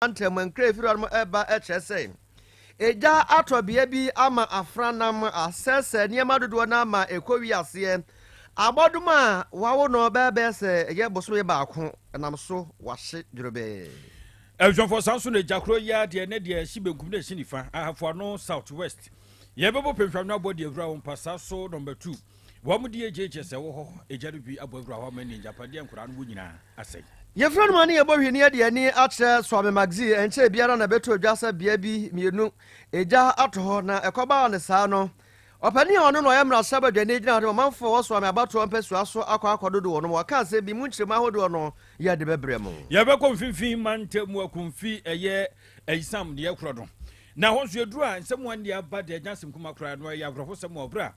Mantam nkra a ɛfiri hɔnom reba kyerɛ sɛ egya atɔ bea bi ama afranam asɛesɛe nneɛma dodoɔ no ama ɛkɔwie aseɛ. Abɔdom a wɔawo no bɛyɛ sɛ ɛyɛ bosome baako nam so wahye dworobɛɛ. Abusuafoɔ, saa nso na egya korɔ yi ara deɛ ne deɛ ɛhye benkum na ɛhye nifa, Ahafo Ano South West. Yɛbɛbɔ pɛnhwamno abɔ deɛ awura wo mpasa so number 2. Wɔn de AJHS a ɛwɔ hɔ agya no bi abɔ awura hɔ ama ne agyapadeɛ a nkwadaa no wɔ nyinaa asɛe. Yɛfrɛ no ma ne yɛbɔ hwini de ani akyerɛ Suame Magzie. Ɛnkyɛe biara na ɛbɛtɔɔ dwa sɛ bea bi mmienu egya atɔ hɔ, na ɛkɔbaa no saa no, ɔpanin a ɔno na ɔyɛ mmarahyɛbadwani gyina hɔ de ma ɔmanfoɔ a ɛwɔ Suame abatoɔ mpasua so akɔ akɔdodo wɔn. Wɔka asɛm bi mu nkyerɛmu ahodoɔ no yɛde bɛbrɛ mo. Yɛbɛkɔ mfimfini mantam mu akumfi ɛyɛ ayisam deɛ korɔ no, na hɔ nso yɛduru a nsɛm a nni aba deɛ ɛnyɛ asɛm kuma koraa no, ɛyɛ awerɛhosɛm wɔ berɛ a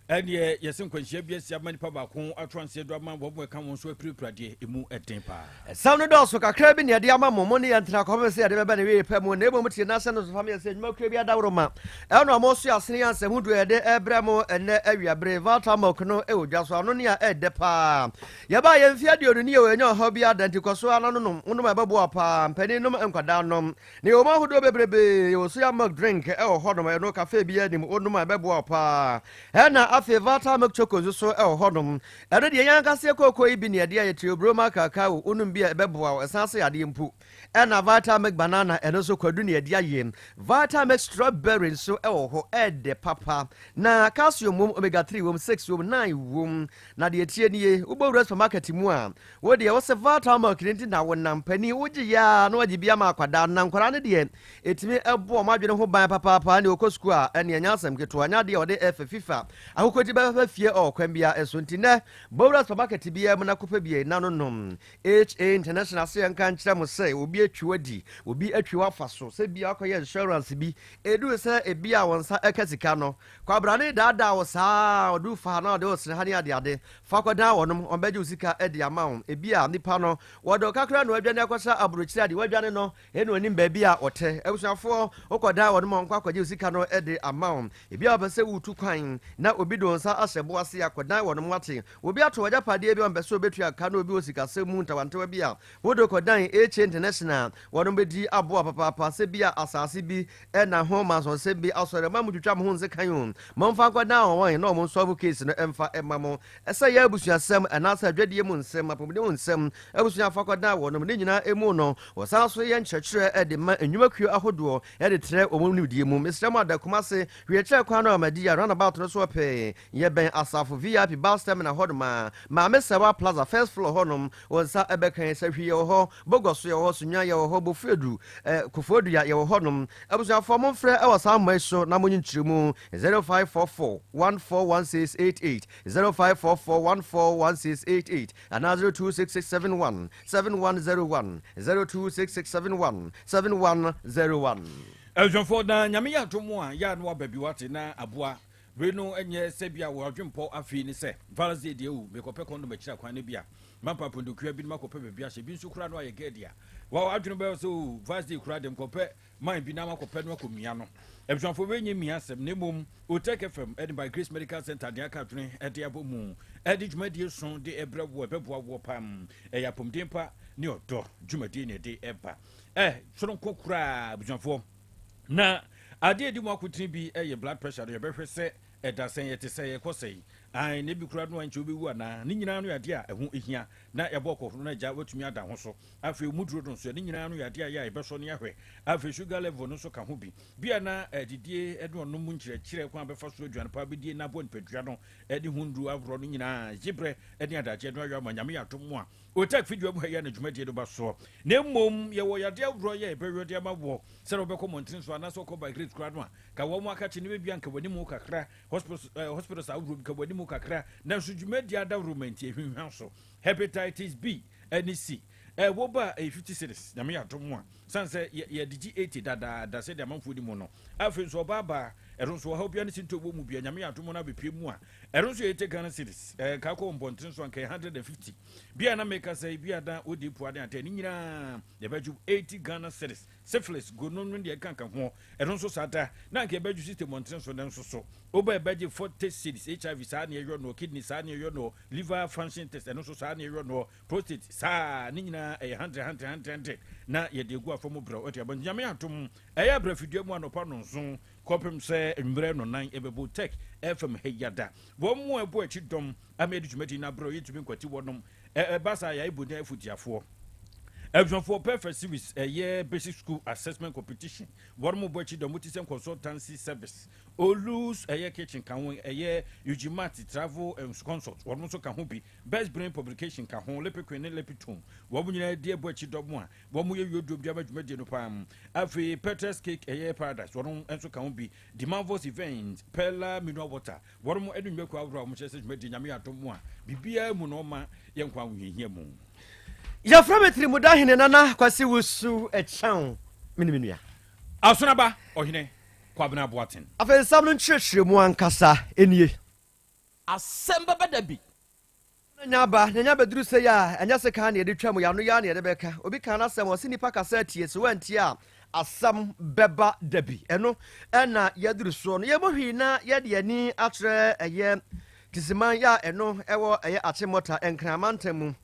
Ɛnneɛ yɛse nkwanhyia bi asi ama nipa baako ato anseɛ do ama wɔn a ɛka wɔn nso apirapira deɛ ɛmu den paa. Ɛsɛm no dɔɔso kakra bi na yɛde ama mo, mo ne yɛn ntena kɔpem sɛ yɛde bɛba n'awieɛ pɛ mu, na mmom tie na hyɛ no nso fa ma yɛn sɛ nnwumakuo bi adaworoma ɛna wɔn so asene yɛn asɛm hodoɔ a yɛde rebrɛ mo ɛnnɛ awiabere. Valta Milk no wɔ dwa so, ano ne a ɛɛdɛ paa. Yɛbaa yɛn mfeɛ 20 nie o, yɛnya ɔhaw biara da, nti kɔ so ara na nonom, wonom a ɛbɛboa wo paa, mpanin nom, nkwadaa nom. Na yɛwɔ mu ahodoɔ bebrebee, yɛwɔ soya milk drink wɔ hɔnom, ɛno cafe biara nim, wonom a ɛbɛboa wo paa. Ɛna afei Valta milk choco nso so wɔ hɔnom, ɛno deɛ yɛn ankasa yɛ kooko yi bi na yɛde ayɛ, Theobroma cacao, wonom bi a ɛbɛboa wo, ɛsan sɛ yadeɛ mpo. Ɛna Valta milk banana, ɛno nso kwadu na yɛde ayɛ. Valta milk strawberry nso wɔ hɔ, ɛɛdɛ papa. Na calcium wom, omega 3 wom, 6 wom, 9 wom. Na deɛ ɛteɛ nie, wobɔ wura supermarket mu a, Wo deɛ wose volatile milk no nti na wonam panin wogye yɛ a na wagye bi ama akwadaa no na nkwadaa no deɛ ɛtumi bɔ wɔn adwene ho ban papaapa ɛne wɔkɔ sukuu a ɛne ɛnyɛ asɛm ketewa ɛnyɛ adeɛ a wɔde ɛfɛ fifa akokɔdi bɛbɛfa fie ɔwɔ kwan biara so nti nɛ bɔwura supermarket biara mu na kɔpɛ bi na no nom. HA International se yɛnka nkyerɛ mo sɛ obi atwi wadi obi atwi wafa so sɛ bia wakɔyɛ insurance bi ɛduru sɛ ebia wɔn nsa ɛka sika no Kwabrane daadaa wo saa ara, ɔde wo fa ha na ɔde wo sene ha ne adeade. Fa kɔdan wɔnom, wɔbɛgye wo sika de ama wo. Ebia nipa no, wɔde wo ka koraa na wadwane akɔsra aburokyire a deɛ wadwane no na ɔnim baabi a ɔtɛ. Abusuafoɔ, wokɔdan wɔnom a wɔnkɔ akɔgye wo sika no de ama wo. Ebia wɔpɛ sɛ woretu kwan na obi de wo nsa ahyɛ bo ase a, kɔdan wɔnom wate. Obi ato w'agyapadeɛ bi a ɔmpɛ sɛ ɔbɛtua ka na obi wɔ sikasɛm mu ntawantawa bi a, wode kɔdan HA International a, wɔnom bɛdi aboa papaapa. Sɛ bi a asase bi na ho mansɔnsɛm bi asɔre mma motwitwa mo ho nsekan o, momfa nkɔdan wɔn na wɔn nsɔlvo case no mfa mma mo. Sɛ ɛyɛ abusuasɛm anaasɛ adwadie mu nsɛm, apɔmuden ho nsɛm, abusua fa kɔdan wɔnom. Ne nyinaa mu no, wɔsan nso yɛ nkyerɛkyerɛ de ma nnwumakuo ahodoɔ de trɛ wɔn nimdeɛ mu. Mesrɛ mo ada Kumase, Hweɛkyerɛ kwan no Ahmadiyya roundabout no soɔ pɛɛ, yɛbɛn Asafo VIP bus terminal hɔnom a, Maame Sɛwa Plaza first floor hɔnom, wo nsa bɛka yɛn. Sahwi yɛwɔ hɔ, Bogɔso yɛwɔ hɔ, Sunyani yɛwɔ hɔ, Bofuadu, eh, Kofoɔdua yɛwɔ hɔnom. Abusuafoɔ momfrɛ wɔ saa mma yi so na monyi nkyerɛmu, 0544 141688, 0544 141688 anaa 026671 7101, 026671 7101. Abusuafoɔ, na Nyame yɛ adom a, yɛ a na waba bi wate na aboa. Wei no nyɛ sɛ bi a wɔadwempɔ afei ne sɛ Val's Day deɛ o, mekɔpɛ kɔndɔm akyiri akwan no bi a mampa pondokua binom akɔpɛ baabi ahyɛ bi nso koraa no ayɛ gɛɛdi a wɔadwene bɛyɛ sɛ o Val's Day koraa deɛ mekɔpɛ man bi na makɔpɛ no akɔmia no. Abusuafoɔ, wei nyɛ mia asɛm na mmom Otec FM de by Grace Medical Center de aka adwene de abɔ mu de dwumadie so de ɛbrɛ woɔ, ɛbɛboa woɔ pam. Ɛyɛ apɔmuden pa ne ɔdɔ dwumadie na ɛde ɛba. Ɛ soronko koraa abusuafoɔ. Na adeɛ a ɛdi mu akotene bi yɛ blood pressure no, yɛbɛhwɛ sɛ ɛda sɛn, ɛte sɛn, ɛkɔ sɛn, ae, na ebi koraa no a nkyɛ wobɛwu anaa. Ne nyinaa no yɛ adeɛ a ɛho hia na yɛabɔ kɔhoro na agya watumi ada ho so. Afei mu duro no nso, ne nyinaa no yɛ adeɛ a yɛ a yɛbɛsɔ ne ahwɛ. Afei sugar level no nso ka ho bi. Bi a na adidie ne ɔnom mu nkyerɛkyerɛ kwan a bɛfa so aduane pa bɛdie na aboa nipadua no ne ho nnuro ahoroɔ no nyinaa gye berɛ ne adagyeɛ no ayɔ ama Nyame yɛ adom a Otec fidua mu ha yi a na dwumadie no ba soɔ. Na mmom yɛwɔ yadeɛ ahoroɔ yi a yɛbɛyɔ de ama woɔ sɛdeɛ wobɛkɔ mmɔntene so anaasɛ wokɔ by grace koraa no a ka wɔn akakye no bɛbi anka w'anim kakra, hospitals, eh, hospitals ahodoɔ bi ka w'anim kakra, nanso dwumadie adaworoma nti ɛhwinhwa so. Hepatitis B ne C eh, wo ba a ɛyɛ 50 cedis, Nyame yɛ adom a, sane sɛ yɛde gye 80 dadaada sɛdeɛ amanfoɔ di mu no. Afei nso ɔbaa baa, ɛno nso ɔhaw biara ne sintɔ wɔ mu bia, Nyame yɛ adom no abɛpue mu a, Ɛno nso yɛ 80 Ghana cedis. Ɛɛ nka kɔ mpɔnten so anka 150. Bia na meka sɛ bi ada wodi po ade ante ne nyinaa yɛbɛgye 80 Ghana cedis. Syphilis, gono no deɛ ɛka nka ho. Ɛno nso saa da na anka yɛbɛgye 60 mmɔnten so no nso so. Woba yɛbɛgye 40 cedis. HIV saa na yɛyɔ no, kidney saa na yɛyɔ no, liver function test ɛno nso saa na yɛyɔ no, prostate saa ne nyinaa ɛyɛ 100 100 100 100 na yɛde agu afam brɛ. Ɔte abɔ Nyame atom ɛyɛ abrɛfidua mu anɔpa nonson kɔpem sɛ mmerɛ nɔnan ɛbɛbɔ Tech FM ha yada. Wɔn mu a ɛbɔ akyi dɔm ama yɛde dwumadi no abrɛ yɛntumi nkwati wɔnom. Ɛba saa yɛayɛ bonya afutiafoɔ. Abusuafoɔ, Perfect Series ɛyɛ Basic School Assessment Competition. Wɔn mu bɔ akyi dɔm ti sɛ Consultancy Service, Olus ɛyɛ Kitchen ka ho, ɛyɛ Ujimat Travel and Consult wɔn nso ka ho bi, Best Brain Publication ka ho, Lipiquin ne Lipitone wɔn nyinaa di ɛbɔ akyi dɔm a wɔn yɛ yuoduom de ama dwumadie no paa. Afei Petrus Cake ɛyɛ Paradise wɔn nso ka ho bi, Dimavos Event, Perla Mineral Water wɔn mo ɛne nnwakuo ahorow a wɔn kyerɛ sɛ dwumadie Nyame yɛ adom a biribiara mu na ɔma yɛn nkwa ahohiahia mu. Yɛfrɛ me Tirimuda Hene Nana Kwasi Wusu Ɛkyɛn, me ne me nua. Asonaba Ɔhene Kwabena Boateng. Afei nsɛm no nkyerɛkyerɛmu ankasa nie. Asɛm bɛba da bi. Na nya aba, na nya bɛduru sei a, ɛnyɛ sekan na yɛde twa mu, yɛn ano yi ara na yɛde bɛka. Obi kaa n'asɛm, ɔse nnipa kasa atie, sɛ woantie a, asɛm bɛba da bi. Ɛno na yɛaduru soɔ no. Yɛmmɔ hwii na yɛde yɛn ani akyerɛ ɛyɛ Tisiman yɛ a ɛno ɛwɔ ɛyɛ Achimota, Nkran mantam mu.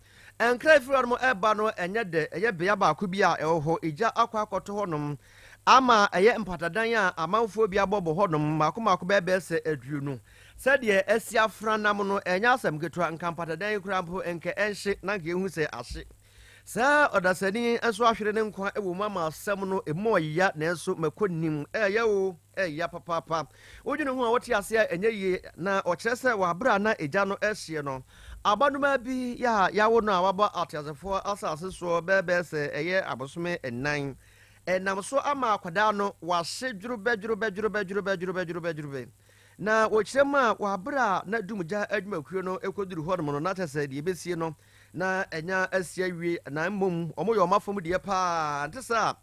Nkran firi hɔnom ɛreba no ɛnyɛ dɛ, ɛyɛ bea baako bi a ɛwɔ hɔ, egya akɔ akɔto hɔnom ama ɛyɛ mpatadan a amanfoɔ bi abɔ bɔ hɔnom mmaako mmaako bɛyɛ bɛyɛ sɛ 20. Sɛdeɛ asi afra nam no ɛnyɛ asɛm ketewa, nka mpatadan yi koraa mpo nka ɛnhye na nka yɛhu sɛ ahye. Saa ɔdasani nso ahwere ne nkwa wɔ mu ama asɛm no emu ɔya nanso mako nnim. Ɛyɛ o, ɛya papaapa. Wodwene ho a wote ase a ɛnyɛ yie na ɔkyerɛ sɛ wɔ abere a na egya no rehyeɛ no, abanomaa bi yɛ a yɛawo no a waba ateasefoɔ asase soɔ bɛɛbɛɛ sɛ ɛyɛ abosome nnan. Ɛnam so ama akwadaa no wahye dworobɛ dworobɛ dworobɛ dworobɛ dworobɛ dworobɛ dworobɛ. Na wɔkyerɛ mu a wɔ abere a na dumgya adwumakuo no kɔduru hɔnom no na kyerɛ sɛ deɛ ɛbɛsie no na ɛnya asi awie, na mmom wɔyɛ wɔn afam deɛ paa, nte saa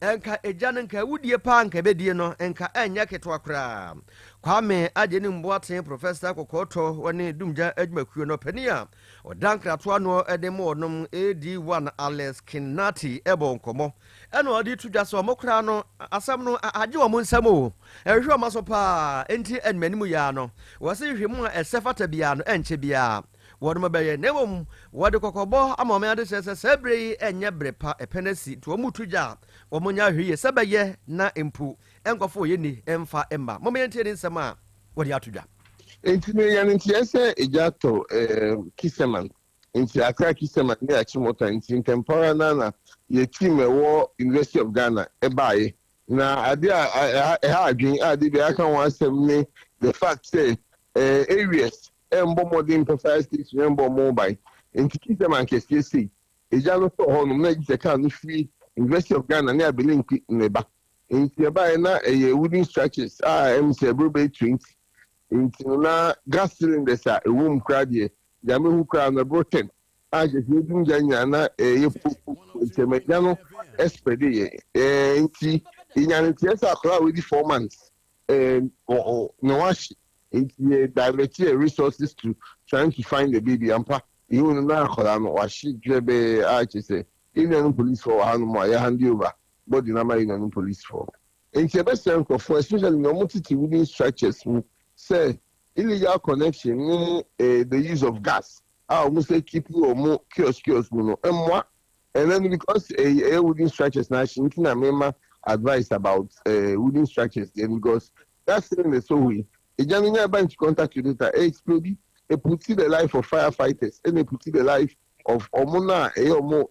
a, nka egya no, nka awudie paa nka ɛbɛdie no, nka ɛnyɛ ketewa koraa. Kwame Agyenim Boateng, Professor Kɔkɔɔtɔ ne Dumgya adwumakuo no panin a ɔda nkratoɔ ano de ma wɔnom, AD1 Alex Kinnati bɔ nkɔmmɔ ɛna ɔde to dwa sɛ wɔn koraa no asɛm no agye wɔn nsam o, ɛhwehwɛ wɔn aso paa, enti animanim yi ara no wɔse nhwehwɛmu a ɛsɛ fata biara no ɛnkyɛ biara wɔnom bɛyɛ, na mmom wɔde kɔkɔbɔ ama wɔn adehyɛ sɛ saa bere yi nyɛ bere pa, ɛpɛ no asi, nti wɔn retu gya a, wɔn nyɛ ahwɛyie sɛ bɛyɛ na mpo nkɔfo wɔyɛ ni mfa mma. Momma yɛntie ne nsɛm a wɔde ato dwa. Enti menya no nteɛ sɛ egya tɔ Kiseman, nti Accra Kiseman ne Achimota, nti ntɛmpa ara na na yɛ team a ɛwɔ University of Ghana baeɛ. Na adeɛ a ɛha adwene a da biara yɛaka ho asɛm ne the fact sɛ areas ɛmbɔ mmɔden mpɛ fire station ɛmbɔ ɔmo ho ban. Nti Kiseman kɛseɛ sei, egya no sɔɔ hɔnom na gye sɛ car no firi University of Ghana ne Abelenkwi na ɛba. Nti ɛbaeɛ na ɛyɛ wooden structures a ɛm sɛ ɛboro bɛyɛ 20. Nti no na gas cylinders a ɛwɔ mu koraa deɛ, deɛ mehu koraa no ɛboro 10 a kyerɛ sɛ yɛdum gya nyinaa na ɛyɛ pupupu. Nti ɛma gya no spreadeeɛ. Nti yɛnya no nteɛ sɛ akwadaa a wadi 4 months ne ho ahye. Nti yɛ divert yɛ resources to trying to find the baby. Ampa, yɛhu no na akwadaa no wahye dwerɛbɛɛ a kyerɛ sɛ yɛn nuanom policefoɔ wɔ hanom a yɛ hand over body no ama yɛn nuanom policefoɔ. Nti yɛbɛsrɛ nkurɔfoɔ, especially nea wɔtete wooden structures mu, sɛ illegal connection ne the use of gas a wɔn sɛ keep wɔn kiosk kiosk mu no mmoa ɛnɛ no, because ɛyɛ wooden structures na ahye. Nti na mema advice about wooden structures deɛ, because gas cylinder so hɔ yi, egya no nya ba into contact with it a, explode. E put the life of firefighters ɛna e put the life of ɔmo na ɛyɛ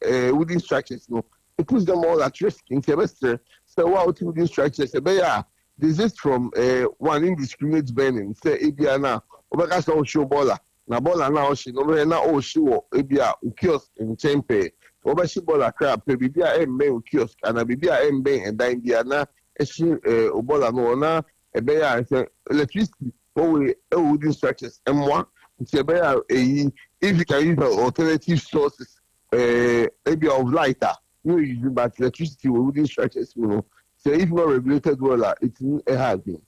ɔmo wooden structures no, it puts them all at risk. Nti ɛbɛsrɛ sɛ wo a wote wooden structures, ɛbɛyɛ a desist from one indiscriminate burning, sɛ ebia na wobɛka sɛ ɔhyew bɔɔla na bɔɔla na ɔhye no, wobɛhwɛ na ɔhye wɔ ebia wo kiosk nkyɛn pɛɛ. Wɔbɛhye bɔɔla kra pɛ biribi a ɛmbɛn wo kiosk anaa biribi a ɛmbɛn ɛdan bi a na ɛhye wo bɔɔla no wɔ, na ɛbɛyɛ a sɛ electricity wɔwɔ ɛwɔ wooden structures mmoa. Nti ɛbɛyɛ a eyi, if you can use alternative sources ebi of light a no use, but electricity wɔ wooden structures mu no, sɛ if not regulated well a, etumi ɛha adwene.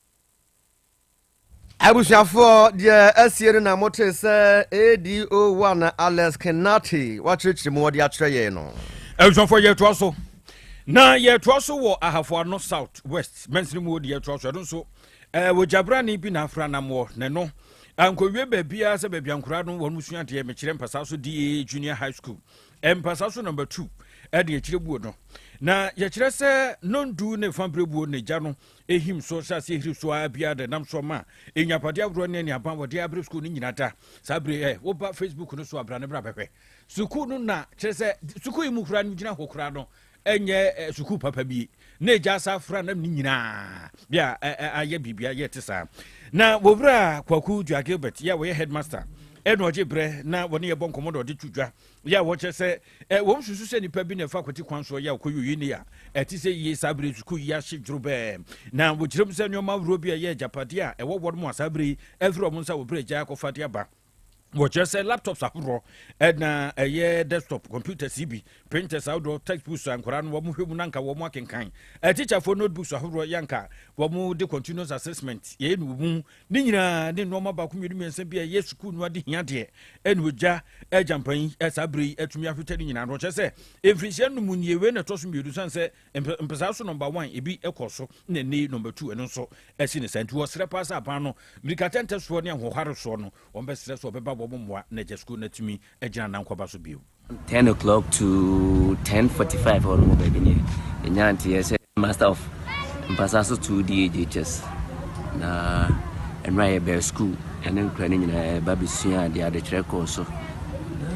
Abusuafoɔ, deɛ asie no na motee sɛ ADO1 Alex Kinati wakyerɛkyerɛ mu ɔde akyerɛ yɛn no. Abusuafoɔ, yɛtoa so na yɛtoa so wɔ Ahafo Ano South West mansini mu. Deɛ yɛtoa so ɛno nso wɔ gyabrane bi na afra nam wɔ n'ano ankɔwie baabiara sɛ baabi ankora no wɔn sua adeɛ. Mekyerɛ Mpasa so DA Junior High School, Mpasa so number 2 ɛde akyire buo no, na yɛkyerɛ sɛ nondu ne fa berɛ buo ne gya no ehim so hyɛ aseɛ hiri so ara biara de nam so ma enyapadeɛ ahoroɔ ne anuaban wɔde abere sukuu no nyinaa da. Saa bere ɛ woba Facebook no so abra ne bra bɛhwɛ sukuu no, na kyerɛ sɛ sukuu yi mu koraa no gyina hɔ koraa no ɛnyɛ sukuu papa bi na egya asa afra nam ne nyinaa bia ayɛ biribi ayɛ te saa. Na wɔwura Kwaku Dua Gilbert yɛ a wɔyɛ headmaster ɛna ɔgye brɛ na wɔne yɛbɔ nkɔmmɔ na ɔde to dwa yɛ a wɔkyerɛ sɛ wɔn susu sɛ nipa bi na ɛfa akwati kwan soɔ yɛ a ɔkɔyɛ oyi ne a ɛte sɛ yie. Saa bere sukuu yi ahye dworo bɛɛ, na wɔkyerɛ mu sɛ nneɛma ahoroɔ bi a ɛyɛ agyapadeɛ a ɛwɔ wɔn mu a saa bere yi ɛfiri wɔn nsa wɔ bere agya akɔfa de aba. Wɔkyerɛ sɛ laptops ahoroɔ ɛna ɛyɛ desktop computers yi bi, printers ahodoɔ, textbooks a nkwadaa no wɔn hwɛ mu na nka wɔn akenkan, ɛtikyafoɔ notebooks ahodoɔ yɛ nka wɔn de continuous assessment yɛyɛ no wɔ mu ne nyinaa, ne nneɛma baako mmienu mmiɛnsa bi a ɛyɛ sukuu no ade hia deɛ ɛna ogya agyampan yi saa bere yi atumi ahwetɛ no nyinaa no. Ɔkyerɛ sɛ mfirinhyia no mu nie, wei na ɛtɔ so mmienu, san sɛ mpɛsaa so number 1 ebi ɛkɔ so na ɛne number 2 ɛno nso ɛsi ne saa. Nti wɔsrɛ paa sɛ aban no mmirikatɛntɛ soɔ ne ahoɔhare soɔ no wɔn bɛsrɛ so ɔbɛba wɔn mmoa na agya sukuu no atumi agyina nankɔba so bio. 10 o'clock to 10:45 hɔ nom baabi ne ɛnya nteɛ sɛ master of Mpasa so 2 DHHS na nnora yɛbɛɛ school ɛne nkura no nyinaa ɛba bɛsua adeɛ, adekyerɛ kɔɔ so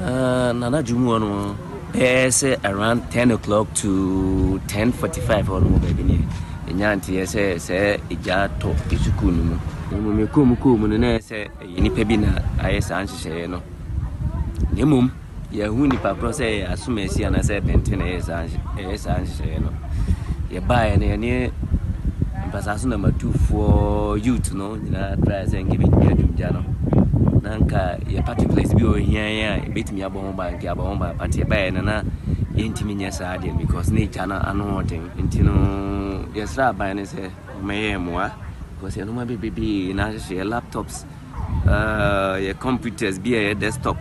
na nanadwo mu hɔ no bɛyɛ sɛ around 10 o'clock to 10:45 hɔ nom baabi ne ɛnya nteɛ sɛ ɛgya tɔ sukuu no mu. Na mmom yɛkɔɔ mu kɔɔ mu no na ɛyɛ sɛ ɛyɛ nnipa bi na ayɛ saa nhyehyɛeɛ no, na mmom yɛhu nipa korɔ sɛ ɛyɛ asomasi anaasɛ bɛnten na ɛyɛ saa nhyehyɛeɛ no. Yɛbaeɛ no, yɛne Mpasa so number 2 foɔ youth no nyinaa try sɛ nka bɛtumi adwumgya no na nka yɛ particulars bi wɔ hia yɛn a yɛbɛtumi abɔ ho ban, nka yɛabɔ ho ban, but yɛbaeɛ no na yɛntumi nyɛ saa deɛ because na ɛgya no ano ɔden. Nti no yɛsrɛ aban no sɛ ɔmɛyɛ mmoa because yɛnoma bebrebee na ahyehyɛ yɛ laptops, yɛ computers bi a yɛ desktop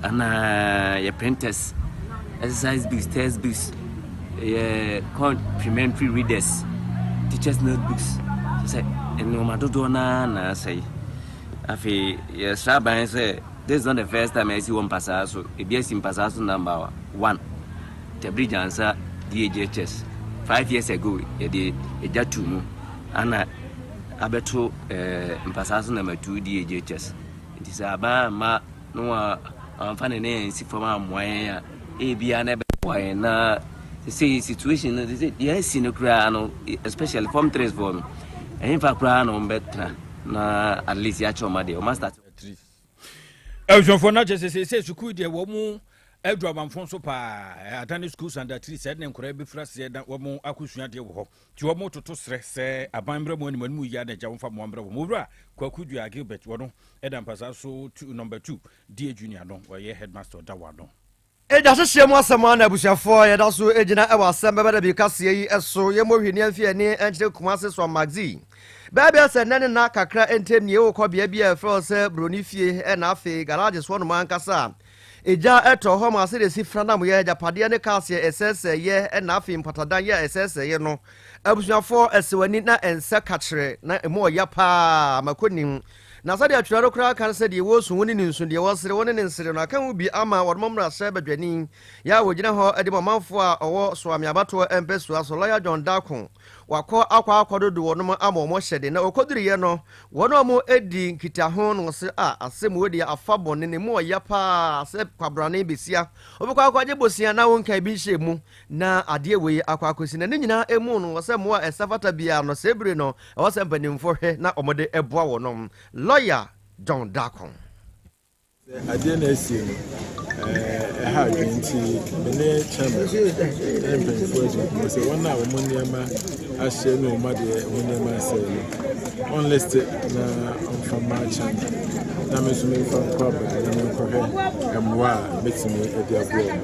anaa yɛ printers, exercise books, text books, yɛ complementary readers, teachers notebooks, sɛ nneɛma dodoɔ naa na asɛe. Afei yɛsrɛ aban sɛ this is not the first time a ɛsi wɔ Mpasaa so. Ebi asi Mpasaa so number 1 Tabiri Gyansa DHHS 5 years ago, yɛde egya tu mu ana abɛto Mpasaa so number 2 DHHS. Nti sɛ aban amma na wa amfa ne nan ansi fam ammoa yɛn a, ebia na ɛbɛboa yɛn. Na sɛ situation no sɛ deɛ asi no koraa no, especially form 3 foɔ no, ɛhefa koraa na wɔn bɛtena na at least yɛakyɛ wɔn adeɛ wɔn start. Abusuafoɔ, no akyɛ sɛ sɛ sukuu deɛ wɔ mu adu abanfo nso paa adane schools under tree sɛ ne nkɔraa bɛfiri aseɛ na wɔn akɔsua adeɛ wɔ hɔ. Nti wɔn toto serɛ sɛ aban mmerɛ mu anim anim yia na agya wɔmfa mmoa mmerɛ wɔn. Owura Kwaku Dua Gilbert wɔno ɛda Mpasa so two, number 2 DA Junior no, wɔyɛ headmaster ɔda wɔ ano. Ɛgya hyehyɛ mu asɛm a na abusuafoɔ yɛda so gyina ɛwɔ asɛm bɛbɛ da bi kaseɛ yi so. Yɛmmɔ hwini amfi ani nkyerɛ Kumase so Magzi baabi sɛ nnɛ ne nna kakra ntɛm nie wokɔ bea bi a ɛfrɛ wo sɛ Buroni Fie, ɛna afei garage soɔ nom ankasa a ɛgya ɛtɔ hɔ ma ase de si franam yɛ agyapadeɛ ne kaaseɛ ɛsɛesɛeɛ, ɛna afei mpatadan yɛ a ɛsɛesɛeɛ no. Abusuafoɔ, ɛsɛ w'ani na ɛnsɛ kakyerɛ na ɛmu ɔya paa makɔnim na sɛdeɛ atwerɛ no koraa ka no sɛ deɛ wɔsu wo ne ne nsu, deɛ wɔsere wo ne ne nsere no aka ho bi ama wɔnom mmarahyɛ badwani yɛ a wɔgyina hɔ de ma ɔmanfoɔ a ɔwɔ Soame abatoɔ mpɛsua so, Lawyer John Dako, wakɔ akɔ akɔdodo wɔnom ama wɔn hyɛde na wɔkɔduruyɛ no wɔn a wɔn di nkitaho no sɛ a asɛm wɔ deɛ afa bɔne ne mu ɔya paa sɛ kwabrane besia wobɛkɔ akɔgye bosia na wonka bi nhyɛ mu na adeɛ wei akɔ akɔsi. Na ne nyinaa emu no wɔ sɛ mmoa a ɛsɛ fata biara no sɛ ebire no ɛwɔ sɛ mpanimfoɔ hwɛ na wɔde boa wɔnom. Lawyer John Dako. Adeɛ na asie no ɛha adwene, nti me ne chairman ne mpanyinfoɔ adi nkɔmmɔ sɛ wɔn a wɔn nneɛma ahyɛ ne wɔn adeɛ wɔn nneɛma asɛe no, ɔnlist na ɔmfa ma chairman na me nso memfa nkɔ aban na menkɔhwɛ mmoa a mɛtumi de aboa wɔn.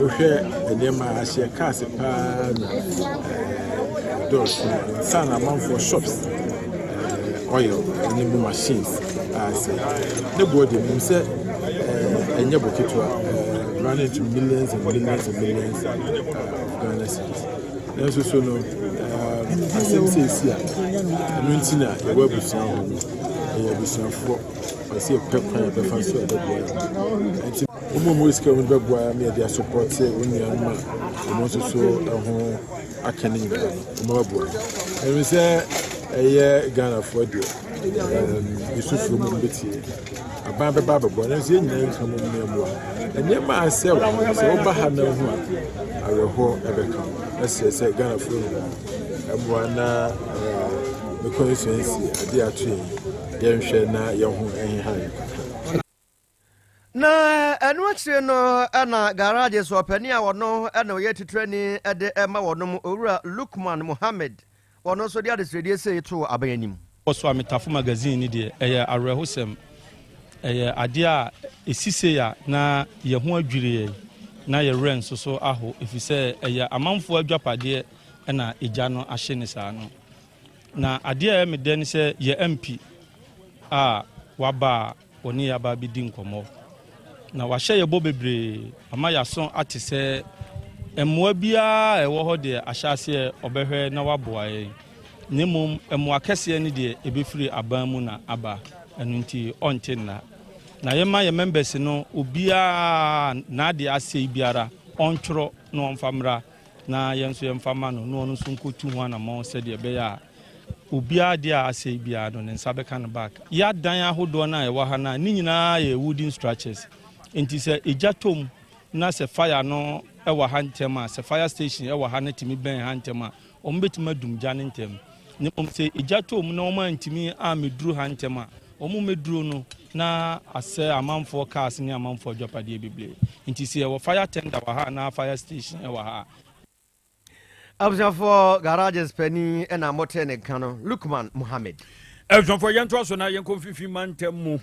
Wohwɛ nneɛma a ahyɛ cars paa na dɔɔso nsa na amanfoɔ shops. oil ne mu machines a asɛe. Ne boɔ deɛ menim sɛ ɛnyɛ bo ketewa, running to millions and millions and millions of Ghana cedis. Nanso so no, asɛm sɛ esi a, ɛno nti na yɛwɔ abusua hɔ no, ɛyɛ abusuafoɔ, ɔsɛ yɛpɛ kwan a yɛbɛfa so a ɛbɛboa yɛn. Nti wɔn a wɔwɔ sika wɔn bɛboa yɛn ama yɛde asopɔte wɔn nuanom a wɔn nso so ho aka no nyinaa no, wɔn bɛboa yɛn. Ɛno sɛ ɛyɛ Ghanafoɔ deɛ, yɛsu frɛ mu bɛtie. Aban bɛba abɛboa, nanso yɛn nyinaa nka mu mmoa. Nneɛma a asɛe wɔ ha no, sɛ woba ha na wohu a, awerɛhoɔ ɛbɛka wo. Ɛsrɛ sɛ Ghanafoɔ nyinaa mmoa na me constituency adeɛ ato yɛn yi, yɛnhwɛ na yɛn ho nheha yɛn kakra. Na ɛno akyire no na garage so ɔpanin a ɔno na ɔyɛ titrani de ma wɔnom, Owura Lukman Mohammed, ɔno nso de adesrɛdeɛ sei too aban anim. Wɔ so a Metafo magazine no deɛ, ɛyɛ awerɛhosɛm. Ɛyɛ adeɛ a ɛsi sei a na yɛn ho adwiri yɛn, na yɛn werɛ nso so aho, ɛfiri sɛ ɛyɛ amanfoɔ adwapadeɛ na egya no ahye no saa no. Na adeɛ a ɛyɛ me dɛ ne sɛ yɛn MP a waba a Ɔne yɛn aba abɛdi nkɔmmɔ, na wahyɛ yɛn bɔ bebree ama yɛaso ate sɛ mmoa biara a ɛwɔ hɔ deɛ ahyɛaseɛ ɔbɛhwɛ na waboa yɛn, na mmom mmoa kɛseɛ no deɛ ɛbɛfiri aban mu na aba, ɛno nti ɔnte nna. Na yɛma yɛn members no obiara n'adeɛ asɛe biara ɔntwerɛ na ɔmfa mmra na yɛn nso yɛmfa mma no na ɔno nso nkɔtu ho anammɔn sɛdeɛ ɛbɛyɛ a obiara adeɛ a asɛe biara no ne nsa bɛka no back. Yɛ adan ahodoɔ no a ɛwɔ ha no a ne nyinaa yɛ wooden structures nti sɛ egya tɔ mu na sɛ fire no wɔ ha ntɛm a, sɛ fire station wɔ ha na tumi bɛn ha ntɛm a, wɔn bɛtumi adum gya no ntɛm. Na mmom sɛ egya tɔ mu na wɔn antumi ammɛduru ha ntɛm a, wɔn mmɛduru no na asɛe amanfoɔ cars ne amanfoɔ adwapadeɛ bebree. Nti sɛ yɛwɔ fire tender wɔ ha anaa fire station wɔ ha a, Abusuafoɔ garages panin na motee ne nka no, Lukman Mohammed. Abusuafoɔ yɛntoa so na yɛnkɔ mfimfini mantam mu.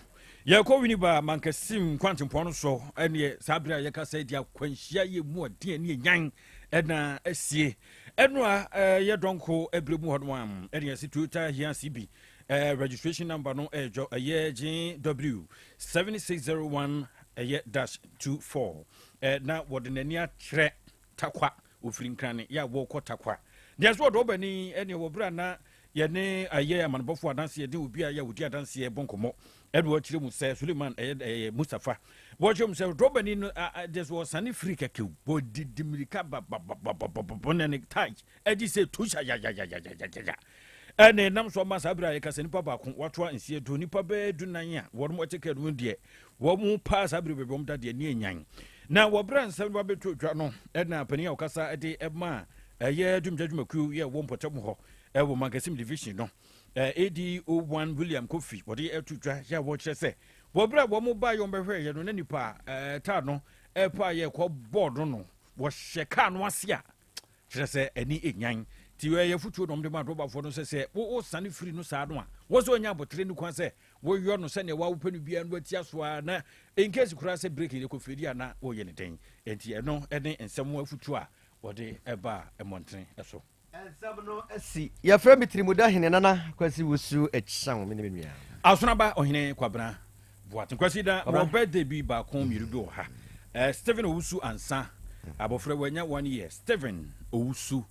Yɛkɔ Winneba Mankasim nkwantempɔn no so ɛneɛ saa berɛ a yɛkasa yi deɛ akwanhyia yɛ mu ɔden ne ɛnyan ɛna asie. Ɛno a ɛyɛ dɔnko ɛberɛ mu hɔ no a ɛne yɛse Toyota Hiace bi registration number no ɛyɛ ɛyɛ GW 7601 ɛyɛ dash 24 na wɔde n'ani akyerɛ Tarkwa, wɔfiri Nkrane yɛ a wɔrekɔ Tarkwa. Deɛ nso ɔdɔ ɔbani ɛneɛ wɔ berɛ a na yɛne ɛyɛ amanebɔfoɔ adanseɛ de obi a yɛ a wɔdi adanseɛ bɔ nkɔmmɔ ɛna wɔkyerɛ mu sɛ Suleiman ɛyɛ ɛyɛ Mustafa wɔkyerɛ mu sɛ ɔdɔ ɔbani no deɛ so wɔsane firi kɛkɛw wɔdidi mmirika babababababɔ ne ne tae ɛgye sɛ tusha yayayayayaya ɛna ɛnam so ama saa berɛ a yɛka sɛ nipa baako watoa nseɛ du nipa bɛɛ dunan a wɔn ɛte kaa no mu deɛ Wɔn mu paa saa bere baabi wɔn da deɛ ne anyan. Na wɔ berɛ a nsɛm no ba bɛtɔ dwa no, ɛna panin a ɔkasa de ma ɛyɛ dumgya dwumakuo yɛ wɔ mpɔtam hɔ ɛwɔ Mankasim division no, ADO1 William Kofi, wɔde ɛto dwa yɛ a wɔkyerɛ sɛ wɔ berɛ a wɔn ba yɛ wɔn bɛhwɛ yɛ no na nipa taa no ɛpa yɛ kɔ bɔɔl no no wɔhyɛ kaa no ase a kyerɛ sɛ ani nyan. Nti ɛyɛ afotuo na wɔde ma adrɔbafoɔ no sɛ sɛ wosane firi no saa no a, wɔ sɛ ɔnya abotere ne kwan sɛ woyɔ no sɛdeɛ wopɛ no biara no watia so ara na in case koraa sɛ break yɛ kɔfiri a na wɔyɛ ne den. Nti ɛno ne nsɛm ho afotuo a wɔde ɛbaa mmɔntene so. Nsɛm no asi. Yɛfrɛ me Tirimuda Hene Nana Kwasi Wusu Akyang, me ne me nua. Asonaba Ɔhene Kwabena Boateng Kwasi da wɔ birthday bi baako mmienu bi wɔ ha. Eh, Stephen Owusu Ansa, abɔfra wanya one year. Stephen Owusu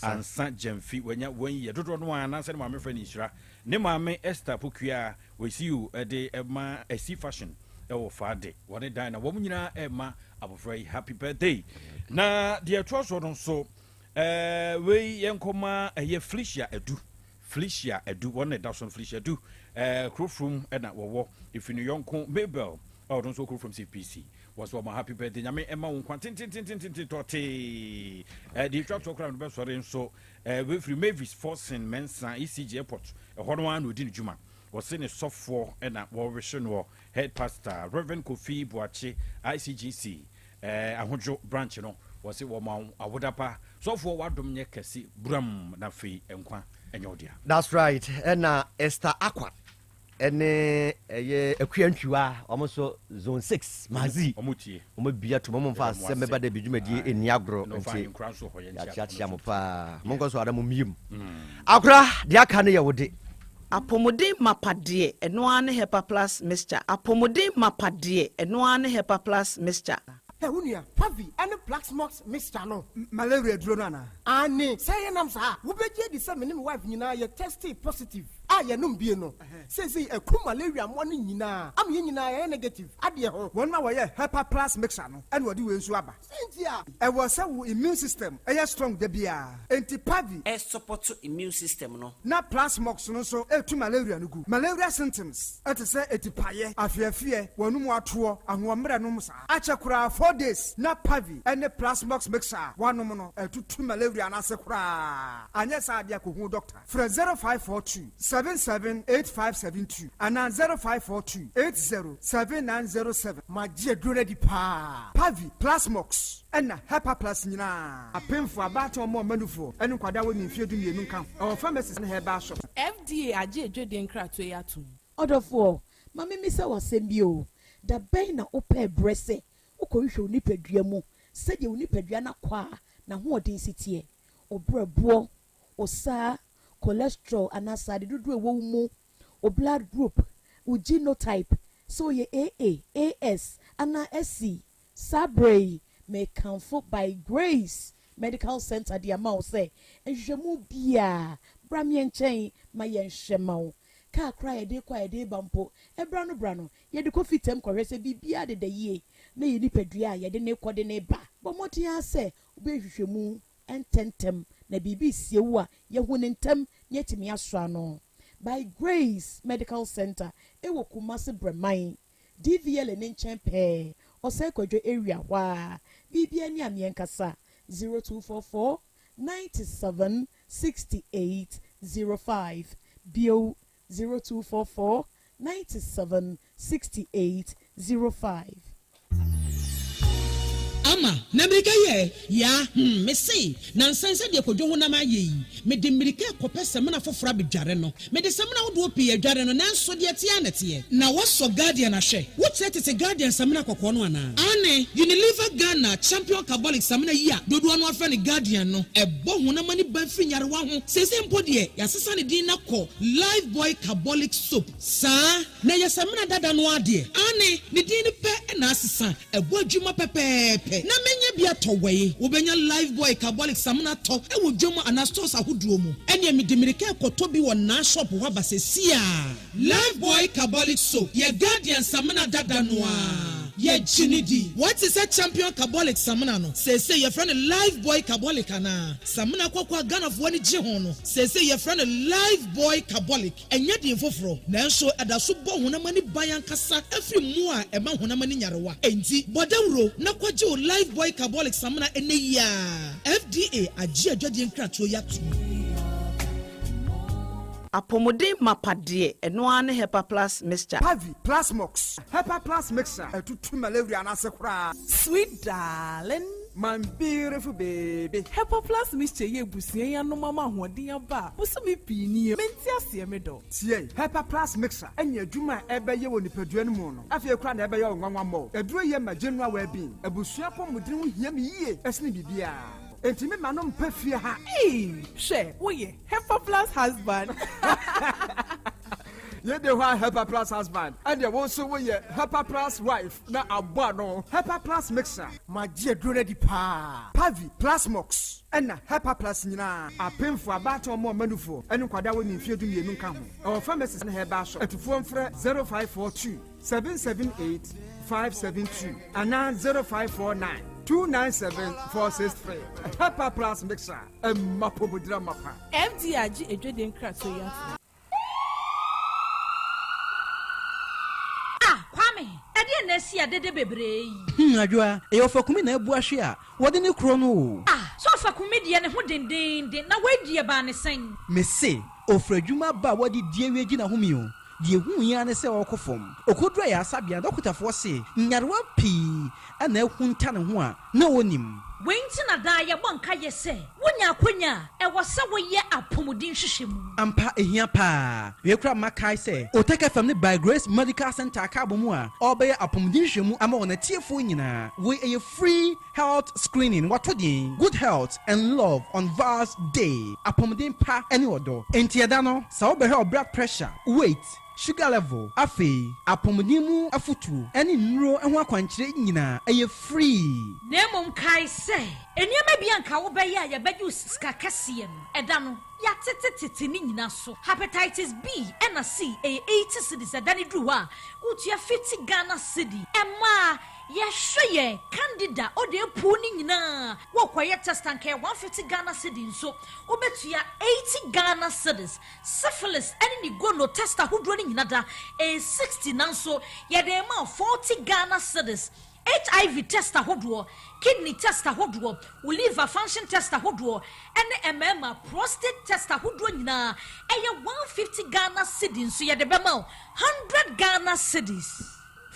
Ansa Gyamfi wanya one year. Dodoɔ no ara anaasɛ ne maame frɛ no Nhyira. Ne maame Esther Pokuaa wɔasi de ma Asi Fashion wɔ Faade. Wɔne dan na wɔn nyinaa ɛrema abɔfra yi happy birthday. Na deɛ ɛtoa soɔ no nso, eh, wei yɛnkɔma ɛyɛ Felicia Adu. Felicia Adu, wɔn na ɛda so no, Felicia Adu, eh, Kurofrom na wɔwɔ, ɛfiri ne yɔnko Mabel a ɔno nso wɔ Kurofrom CPC. Wɔ so wɔma happy birthday, Nyame ɛma wo nkwa tententententen tɔtee. Eh, deɛ ɛtwa toɔ koraa no bɛsɔre nso, eh, wei firi Mavis Forson Mensah, ECG Airport, ɛhɔ no ara na ɔdi ne dwuma. Wɔse ne sɔfoɔ na wɔrehye noɔ, Head Pastor, Rev. Kofi Boakye, ICGC, Eh ahodwo branch no wɔse wɔma wo awoda pa sɔfoɔ w'adom nyɛ kɛse buram na afei nkwa nyɛ wo dea. That's right ɛna Esther Akwa ɛne ɛyɛ Akua Ntwiwa wɔn nso zone 6 Mazi wɔn tie wɔn abia tom wɔn mfa yɛda mo asɛm ase bɛba da bi dwumadie ae ɛnni agorɔ ɛna ɔfa nti ahenkora nso hɔ yɛnkyea yɛakyeakyea no mo nso paa monkɔ so ara mo miem akora deɛ aka no yɛ wo de. Apɔmuden mapa deɛ, ɛno ara ne Hepa Plus mixture. Apɔmuden mapa deɛ, ɛno ara ne Hepa Plus mixture. Hɛ, wo nua, Pavi ne Plaxmox mixture no. Malaria aduro no anaa? Aane, sɛ yɛnam saa a, wobɛgye adi sɛ me ne me wife nyinaa yɛ testee positive a yɛnom bie no. Seesei aku malaria mmoa no nyinaa ama yɛn nyinaa yɛayɛ negative adeɛ ho. Wɔn a wɔyɛ Hepa Plus mixture no na wɔde wei nso aba. Sɛn nti a? Ɛwɔ sɛ wo immune system yɛ strong da biara, enti Pavi. Ɛsupɔto immune system no. Na Plasmox no nso tu malaria no gu. Malaria symptoms te sɛ atipaeɛ, afeafeɛ, w'anum atoɔ, ahoɔmmerɛ nom saa. Akyɛ koraa 4 days na Pavi ne Plasmox mixture a woanom no atutu malaria no ase koraa. Anyɛ saa deɛ a kɔhu doctor. Frɛ 0542 778572 anaa 0542 807907. Magye aduro no adi paa. Pavi, Plasmox ɛna Hepa Plus nyinaa apemfoɔ, abaatan, ɔmo a ɔma ne nkwadaa a wɔnni mfeɛ 12 nka ho. Ɛwɔ pharmacies ne herbal shops. FDA agye adwadie nkratoɔ yi atom. Ɔdɔfoɔ, ma memmisa wo asɛm bi o. Da bɛn na wopɛɛ berɛ sɛ wokɔhwehwɛ wo nipadua mu sɛdeɛ wo nipadua no akɔ a n'ahoɔden si teɛ? Wo berɛboɔ, wo saa, cholesterol anaa srade dodoɔ a ɛwɔ wo mu, wo blood group, wo genotype, sɛ woyɛ AA, AS anaa SC. Saa berɛ yi, mekamfo By Grace Medical Center de ama wo sɛ nhwehwɛmu biara, bra me nkyɛn ma yɛnhwɛ ma wo. Kaa koraa a yɛde rekɔ a yɛde reba mpo, ɛbra no bra no, yɛde kɔ fitam kɔhwɛ sɛ biribiara deda yie na yɛn nipadua a yɛde no rekɔ de no reba. Bɔ mmɔden ara sɛ wobɛyɛ nhwehwɛmu ntɛmntɛm na biribi resie wo a, yɛahu no ntɛm na yɛatumi asɔ ano. By Grace Medical Center wɔ Kumasi Brɛman, DVLA no nkyɛn pɛɛ, Ɔsɛe Kwadwo area hɔ ara. Biribiara ni a meɛnkasa, 0244 97 68 05, bio 0244 97 68 05. Ama na mmirika yɛ yaa mese nansan sɛdeɛ Kwadwo honam ayɛ yi, mede mmirika rekɔpɛ samina foforɔ abɛdware no. Mede samina ahodoɔ pii adware no, nanso deɛ ɛteɛ ara na ɛteɛ. Na woasɔ Guardian ahwɛ? Wokyerɛ tete Guardian samina kɔkɔɔ no anaa? Aane, Unilever Ghana Champion Carbolic samina yi a dodoɔ no ara frɛ no Guardian no, ɛbɔ honam ani ban firi nyarewa ho. Seesei mpo deɛ, yɛasesa ne din no akɔ Lifebuoy Carbolic Soap. Saa, na ɛyɛ samina dada no ara deɛ. Aane, ne din no pɛ na asesa. Ɛbɔ adwuma pɛpɛɛpɛ. Na mɛnya bi atɔ wɛi. Wobɛnya Lifebuoy Carbolic samina atɔ wɔ dwam anaa stores ahodoɔ mu. Ɛneɛ mede mmirika rekɔtɔ bi wɔ Naa shop hɔ aba sesiaa. Lifebuoy Carbolic Soap yɛ Guardian samina dada no ara. Yɛgye no di. Woate sɛ Champion Carbolic samina no, seesei yɛfrɛ no Lifebuoy Carbolic anaa? Samina kɔkɔɔ a Ghanafoɔ ani gye ho no, seesei yɛfrɛ no Lifebuoy Carbolic. Ɛnyɛ din foforɔ, nanso ɛda so bɔ honam ani ban ankasa firi mmoa a ɛma honam ani nyarewa. Enti, bɔ dawuro na kɔgye wo Lifebuoy Carbolic Samina ɛnnɛ yi ara. FDA agye adwadie nkratoɔ yi atom. Apɔmuden mapa deɛ, ɛno ara ne Hepa Plus mixture. Pavi, Plasmox, Hepa Plus mixture atutu malaria no ase koraa. Sweet darling. My beautiful baby. Hepa Plus mixture yi abusua yi anom ama ahoɔden aba a bosome pii nie. Mente aseɛ me dɔ. Tie, Hepa Plus mixture ɛne adwuma a ɛbɛyɛ wɔ nipadua no mu no, afei koraa na ɛbɛyɛ wo nwanwa mmɔ. Aduro yɛ ma general well-being. Abusua apɔmuden ho hia me yie ɛsene biribiara. Enti me ma no mpɛ fie ha. Ee, hwɛ, woyɛ Hepa Plus husband. Yɛde hɔ a Hepa Plus husband, ɛdeɛ wo nso woyɛ Hepa Plus wife na abɔ ano. Hepa Plus mixture. Magye aduro no adi paa. Pavi, Plasmox ɛna Hepa Plus nyinaa apemfoɔ, abaatan, ɔmo a ɔma nufoɔ ɛne nkwadaa a wɔnni mfeɛ 12 nka ho. Ɛwɔ pharmacies ne herbal shop. Atufoɔ mfrɛ 0542 778 572 anaa 0549 297 463. Hepa Plus mixture ɛma pomodira mapa. FDA agye adwadie nkratoɔ yi atom. Ah Kwame, ɛdeɛn na asi a dede bebree yi? Adwoa, ɛyɛ Ɔfakumi na abu ahwe a wɔde ne korɔ no o. Ah, sɛ Ɔfakumi deɛ ne ho dendeenden, na wei deɛ baa ne sɛn? Mese, ɔfiri adwuma aba a wɔde di awie gye n'ahome o. Deɛ ɛhuui ara ne sɛ ɔrekɔ fam. Ɔkɔduru ayaresabea no, dɔkotafoɔ se nyarewa pii na ahunta ne ho a na ɔnnim. Wei nti na daa yɛbɔ nkaeɛ sɛ, wonya akwanya a, ɛwɔ sɛ woyɛ apɔmuden nhwehwɛmu. Ampa, ehia paa. Wei koraa ma kae sɛ Otec FM ne By Grace Medical Centre aka abɔ mu a ɔrebɛyɛ apɔmuden nhwehwɛmu ama wɔn atiefoɔ nyinaa. Wei ɛyɛ free health screening. Wɔato din Good Health and Love on Val's Day, Apɔmuden Pa ne Ɔdɔ. Enti ɛda no, sɛ wobɛhwɛ wo blood pressure, weight, sugar level, afei apɔmuden mu afotuo ne nnuro ho akwankyerɛ nyinaa, ɛyɛ free. Na mmom kae sɛ, nneɛma bi a anka wobɛyɛ a yɛbɛgye wo sika kɛseɛ no, ɛda no, yɛatetetete ne nyinaa so. Hepatitis B ɛna C, ɛyɛ 80 cedis, ɛda no duru hɔ a, wotua 50 Ghana cedi. Ɛmaa yɛhwɛ yɛn Candida ɔde apuo no nyinaa, worekɔyɛ test a, anka ɛyɛ 150 Ghana cedi nso, wobɛtua 80 Ghana cedis. Syphilis ne ne gono test ahodoɔ no nyina da ɛyɛ 60 nanso yɛde rema wo 40 Ghana cedis. HIV test ahodoɔ, kidney test ahodoɔ, wo liver function test ahodoɔ ne mmarima prostate test ahodoɔ nyinaa ɛyɛ 150 Ghana cedi nso yɛde bɛma wo 100 Ghana cedis.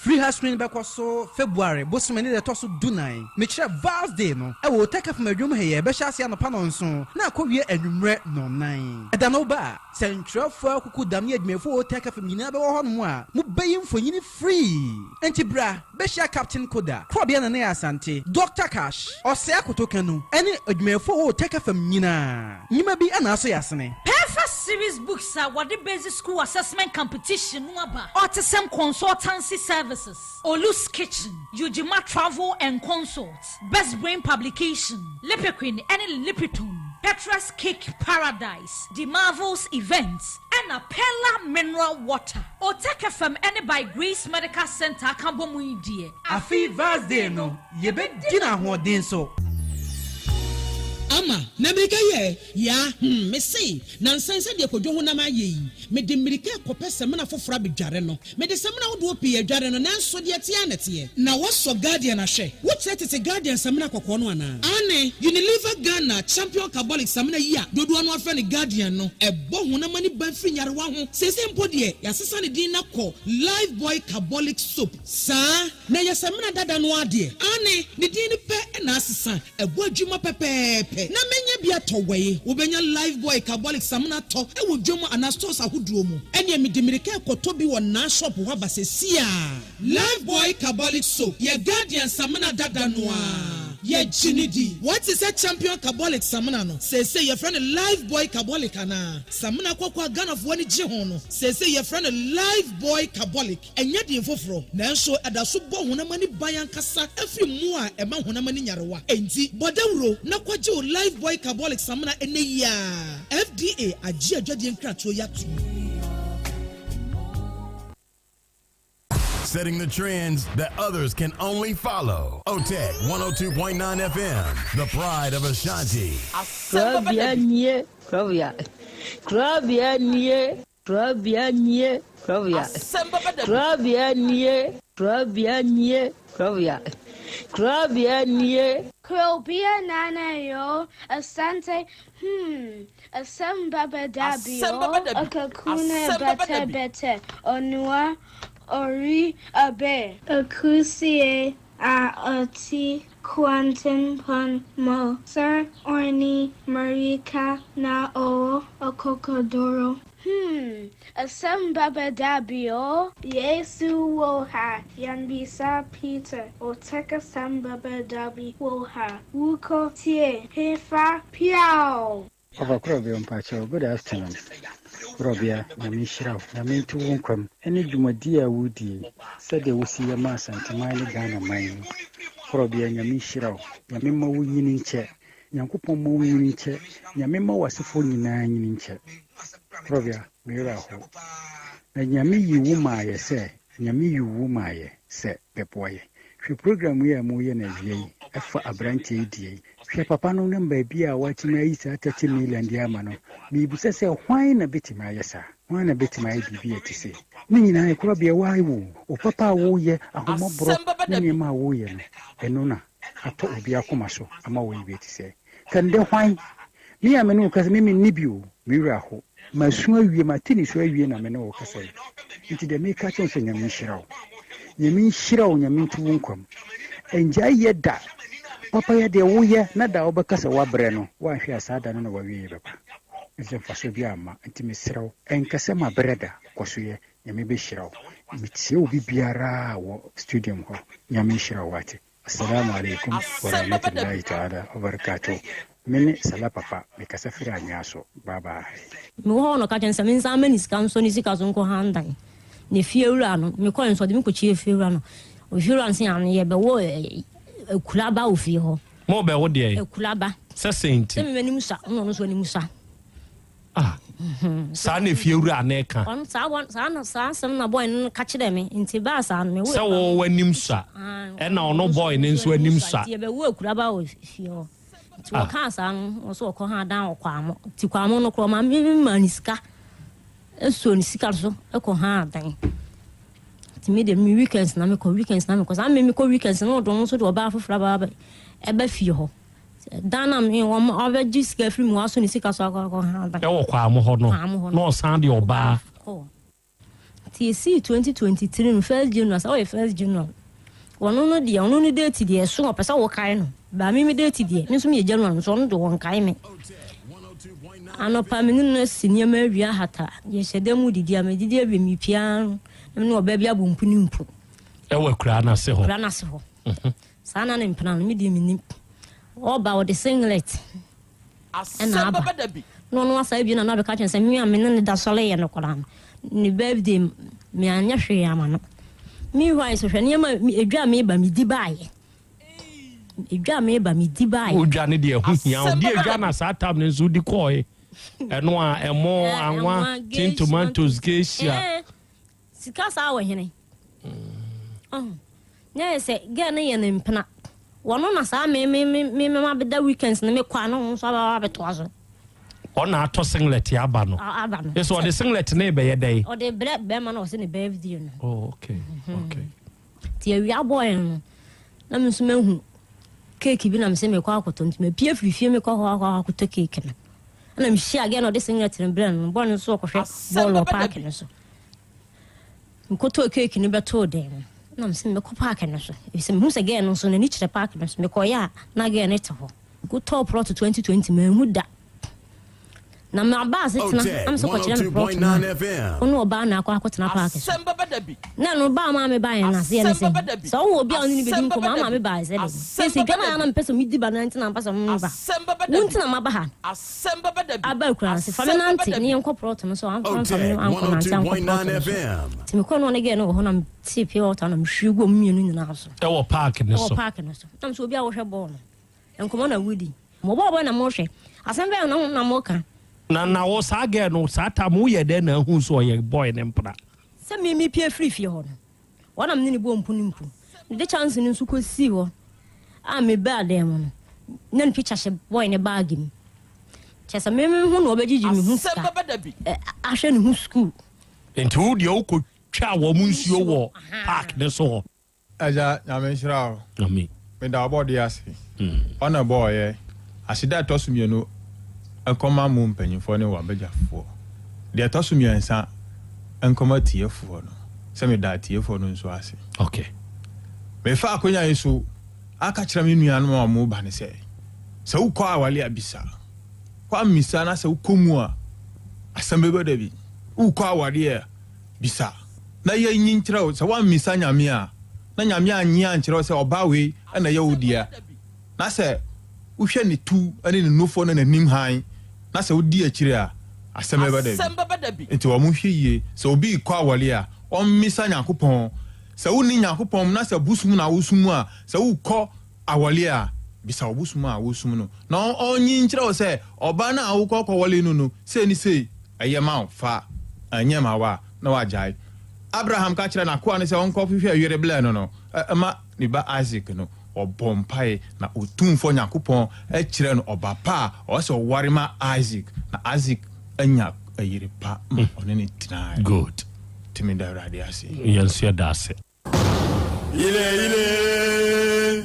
Free Health Screening bɛkɔ so February bosome ne da ɛtɔ so dunan, mekyerɛ Val's Day no, wɔ Otec FM adwuma mu ha yi a ɛbɛhyɛ aseɛ anɔpa nnɔnson na akɔwie anwummerɛ nnɔnnan. Ɛda no woba a, sɛntwerɛfoɔ akukudam ne adwumayɛfoɔ wɔ Otec FM nyinaa bɛwɔ hɔnom a mobɛyi mfonini free. Enti bra bɛhyia Captain Koda, Korɔbea Nana Yaa Asante, Doctor Cash, Ɔsɛe Akoto Kanu ne adwumayɛfoɔ wɔ Otec FM nyinaa. Nnwuma bi na asɔ yɛn asene. Perfect Series Books a wɔde Basic School Assessment Competition no aba, Autism Consultancy Services, Olu's Kitchen, Ujima Travel and Consult, Best Brain Publication, Lipiquin ne Lipiton, Petra's Cake Paradise, The Marvels Events, ɛna Pella Mineral Water. Otec FM ne By Grace Medical Centre aka abɔ mu yi deɛ. Afe Val's Day no, yɛbɛdi no ahoɔden so. Ama, na mirika yɛ yaa hmm, mese nansa yi sɛdeɛ Kwadwo honam ayɛ yi, mede mmirika rekɔpɛ samina foforɔ abɛdware no. Mede samina ahodoɔ pii adware no, nanso deɛ ɛteɛ ara na ɛteɛ. Na woasɔ Guardian ahwɛ? Wokyerɛ tete Guardian samina kɔkɔɔ no anaa? Aane, Unilever Ghana Champion Carbolic samina yi a dodoɔ no ara frɛ no Guardian no, ɛbɔ honam ani ban firi nyarewa ho. Seesei mpo deɛ, yɛasesa ne din no akɔ Lifebuoy Carbolic Soap. Saa, na ɛyɛ samina dada no ara deɛ. Aane, ne din no pɛ na asesa. Ɛbɔ adwuma pɛpɛɛpɛ. Na mɛnya bi atɔ wɛi. Wobɛnya Lifebuoy Carbolic Samina atɔ wɔ dwam anaa stores ahodoɔ mu. Ɛneɛ mede mirika rekɔtɔ bi wɔ Naa shop hɔ aba sesiaa. Lifebuoy Carbolic Soap yɛ Guardian samina dada no ara. Yɛgye no di. Woate sɛ Champion Carbolic Samina no, seesei yɛfrɛ no Lifebuoy Carbolic anaa? Samina kɔkɔɔ a Ghanafoɔ ani gye ho no, seesei yɛfrɛ no Lifebuoy Carbolic. Ɛnyɛ din foforo, nanso ɛda so bɔ honam ani ban ankasa firi mmoa a ɛma honam ani nyarewa. Enti, bɔ dawuro na kɔgye wo Lifebuoy Carbolic Samina ɛnnɛ yi ara. FDA agye adwadie nkratoɔ yi atom. Setting the trends that others can only follow. OTEC 102.9 FM, the pride of Ashanti. Kurabea nie, kurabea, kurabea nie, kurabea nie, kurabea, kurabea nie, kurabea nie, kurabea, kurabea nie. Kurobia nana yo, Asante, hmm, asem baba dabi o, Akakune bete bete, Onua ori abe. Akusie a ɔte kwantempɔn mu sɛ ɔne mmirika na ɔwɔ akokoduru. Hmm, asɛm bɛba da bi o. Yesu wɔ ha, yɛmmisa Peter, Otec asɛm bɛba da bi wɔ ha, wokɔ tie hefa piaw! Ɔfa Korɔbea mpakyɛw good afternoon Korɔbea Nyame nhyira wo Nyame nto wo nkwa mu ɛne dwumadie a wodie yi sɛdeɛ wosi yɛ ma Asanteman ne Ghana man yi Korɔbea Nyame nhyira wo Nyame mma wo nyini nkyɛ Nyankopɔn mma wo nyini nkyɛ Nyame mma w'asefoɔ nyinaa nyini nkyɛ Korɔbea me werɛ ahow na Nyame yi wo maayɛ sɛ Nyame yi wo maayɛ sɛ bɛboa yɛ Hwɛ program yi a moyɛ no awia yi ɛfa abranteɛ yi deɛ yi Hwɛ papa no ne baabi a watumi ayi saa 30 million de ama no. Mebisa sɛ hwan na bɛtumi ayɛ saa? Hwan na bɛtumi ayɛ biribi a ɛte sei? Ne nyinaa ɛkorabea woayɛ wo o papa a woyɛ, ahummɔborɔ ne nneɛma a woyɛ no, ɛno na atɔ obi akoma so ama woayɛ bi a ɛte sɛɛ. Ka ndɛ hwan? Me a me ne wo kasa, me menni bi o, me werɛ aho. Masu awie, mate nisuo awie na me ne wo kasa yi. Nti deɛ meka kyerɛ wo sɛ Nyame nhyira wo. Nyame nhyira wo, Nyame nto wo nkwa mu. Ɛngyae yɛ da. Papayɛ deɛ woyɛ na da a wobɛka sɛ woabrɛ no, woanhwɛ a saa da no na w'awieɛ bɛba. Ɛfiri sɛ mfasoɔ biara mma. Nti mesrɛ wo, ɛnka sɛ mabrɛ da, kɔ so yɛ. Nyame bɛhyira wo. Metie obi biara wɔ studium hɔ. Nyame nhyira wo wate. Assalamu alaikum warahmatullahi ta'ala wabarakatuh. Me ne Salah Papa, mekasa firi Anwea so. Bye bye. Mewɔ hɔ na ɔka kyerɛ me sɛ mensan mma ne sika nsɔ ne sika so nkɔ han dan. Na fiewura no, mekɔe nso ɔde me kɔkyiaa fiewura no. Ofiewura no se ano yɛbɛwɔ akuraba wɔ fie hɔ. Mo bɛwo deɛn? Akuraba. Sɛ sɛn nti? Sɛ me m'anim sua, ɛna ɔno nso anim sua. Ah, saa na efiewura no reka. Ɔno saa wɔ saa na saa asɛm na boy no ka kyerɛ me nti baa saa no me wo. Sɛ wo w'anim sua, ɛna ɔno boy no nso anim sua. Nti yɛbɛwo akuraba wɔ fie hɔ. Nti wɔkaa saa no wɔ so wɔkɔ ha dan wɔ Kwamo. Nti Kwamo no korɔ ma me maa ne sika. Ɛsɔ ne sika so ɛkɔ ha dan. Nti me de me weekends na mekɔ weekends na mekɔ saa me mekɔ weekends na ɔdɔn nso de ɔbaa foforɔ aba ɛba fie hɔ. Dan na me wɔn ɔbɛgye sika firi mu wasɔ ne sika so akɔ akɔ ha dan. Ɛwɔ Kwamo hɔ no na ɔsan de ɔbaa. Kɔ. Nti esii 2023 no first January sɛ ɔyɛ first January wɔno no deɛ ɔno no date deɛ ɛso ɔpɛ sɛ wɔkae no baa me me date deɛ me nso meyɛ January nso ɔno de wɔnkae me anɔpa me ne no asi nneɛma awie ahata yɛhyɛ dan mu didi a medidi awie mepia no na me ne ɔbaa bi abɔ mpu ne mpu ɛwɔ akuraa no ase hɔ akuraa no ase hɔ mhm. saa na ne mpena no me deɛ menim ɔba ɔde singlet ɛna aba na ɔno asa abie na no abɛka kyerɛ sɛ me a me ne ne da sɔre yɛ no koraa no ne birthday me anyɛ hwee ama no meanwhile so hwɛ nneɛma edwa a meba medi baayɛ edwa a meba medi baayɛ odwa ne deɛ ɛho hia wo deɛ edwa na saa tam no nso wodi kɔɔe ɛno a ɛmo anwa tin tomatoes geisha Sika saa wɔ hene? Ɔho. Na yɛ sɛ girl no yɛ ne mpena. Wɔno na saa me me me me ma beda weekends no me kɔ a na ɔno nso aba abɛtoa so. Ɔna atɔ singlet aba no. Aba no. Yɛ sɛ ɔde singlet no rebɛyɛ dɛn? Ɔde brɛ bɛrima no ɔsɛ ne birthday no. Oh okay okay. Ti awia bɔɔɛ no na me nso mahu cake bi na me sɛ mekɔ akɔtɔ nti mapie firi fie mekɔ hɔ akɔ akɔtɔ cake no. Ɛna mehyia girl no ɔde singlet no brɛ no bɔɔl no nso ɔkɔhwɛ bɔɔl wɔ park no so. Mekɔtɔɔ keeki no bɛtoo dan mu na mese mɛkɔ paake no so efisɛ mehu sɛ gɛɛ no nso n'ani kyerɛ paake no so. Mekɔeɛ a na gɛɛ no te hɔ. Mekɔtɔɔ prɔto 2020 manhu da. Na maba asetena na mesɛ kɔkyerɛ me prɔto no a wo ne ɔbaa na akɔ akɔtena paake so. Na ɛno baa maa me baeɛ no aseɛ ne sɛ sɛ wowɔ obi a wo ne no bɛdi nkɔmmɔ ama me baeɛ sɛ dɛn. Seesei dwa no a na mepɛ sɛ medi ba no nti na mepɛ sɛ meba. Wo nti na maba ha. Aba akuraase, fa me nante ne yɛnkɔ prɔto no so, amfa me ankɔ nante ankɔ prɔto no so. Nti mekɔɔ no ɔne gɛɛ no wɔ hɔ na metee pure water na mehwie gu ɔmo mmienu nyinaa so. Ɛwɔ park no so. Ɛwɔ park no so. Na mesɛ obi a wohwɛ bɔɔl no, nkɔmmɔ na wodi. Mo bɔɔl bɛn na mohwɛ? Asɛm bɛn na na moka? Na na wo saa gɛɛ no saa tam woyɛ dɛn na ahu sɛ ɔyɛ boy no mpena? Sɛ me mepue firi fie hɔ no, Hɔ na me ne no bɔɔ mpu ne mpu. Mede kyɛnse no nso kosii hɔ a mebaa dan mu no, na ne picture hyɛ boy ne baage mu. Kyerɛ sɛ me me ho na ɔbɛgyegye me ho sika ahwɛ ne ho sukuu. Nti wo deɛ wokɔtwaa wɔn nsuo wɔ park no so hɔ? Agya Nyame nhyira wo. Amen. Meda ɔbɔdeɛ ase. Ɔna ɛbɔɔyɛ. Aseda a ɛtɔ so mienu nkɔma mo mpanyinfoɔ ne w'abadwafoɔ. Deɛ ɛtɔ so miɛnsa nkɔma atiefoɔ no, sɛ meda atiefoɔ no nso ase. Okay. Mefa akonya yi so aka kyerɛ me nuanom a wɔreba no sɛ, sɛ wokɔ awale a bisa. Woammisa na sɛ wokɔ mu a, asɛm bɛba da bi. Wokɔ awareɛ a, bisa na yɛnyi nkyerɛ wo. Sɛ woammisa Nyame a, na Nyame annye ankyerɛ wo sɛ ɔbaa wei na ɛyɛ wo dea, na sɛ wohwɛ ne tu ne ne nufoɔ ne n'anim hann, na sɛ wodi akyire a, asɛm bɛba da bi. Nti wɔn nhwɛ yie, sɛ obi rekɔ awɔre a, ɔmmisa Nyankopɔn. Sɛ wonni Nyankopɔn mu na sɛ bosom na wosom a, sɛ wokɔ awɔre a, bisa wo bosom a wosom no, na ɔnyi nkyerɛ wo sɛ ɔbaa no a wokɔ kɔwɔre no no, sei ne sei, ɛyɛ ma wo, fa, ɛnyɛ ma wo a, na wagyae. Abraham ka kyerɛɛ n'akoa no sɛ ɔnkɔhwehwɛ yere blɛ no no ma ne ba Isak no, ɔbɔɔ mpae na Otumfoɔ Nyankopɔn kyerɛɛ no ɔba pa a ɔwɔ sɛ ɔware ma Isak, na Isak anya yere pa ma ɔne no tenae. Good. Nti meda Awurade ase. Yɛn nso yɛda ase. Ile ile.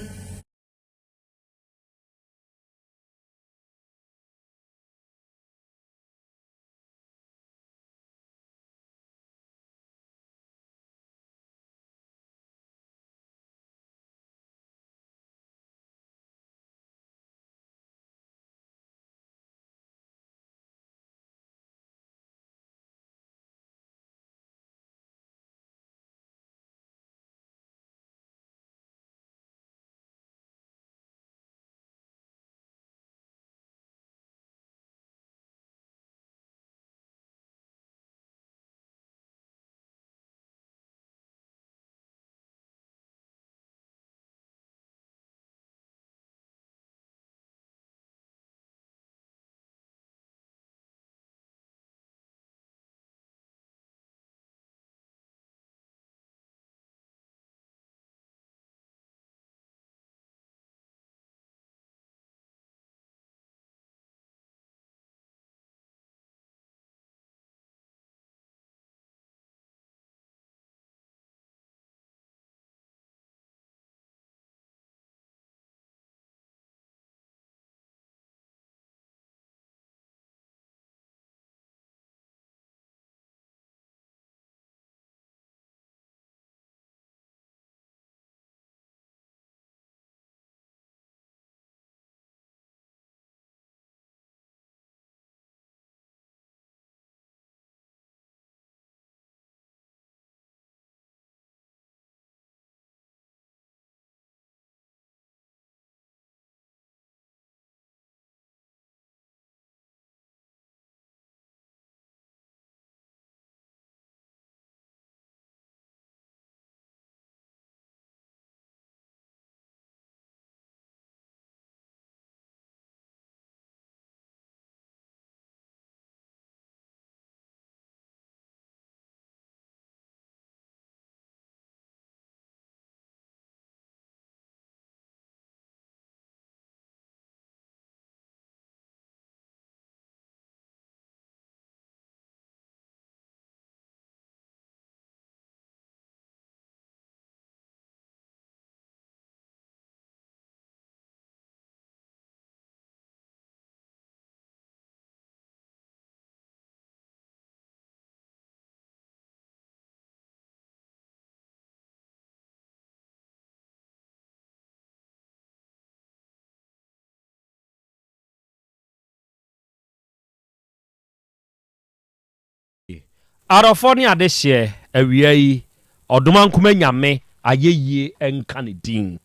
Adɔfoɔ ne adehyeɛ, awia yi, Ɔdomankoma Nyame ayɛyie nka ne din.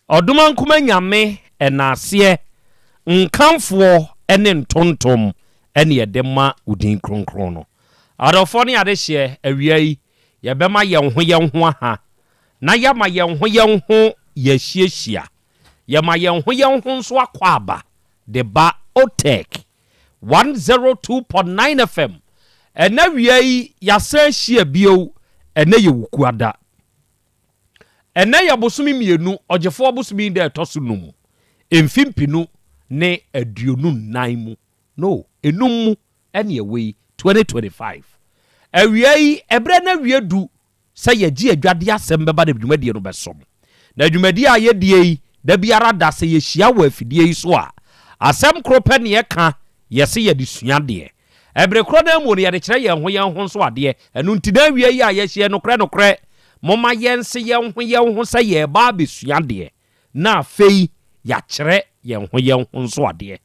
Ɔdomankoma Nyame ɛnaaseɛ, nkamfoɔ ne ntontom ne yɛde ma wo din kronkron no. Adɔfoɔ ne adehyeɛ, awia yi, yɛbɛma yɛn ho yɛn ho aha, na yɛama yɛn ho yɛn ho yɛahyiahyia. Yɛma yɛn ho yɛn ho nso akwaaba de ba OTEC 102.9 FM. Ɛnnɛ awia yi, yɛasan ahyia bio, ɛnnɛ yɛ Wukuada. Ɛnnɛ yɛ bosome mmienu, Ɔgyefoɔ bosome yi da ɛtɔ so num, mfe mpenu ne 24 mu, no, enum mu ɛne ɛwɔ yi, 2025. Awia yi, ɛberɛ no awie du sɛ yɛgye adwadeɛ asɛm bɛba na dwumadie no bɛsom. Na dwumadie a yɛdie yi, da biara da sɛ yɛhyia wɔ afidie yi so a, asɛm koro pɛ ne yɛka, yɛse yɛde sua adeɛ. Ɛbere korɔ no ara mu no, yɛde kyerɛ yɛn ho yɛn ho nso adeɛ. Ɛno nti na awia yi a yɛahyia yi, nokorɛ nokorɛ, momma yɛnse yɛn ho yɛn ho sɛ yɛreba abɛsua adeɛ, na afei yɛakyerɛ yɛn ho yɛn ho nso adeɛ.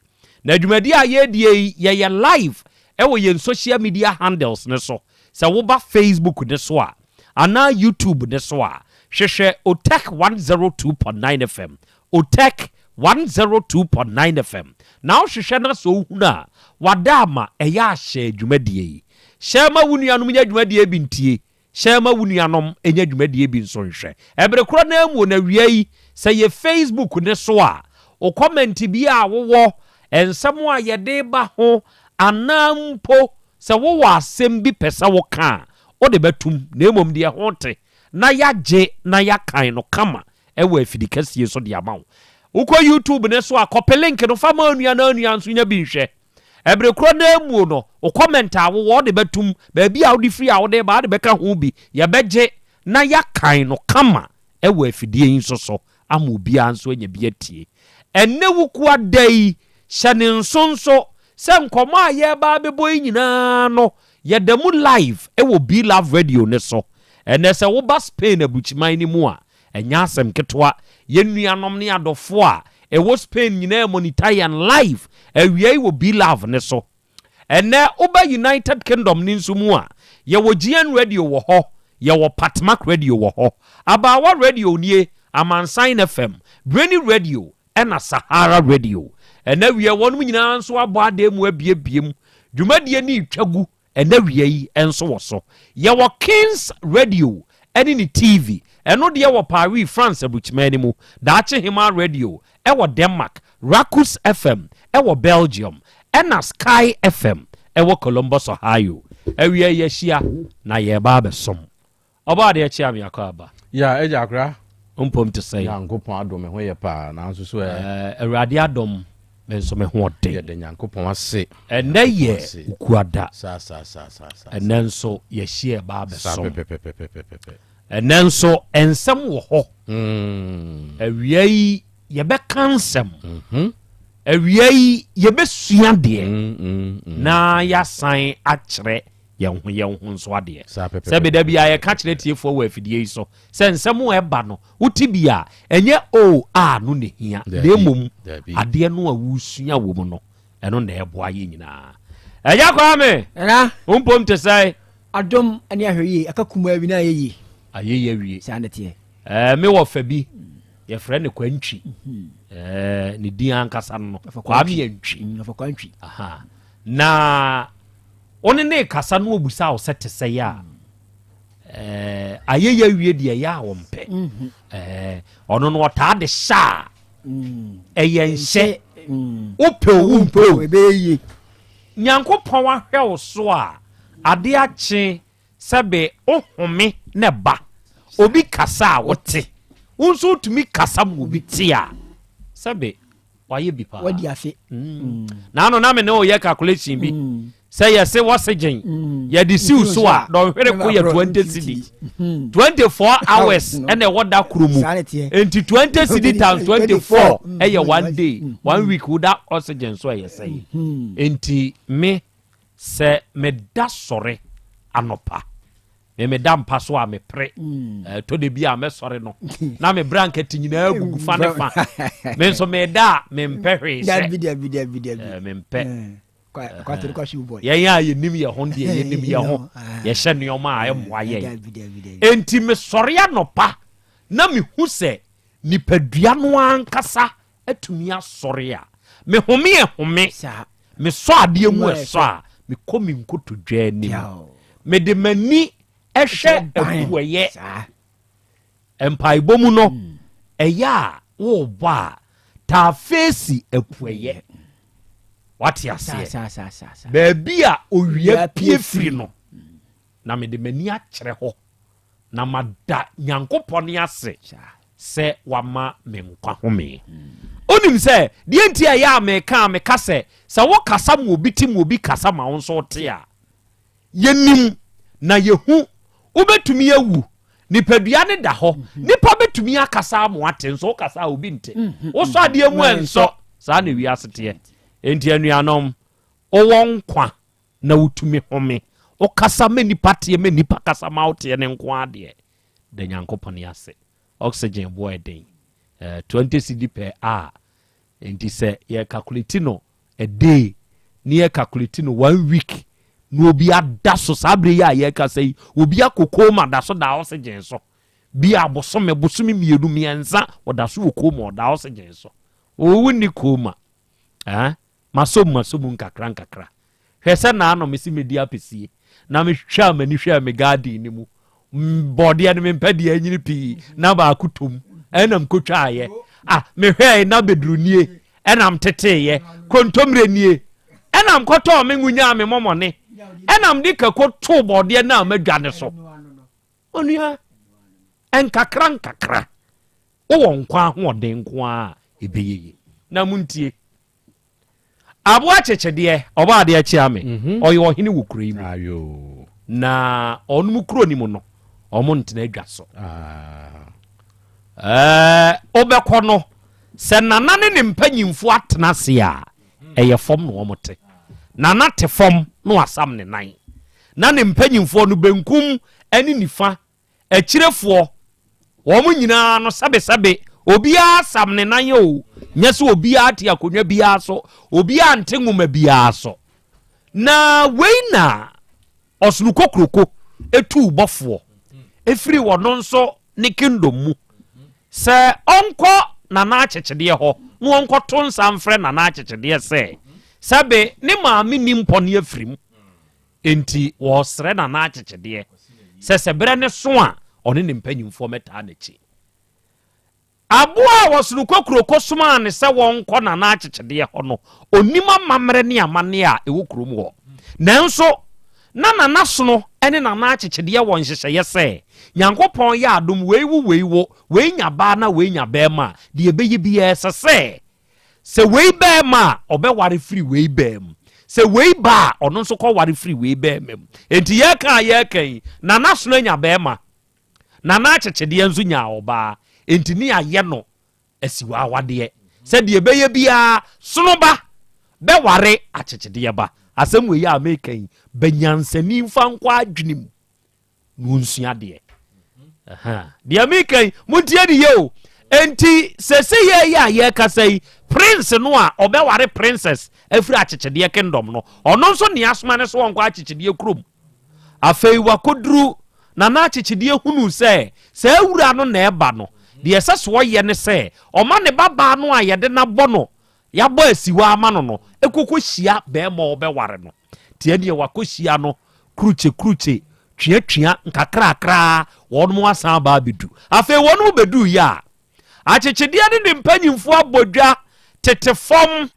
Na dwumadie a yɛredie yi, yɛyɛ live wɔ yɛn social media handles no so. Sɛ woba Facebook no so a, anaa YouTube no so a, hwehwɛ Otech 102.9 FM, Otech 102.9 FM, na wohwehwɛ na sɛ wohunu a, wada ama ɛyɛ a hyɛ dwumadie yi. Hyɛ ma wo nuanom nya dwumadie bi ntie. Hyɛ ma wo nuanom nya dwumadie bi nso nhwɛ. Ɛbere korɔ no ara mu no awia yi, sɛ yɛ Facebook no so a, wo kɔmɛnte bi a wowɔ, nsɛm a yɛde reba ho, anaa mpo sɛ wowɔ asɛm bi pɛ sɛ woka a, wode bɛtom, na mmom deɛ ɛho te, na yɛagye na yɛakan no kama wɔ afidi kɛseɛ so de ama wo. Wokɔ YouTube no so a, kɔpe link no fa ma onua na onua nso nya bi nhwɛ. Ɛbere korɔ no ara mu no, wo comment a wowɔ wode bɛtom, baabi a wode firi a wode ba wode bɛka ho bi, yɛbɛgye na yɛakan no kama wɔ afidie yi nso so ama obiara nso anya bi atie. Ɛnnɛ Wukua da yi, hyɛ ne nso nso sɛ nkɔmmɔ a yɛreba abɛbɔ yi nyinaa no, yɛda mu live wɔ Be Love Radio no so. Ɛnnɛ sɛ woba Spain aburukyiman no mu a, Ɛnyɛ asɛm ketewa. Yɛn nuanom ne adɔfoɔ a ɛwɔ Spain nyinaa monitor yɛn live awia yi wɔ Be-Love no so. Ɛnnɛ woba United Kingdom no nso mu a, yɛwɔ GN Radio wɔ hɔ, yɛwɔ Patmak Radio wɔ hɔ. Abaawa Radio nie, Amansan FM, Brainy Radio ɛna Sahara Radio. Ɛnnɛ awia wɔnom nyinaa nso abɔ adan mu abiebie mu. Dwumadie no retwa gu Ɛnnɛ awia yi nso wɔ so. Yɛwɔ Kings Radio ne ne TV, ɛno deɛ wɔ Paris, France aburukyiman no mu, Daakye Hemaa Radio wɔ Denmark, Rakus FM wɔ Belgium, ɛna Sky FM wɔ Columbus, Ohio. Awia yi yɛahyia na yɛreba abɛsom. Ɔbɔ adeɛ kye a me akɔ aba. Ya agya akora. Wo mpom te sɛn? Nyankopɔn adom me ho yɛ paa nanso so ɛ. Ɛɛ Awurade adom me nso me ho ɔden. Yɛda Nyankopɔn ase. Ɛnɛ yɛ Ukuada. Saa saa saa saa saa. Ɛnɛ nso yɛahyia ɛba abɛsom. Saa pɛpɛpɛpɛpɛpɛ. Ɛnɛ nso nsɛm wɔ hɔ. Awia yi yɛbɛka nsɛm. Awia yi yɛbɛsua deɛ na yɛasan akyerɛ yɛn ho yɛn ho nso adeɛ. Sɛbe da biara yɛka kyerɛ tiefoɔ wɔ afidie yi so sɛ nsɛm a ɛba no wote bi a ɛnyɛ o a no na ɛhia na mmom adeɛ no a wosua wɔ mu no ɛno na ɛboa yɛ nyinaa. Ɛgya Kwame, wo mpom te sɛn? Adom ne ahwɛyie aka kumaa bi na ayɛ yie. Ayɛ yie awie. Saa na ɛteɛ. Ɛɛ me wɔ fɛ bi yɛfrɛ no Kwantwi. Ɛɛ ne din ankasa no Kwame Antwi. Kwantwi. Na Wo ne no rekasa na ɔbusa wo sɛ te sɛe a, ɛɛ, ayɛyɛ awie deɛ ɛyɛ a ɔmpɛ. Mhm. Ɛɛ, ɔno no ɔtaa de hyɛ a, mm. ɛyɛ nhyɛ. Mm. Wopɛ o, wompɛ o. Ɛbɛyɛ yie. Nyankopɔn ahwɛ wo so a, ade akye sɛbe wohome na ɛba. Obi kasa a wote. Wo nso wotumi kasa ma obi te a, sɛbe wayɛ bi paa. Wadi afe. Mm. Naano na me ne oyɛ calculation bi. Mm. Sɛ yɛse wɔsegyen mm. yɛde siw so a dɔnhwere ko yɛ 20 cedi. 24 mm. hours ɛna ɛwɔ da koro mu. Nti 20 cedi times 24 ɛyɛ one day one week woda oxygen so ɛyɛ sɛn. Nti me sɛ meda sɔre anɔpa Me meda mpa so a mepere. Ɛtɔ da bi a mɛsɔre no na me brankɛte nyinaa gugu fa ne fa. Me nso meda a mempɛ hwee hyɛ. Dabi dabi dabi dabi. Mempɛ. Yɛn a yɛnim yɛn ho deɛ yɛnim yɛn ho, yɛhyɛ nneɛma a ɛmmoa yɛn. Enti mesɔre anɔpa na mehu sɛ nipadua no ankasa atumi asɔre a, mehome ɛhome, mesɔ adeɛ mu ɛsɔ a, mekɔ me nkotodwe anim. Mede m'ani hwɛ apueɛ. Mpaebɔ mu no, ɛyɛ a worebɔ a, taa feesi apueɛ. Wate aseɛ? Baabi a owia pie firi no, na mede m'ani akyerɛ hɔ, na mada Nyankopɔn ase sɛ wama me nkwa home. Wonim sɛ, deɛ nti a ɛyɛ a meka a meka sɛ, sɛ wokasa ma obi te ma obi kasa ma wo nso wote a, Yɛnim na yɛhu. Wobɛtumi awu. Nipadua no da hɔ. Nipa bɛtumi akasa ama wate nso wokasa a obi nte. Wosɔ adeɛ mu ɛnsɔ. Saa na wiase teɛ. Enti anuanom, wowɔ nkwa na wotumi home. Wokasa ma nipa teɛ ma nipa kasa ma woteɛ no nko ara deɛ, da Nyankopɔn ase. Oxygen boɔ ɛden. Eh, 20 cedi per hour. Enti sɛ yɛ calculate no a day na yɛ calculate no one week na obi ada so saa bere yi a yɛrekasa yi obi akɔ coma da so da oxygen so bi a bosome bosome mmienu mmiɛnsa ɔda so wɔ coma ɔda oxygen so owu ni coma eh masom masom nkakra nkakra Hwɛ sɛ naano mese mɛdi apɛsie na mehwɛa m'ani hwɛɛ me garden no mu bɔdeɛ no mempɛ deɛ anyini pii na baako tom ɛna mekɔtwaeɛ ah mehwɛe na bɛduru nie ɛna mteteeɛ kontomire nie ɛna mkɔtɔɔ me ngo nyaa me mɔmɔne ɛna mede kako too bɔdeɛ no a madwa ne so onua nkakra nkakra wowɔ nkwa ahoɔden nko a ɛbɛyɛ yie na montie Aboa kyekyedeɛ, ɔbɔ adeɛ kyea me. Mhm. Ɔyɛ ɔhene wɔ kuro yi mu. Na ɔnom kuro no mu no, ɔmo ntena adwa so. Ah. Ɛɛ, wobɛkɔ no, sɛ nana ne ne mpanyimfoɔ atena ase a, ɛyɛ fam na wɔn te. Nana te fam na wasam ne nan. Na ne mpanyimfoɔ no benkum ne nifa Akyirefoɔ, wɔn nyinaa no sɛbesɛbe, obiara sam ne nan o, nyɛ sɛ obiara te akonnwa biara so, obiara nte nwoma biara so. Na wei na ɔsono kokuroko etuu bɔfoɔ efiri ɔno nso ne kingdom mu sɛ ɔnkɔ Nana Akyekyedeɛ hɔ na ɔnkɔto nsa mfrɛ Nana Akyekyedeɛ sɛ sɛbe ne maame nni mpɔne afiri mu. Enti wɔresrɛ Nana Akyekyedeɛ sɛ sɛ berɛ no so a, ɔne ne mpanyimfoɔ mmɛtaa n'akyi. Aboa a Ɔsono Kokuroko somaa no sɛ wɔnkɔ Nana Akyekyedeɛ hɔ no, ɔnnim amammerɛ ne amanneɛ a ɛwɔ kurom hɔ. Nanso, na Nana Sono ne Nana Akyekyedeɛ wɔ nhyehyɛeɛ sɛ, Nyankopɔn yɛ adom, wei wo wei wo, wei nya baa na wei nya barima a, deɛ ɛbɛyɛ biara ɛsɛ sɛ Sɛ wei barima a, ɔbɛware firi wei baa mu. Sɛ wei ba a, ɔno nso kɔware firi wei barima mu. Enti yɛreka a yɛreka yi, Nana Sono anya barima. Nana Akyekyedeɛ nso nyaa ɔbaa. Enti ne yɛayɛ no asiwa awadeɛ. Sɛ deɛ ɛbɛyɛ biara, Sono ba bɛware Akyekyedeɛ ba. Asɛm wei a mereka yi, ba nyansani mfa nkɔ adwene mu. na ɔnsua adeɛ deɛ meka yi montie ne yie o enti sɛsɛ yɛ yi a yɛrekasa yi prince no a ɔbɛware princess afiri akyekyedeɛ kingdom no ɔno nso nea asoma ne so ɔnkɔ akyekyedeɛ kurom afei wakɔduru na na akyekyedeɛ hunu sɛ saa wura no na ɛba no deɛ ɛsɛ so ɔyɛ ne sɛ ɔma ne babaa no a yɛde no abɔ no yɛabɔ asiwa ama no no ɛkɔkɔ hyia bɛrima ɔbɛware no Nti ɛneɛ wakɔhyia no krukye krukye, twea twea, nkakrakra wɔnom asan aba abɛdu. Afei wɔnom bɛduiɛ a, akyekyedeɛ ne ne mpanyimfoɔ abɔ dwa tete fam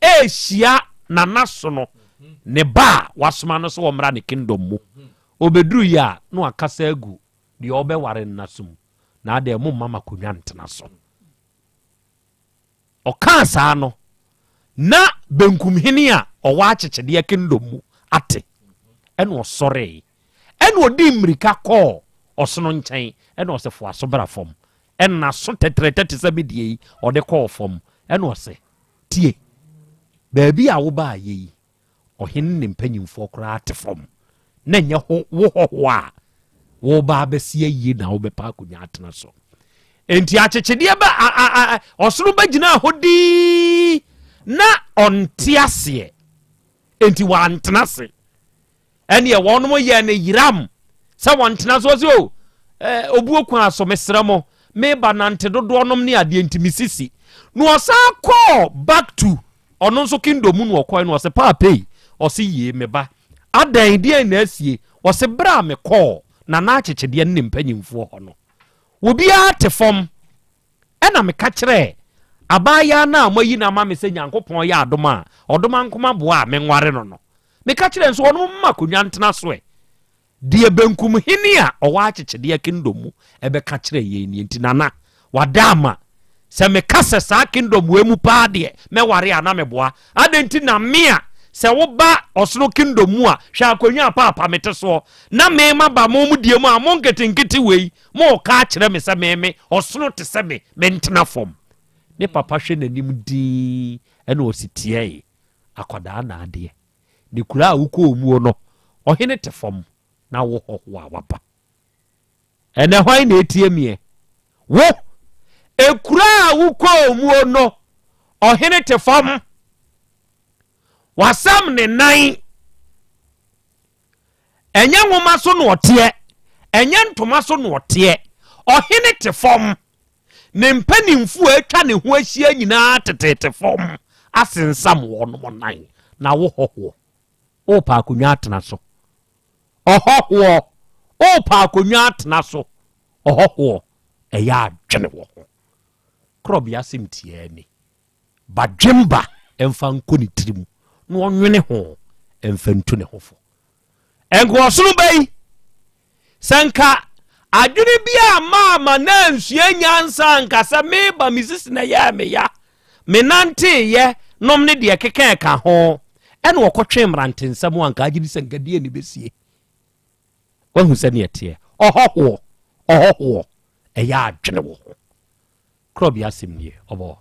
ɛrehyia Nana Sono, ne ba a wasoma no sɛ ɔmmra ne kingdom mu. Ɔbɛduruiɛ a, na wakasa agu deɛ ɔbɛware no n'aso mu, na adɛn momma m'akonnwa ntena so. Ɔkaa saa no, na benkumhene a ɔwɔ akyekyedeɛ kingdom mu ate. Ɛna ɔsɔree. Ɛna ɔdii mmirika kɔɔ ɔsono nkyɛn. Ɛna ɔse, Foa so bra fam. Ɛna n'aso tɛtrɛtɛ te sɛ me deɛ yi, ɔde kɔɔ fam. Ɛna ɔse, Tie, baabi a wobaeɛ yi, ɔhene ne ne mpanyimfoɔ koraa te fam, na ɛnyɛ ho wo hɔhoɔ a woreba abɛsi ayie na wobɛpɛ akonnwa atena so. Enti akyekyedeɛ bɛ a a a ɔsono bɛgyinaa hɔ dii na ɔnte aseɛ. Enti wantena ase. Ɛneɛ wɔnom yɛɛ no yeram sɛ wɔntena so. Ɔse o, eh, obuo kwan so, mesrɛ mo, meba nante dodoɔ nom ne adeɛ nti me sisi. Na ɔsan kɔɔ back to ɔno nso kingdom mu na ɔkɔɛ no ɔse paapei, ɔse yie me ba, adɛn deɛn na asie? Ɔse berɛ a mekɔɔ Nana Akyekyedeɛ ne ne mpanyinfoɔ hɔ no, obiara te fam. Ɛnna meka kyerɛɛ abaayaa no a moayi no ama me sɛ Nyankopɔn yɛ adom a, ɔdomankoma boa a menware no no. Meka kyerɛɛ no sɛ ɔno mma akonnwa ntena so ɛ. Deɛ benkum hene a ɔwɔ akyekyedeɛ kingdom mu bɛka kyerɛɛ yɛn nie. Nti Nana, wada ama. Sɛ meka sɛ saa kingdom wei mu paa deɛ mɛware a na meboa. Adɛn nti na me a sɛ woba ɔsono kingdom mu a, hwɛ akonnwa a paapa mete soɔ, na me maba mo mo deɛ mu a mo nketenkete wei Moreka akyerɛ me sɛ me, me, ɔsono te sɛ me, mentena fam? Ne papa hwɛ n'anim dinn, ɛna ɔsi tiɛe, Akwadaa na adeɛ. Ne kuro a wokɔɔ muo no, ɔhene te fam, na wo hɔhoɔ a waba. Ɛnɛ hwan na ɛtie meɛ? Wo! Ekuro a wokɔɔ muo no, ɔhene te fam. Wasam ne nan. Ɛnyɛ nwoma so na ɔteɛ, ɛnyɛ ntoma so na ɔteɛ. Ɔhene te fam. Ne mpanimfoɔ a atwa ne ho ahyia nyinaa teteete fam asensam wɔn nan. Na wo hɔhoɔ, worepɛ akonnwa atena so. Ɔhɔhoɔ, worepɛ akonnwa atena so. Ɔhɔhoɔ, ɛyɛ adwene wɔ ho. Korɔbea asɛm tiaa ni. Badwemba mfa nkɔ ne tirim na ɔnwene ho mfa ntu ne ho fo. Nka ɔsono ba yi, sɛ nka adwene bi a maama na ansua nyansa anka sɛ meba me sisi na ɛyɛɛ me ya, menanteeyɛ nom ne deɛ ɛkeka ɛka ho, ɛna ɔkɔtwee mmerantensɛm a nka agye di sɛ nka deɛ ne bɛsie. Wahu sɛdeɛ ɛteɛ. Ɔhɔhoɔ, ɔhɔhoɔ, ɛyɛ adwene wɔ ho. Korɔbea asɛm nie, ɔbɔ.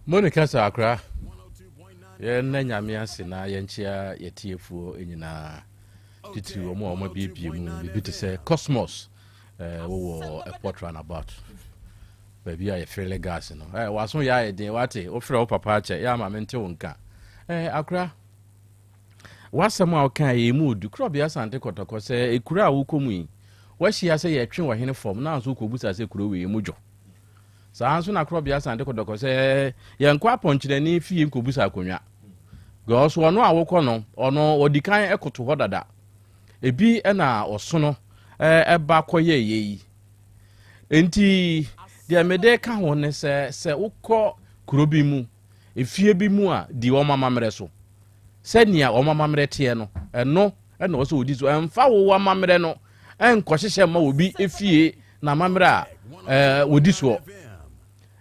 Monica Sakra, Yɛnna Nyame ase na yɛnkyea yɛtiefoɔ nyinaa, titiriw wɔn a wɔabiebie mu, biribi te sɛ Cosmos, eh, wowɔ airport runabout, baabi a yɛfele gas no. Eh, waso yɛ ayɛ den, wate, wofrɛ wo papa akyɛ, yɛ ama mente wo nka. Eh, akora, w'asɛm a wokaa yɛ mu odu, Korɔbea Asante Kɔtɔkɔ, sɛ ekura a wokɔ mu yi, Woahyia sɛ yɛtwe ɔhene fam na nso wokɔbisa sɛ kuro wei mu dwo. Saa ara nso na Korɔbea Asante Kɔtɔkɔ sɛ yɛnkɔ apɔnkyenani fie nkɔbisa akonnwa. Because ɔno a wokɔ no, ɔno ɔdi kan koto hɔ dada. Ebi na ɔsono ɛba kɔyɛ yɛ yi. Enti deɛ mede ka ho ne sɛ sɛ wokɔ kuro bi mu, efie bi mu a, di wɔn amammerɛ so. Sɛnea wɔn amammerɛ teɛ no, ɛno na ɛwɔ sɛ wɔdi so. Ɛmfa wo amammerɛ no nkɔhyehyɛ mma obi fie n'amammerɛ a ɛɛ wɔdi soɔ.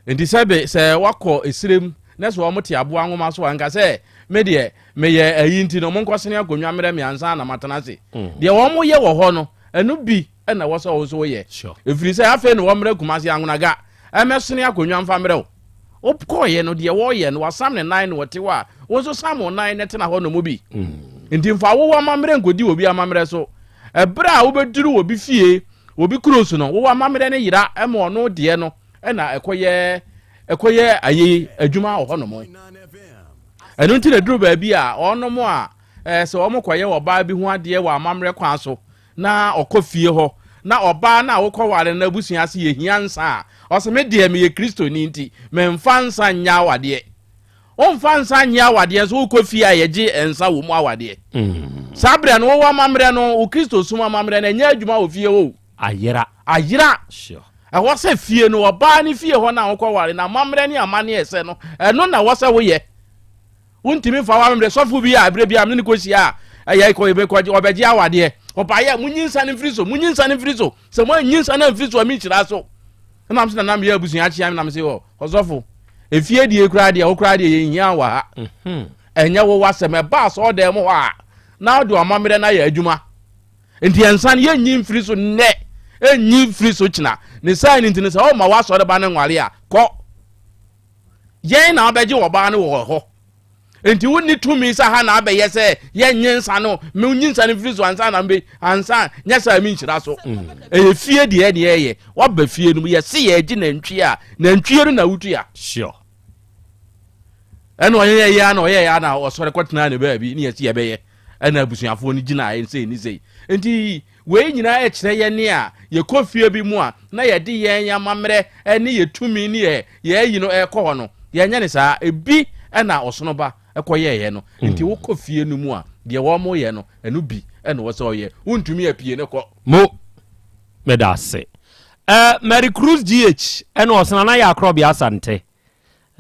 Nti sɛbe sɛ wakɔ esirem na sɛ wɔn te aboa nwoma so a, nka sɛ me deɛ meyɛ ayi nti no monkɔsene akonnwa mmerɛ me ansa na matena ase. Mm. Deɛ wɔn yɛ wɔ hɔ no, ɛno bi na ɛwɔ sɛ wo nso woyɛ. Ɛfiri sɛ afei na wɔmmrɛ Kumasi Anwonaga ɛmɛsene akonnwa mfa mmerɛ wo. Wokɔeɛ no, deɛ wɔreyɛ no, wasam ne nan na ɔte hɔ a, wo nso sam wo nan na tena hɔ nom bi. Mm. Nti mfa wo amammerɛ nkɔdi obi amammerɛ so. Ɛberɛ a wobɛduru obi fie, obi kuro so no, wowɔ amammerɛ no yera ma ɔno deɛ no na ɛkɔyɛ ɛkɔyɛ ayi adwuma wɔ hɔ nom. Ɛno nti na ɛduru baabi a ɔnom a sɛ wɔn kɔyɛ ɔbaa bi ho adeɛ wɔ amammerɛ kwan so na ɔkɔ fie hɔ na ɔbaa no a wokɔware no abusua ase yɛhia nsa a, ɔse me deɛ meyɛ Kristoni nti memfa nsa nyɛ awadeɛ. Womfa nsa nyɛ awadeɛ nso wokɔ fie a yɛgye nsa wɔ mu awadeɛ. Mm. Saa berɛ no wowɔ amammerɛ no, wo Kristosom amammerɛ no ɛnyɛ adwuma wɔ fie hɔ o. Ayera. Ayera. Sure. Ɛwɔ sɛ fie no ɔbaa ne fie hɔ no a wokɔware no amammerɛ ne amanneɛ ɛsɛ no ɛno na ɛwɔ sɛ woyɛ. Wontumi mfa w'amemmerɛ sɔfo bi a berɛ bi a mene no kɔhyia a ɛyɛ kɔ yɛbɛkɔgye ɔbɛgye awadeɛ ɔbaeɛ a monyi nsa no mfiri so monyi nsa no mfiri so sɛ moanyi nsa no amfiri so a menhyira so ɛnam sɛ nana meyɛ abusua akyea me nam sɛ ɔ ɔsɔfo efie die koraa deɛ wo koraa deɛ yɛnhia wɔ ha mhm. ɛnyɛ wo wasɛm ɛba asɔɔ dɛm mu hɔ a na wode ɔmammerɛ no ayɛ adwuma nti ɛnsa no yɛnyi mfiri so nnɛ ɛnyi mfiri so kyena ne saa no nti no sɛ ɔma w'asɔre ba no nware a kɔ Yɛn na wabɛgye ɔbaa no wɔ hɔ. Nti wonni tumi sɛ ha na abɛyɛ sɛ yɛnyɛ nsa no, menyi nsa no mfiri so ansa na mbe ansa nyɛ sɛ menhyira so. Mm. Ɛyɛ fie deɛ ɛne ɛyɛ. Waba fie no mu yɛse yɛgye nantwie a, nantwie no na wotua. Sure. Ɛna ɔyɛyɛ yɛ na ɔyɛyɛ na ɔsɔre kɔtena ne baabi ne yɛsi yɛbɛyɛ ɛna abusuafoɔ no gyina yɛn sei ne sei. Nti wei nyinaa ɛkyerɛ yɛn a yɛkɔ fie bi mu a na yɛde yɛn amammerɛ ne yɛ tumi ne yɛ yɛayi no ɛkɔ hɔ no, yɛnyɛ ne saa. Ebi ɛna ɔsono ba ɛkɔ yɛɛyɛ no. Nti wokɔ fie no mu a deɛ wɔn yɛ no ɛno bi ɛna wɔ sɛ ɔyɛ. Wontumi apue ne kɔ. Mo meda ase. Eh, Mary Cruz GH ɛna ɔsena na yɛ akorɔbea Asante.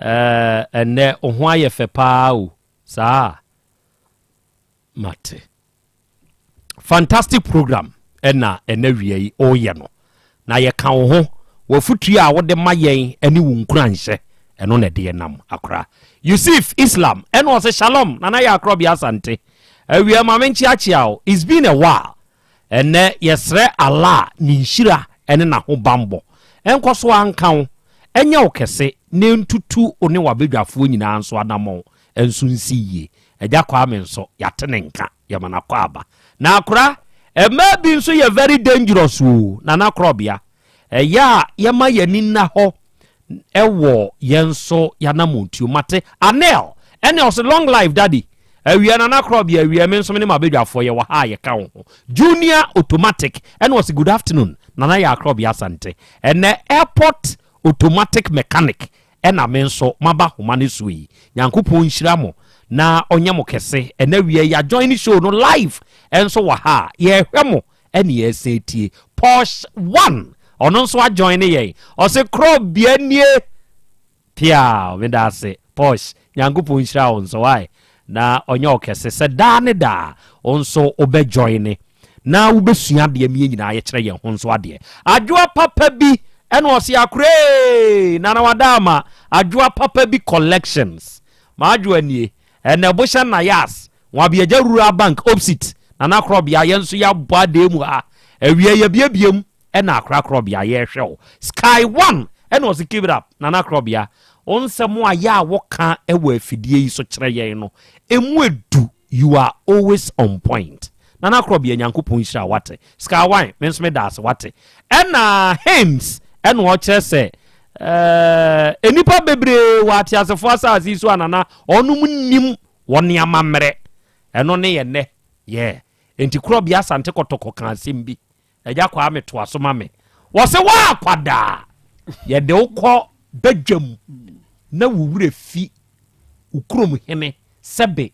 Eh, ɛnɛ wo ho ayɛ fɛ paa o. Saa. Mate. Fantastic program ɛna ɛnɛ wia yi ɔyɛ no. Na yɛka wo ho, w'afutuo a wode ma yɛn ɛne wo nkuranhyɛ ɛno na ɛde yɛnam akora. Yusuf Islam ɛna ɔse shalom Nana yɛ akorɔbea Asante. Awia ma menkyeakyea wo. It's been a while. Ɛnnɛ yɛsrɛ Allah ne nhyira ne n'ahobanbɔ nkɔ so ara nka wo, ɛnyɛ wo kɛse na ɛntutu wo ne w'abadwafoɔ nyinaa nso anammɔn nso nsi yie. Agya Kwame nso yɛate ne nka, yɛma no akwaaba. Na akora, mmaa bi nso yɛ very dangerous o, Nana Korɔbea. Ɛyɛ a yɛma yɛn ani nna hɔ wɔ yɛn nso y'anamontuo. Mate Anel ɛne ɔse long life daddy. Awia Nana Krɔbea awia me nso me ne m'abadwafoɔ yɛwɔ ha a yɛka wo ho. Junior Automatic ɛne ɔse good afternoon Nana Yaa Krɔbea Asante. Ɛnɛ airport automatic mechanic ɛna me nso maba homa no so yi. Nyankopɔn nhyira mo na ɔnyɛ mo kɛse. Ɛnɛ awia yi yɛajoin show no live ɛnso wɔ ha a yɛhwɛ mo ɛne yɛsan tie Porsche one ɔno nso ajoin ne yɛn ɔse korɔ bia nie piaa meda ase Porsche Nyankopɔn nhyira wo nso wae na ɔnyɛ wo kɛse sɛ daa ne daa wo nso wobɛ join ne na wobɛsua adeɛ meyɛ nyinaa yɛkyerɛ yɛn ho nso adeɛ adwoa papa bi ɛna ɔse akoree nana wada ama adwoa papa bi collections maadwoa nie Ɛnɛ bohyɛ Nayas, Nwabiagya Rural Bank opsit, Nana Korɔbea, yɛn nso yɛabɔ adee mu ha. Awia yɛabiabia mu ɛna Akora Korɔbea yɛrehwɛ wo. Sky One ɛna ɔse keep it up Nana Korɔbea. Wo nsɛm a yɛ a woka wɔ afidie yi so kyerɛ yɛn no ɛmu ɛdu you are always on point. Nana Korɔbea Nyankopɔn nhyira wo wate. Sky One me nso meda ase wate. Ɛna Hames ɛna ɔkyerɛ sɛ ɛɛ nnipa bebree wɔ ateasefoɔ asase yi so a nana ɔnom nnim wɔn amammerɛ. Ɛno ne yɛ nnɛ. Yeah. Enti Korɔbea Asante Kɔtɔkɔ ka asɛm bi. Agya Kwame toa so ma me. Wɔse woakwadaa yɛde wo kɔ badwam na wo werɛ fi wo kurom hene sɛbe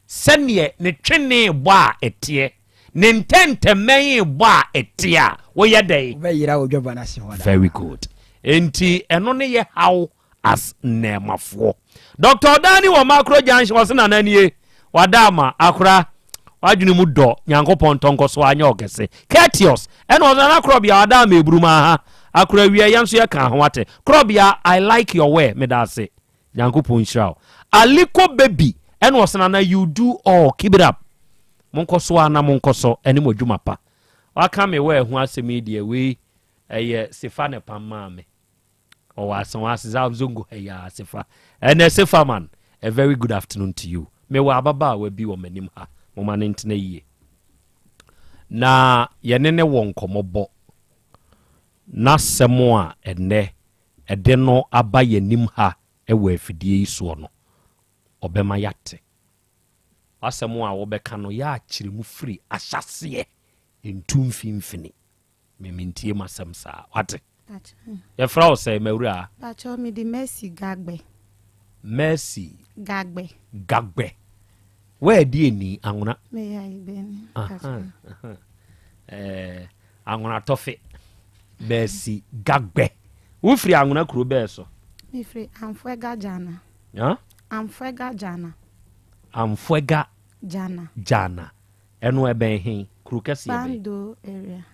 Sɛdeɛ ne twene bɔ a ɛteɛ, ne ntɛntɛmmɛn bɔ a ɛteɛ a, woyɛ dɛn? Wobɛyera wɔ dwabɔ no ase hɔ daa. Very good. Enti ɛno ne yɛ haw as nnɛɛmafoɔ. Doctor Ɔdaani wɔ Makro Junction ɔse nana nie, wada ama, akora, wadwene mu dɔ, Nyankopɔn ntɔ nkɔ so anyɛ ɔkɛse. Curtius, ɛna ɔse nana Korɔbea wada ama eburum aha, akora wiɛ yɛn nso yɛka ho ate. Korɔbea, I like your wear, meda ase. Nyankopɔn nhyira wo. Aliko baby ɛna ɔsɛ nana you do all keep it up. Monkɔ so ara na monkɔ so ɛne mo adwuma pa. Waka me wɔ ɛho asɛm yi deɛ wei ɛyɛ sefa na ɛpam maa me. Ɔwɔ asen ase za zongo ha yi ara sefa. Ɛnɛ sefa man a very good afternoon to you. Mewɔ ababaawa bi wɔ m'anim ha moma no ntena yie. Na yɛne ne wɔ nkɔmmɔbɔ. N'asɛm a ɛnɛ ɛde no aba yɛn anim ha wɔ afidie yi soɔ no, ɔbɛma yɛate. W'asɛm a wobɛka no, yɛ a kyerɛ mu firi ahyɛaseɛ ntu mfimfini. Me mentie m'asɛm saa. Wate? Yɛfrɛ wo sɛn, m'awuraa? Pakyɛ, mede Mercy Gagbe. Mercy. Gagbe. Gagbe. Wɛɛdi eni anwona. Meyɛ ayibeni. Ɛɛ anwona tɔfe. Mercy Gagbe. Wofiri anwona kuro bɛɛ so? Mefiri Amfuega Jana. Huh? Amfuega Jana. Amfuega Jana. Jana. Ɛno ɛbɛn he? Kuro kɛseɛ bɛn? Pando area.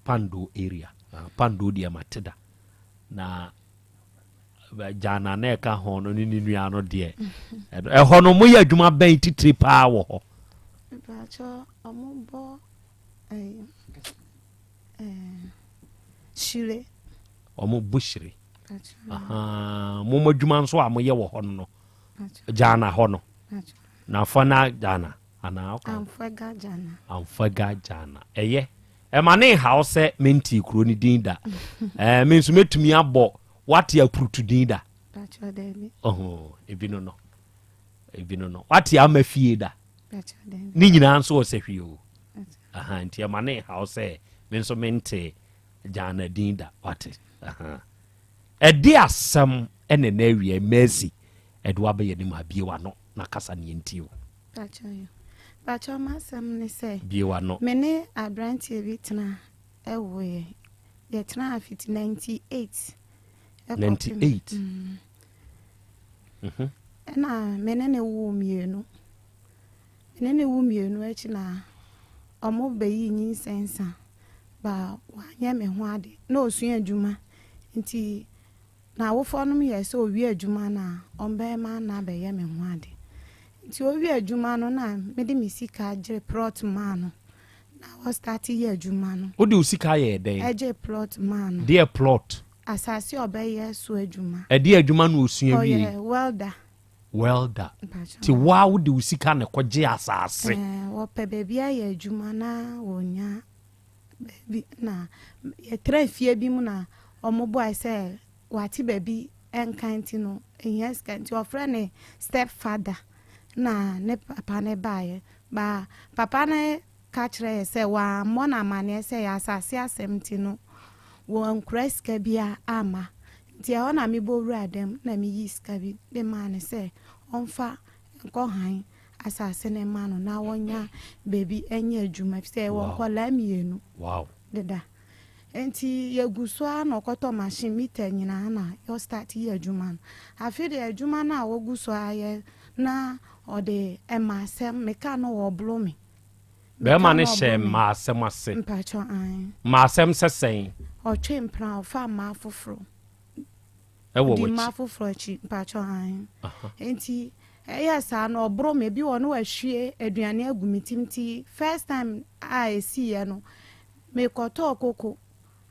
Pando area. Ah, Pando deɛ mate da. Na Jana na ɛka ho no ne ne nua no deɛ. Ɛhɔ no moyɛ adwuma bɛn titire paa wɔ hɔ? Mpakyɛ ɔmo bɔ ɛɛ hyire. Ɔmo bɔ hyire. Mo mo adwuma nso a moyɛ wɔ hɔ no no Jana hɔ no. Na fa na Jana anaa ɔka. Amfaga Jana. Amfaga Jana. Ɛyɛ. Ɛma ne nhaw sɛ mentii kuro no din da. Ɛɛ me nso mɛtumi abɔ wate apurutu din da. Ɔho ebi no no. Ebi no no. Wate ama fie da. Ne nyinaa nso wɔ sɛhwi o. Aha, nti ɛma ne haw sɛ me nso mente Gyaana din da. Wate? Aha. Ɛde asɛm ɛna na awia Mercy ɛde waba yɛn anim ha bie w'ano na kasa ne yɛntie o. Pakyɛ m'asɛm ne sɛ. Bie w'ano. Me ne aberanteɛ bi tena ɛwoeɛ. Yɛtenaa fiti 98. 98. Mm. Ɛna me ne ne woo mmienu. Me ne ne wo mmienu akyi na ɔmo bɛyii nyinsɛn sa ba wanyɛ me ho ade. Na ɔsua adwuma nti n'awofoɔ nom yɛɛ sɛ ɔwie adwuma no a ɔmbɛma no abɛyɛ me ho ade. Nti ɔwie adwuma no na mede me sika gye plot maa no na ɔstarte yɛ adwuma no. Wode wo sika yɛɛ dɛn? Ɛgye plot maa no. Deɛ plot? Asase a ɔbɛyɛ so adwuma. Ɛdeɛ adwuma na ɔsua wiei? Ɔyɛ welder. Welder. Nti wo ara wode wo sika na ɛkɔgyee asase? Ɛɛ, wɔpɛ baabi ayɛ adwuma na wɔnya baabi na yɛtra fie bi mu na wɔboae sɛ wate baabi nka nti no ɛhia sika nti ɔfrɛ ne step father na ne papa no baeɛ ba papa no ka kyerɛɛ yɛ sɛ wammɔ no amanneɛ sɛ ɛyɛ asase asɛm nti no wankura sika biara amma. Nti ɛhɔ na mebɔ wuraa dɛm na meyii sika bi de maa no sɛ ɔmfa nkɔ han asase no mma no na wɔnya baabi nyɛ adwuma efisɛ yɛwɔ nkwadaa mmienu deda. Nti yɛgu so ara na ɔkɔtɔ machine meter nyinaa na yɛ start yɛ adwuma no. Afei deɛ adwuma no a wɔgu so ara yɛ na ɔde ɛma asɛm meka no wɔboro me. Bɛrima no hyɛ mmaa asɛm ase. Mpakyɛ ae. Mmaa asɛm sɛ sɛn? Ɔtwe mpena ɔfa mmaa foforo. Ɛwɔ Ɔdi w'akyi. mmaa foforo akyi mpakyɛ ae. Nti ɛyɛ saa no ɔboro me ebi wɔ no wahwie aduane agu me tim nti first time a esiiɛ no mekɔtɔɔ koko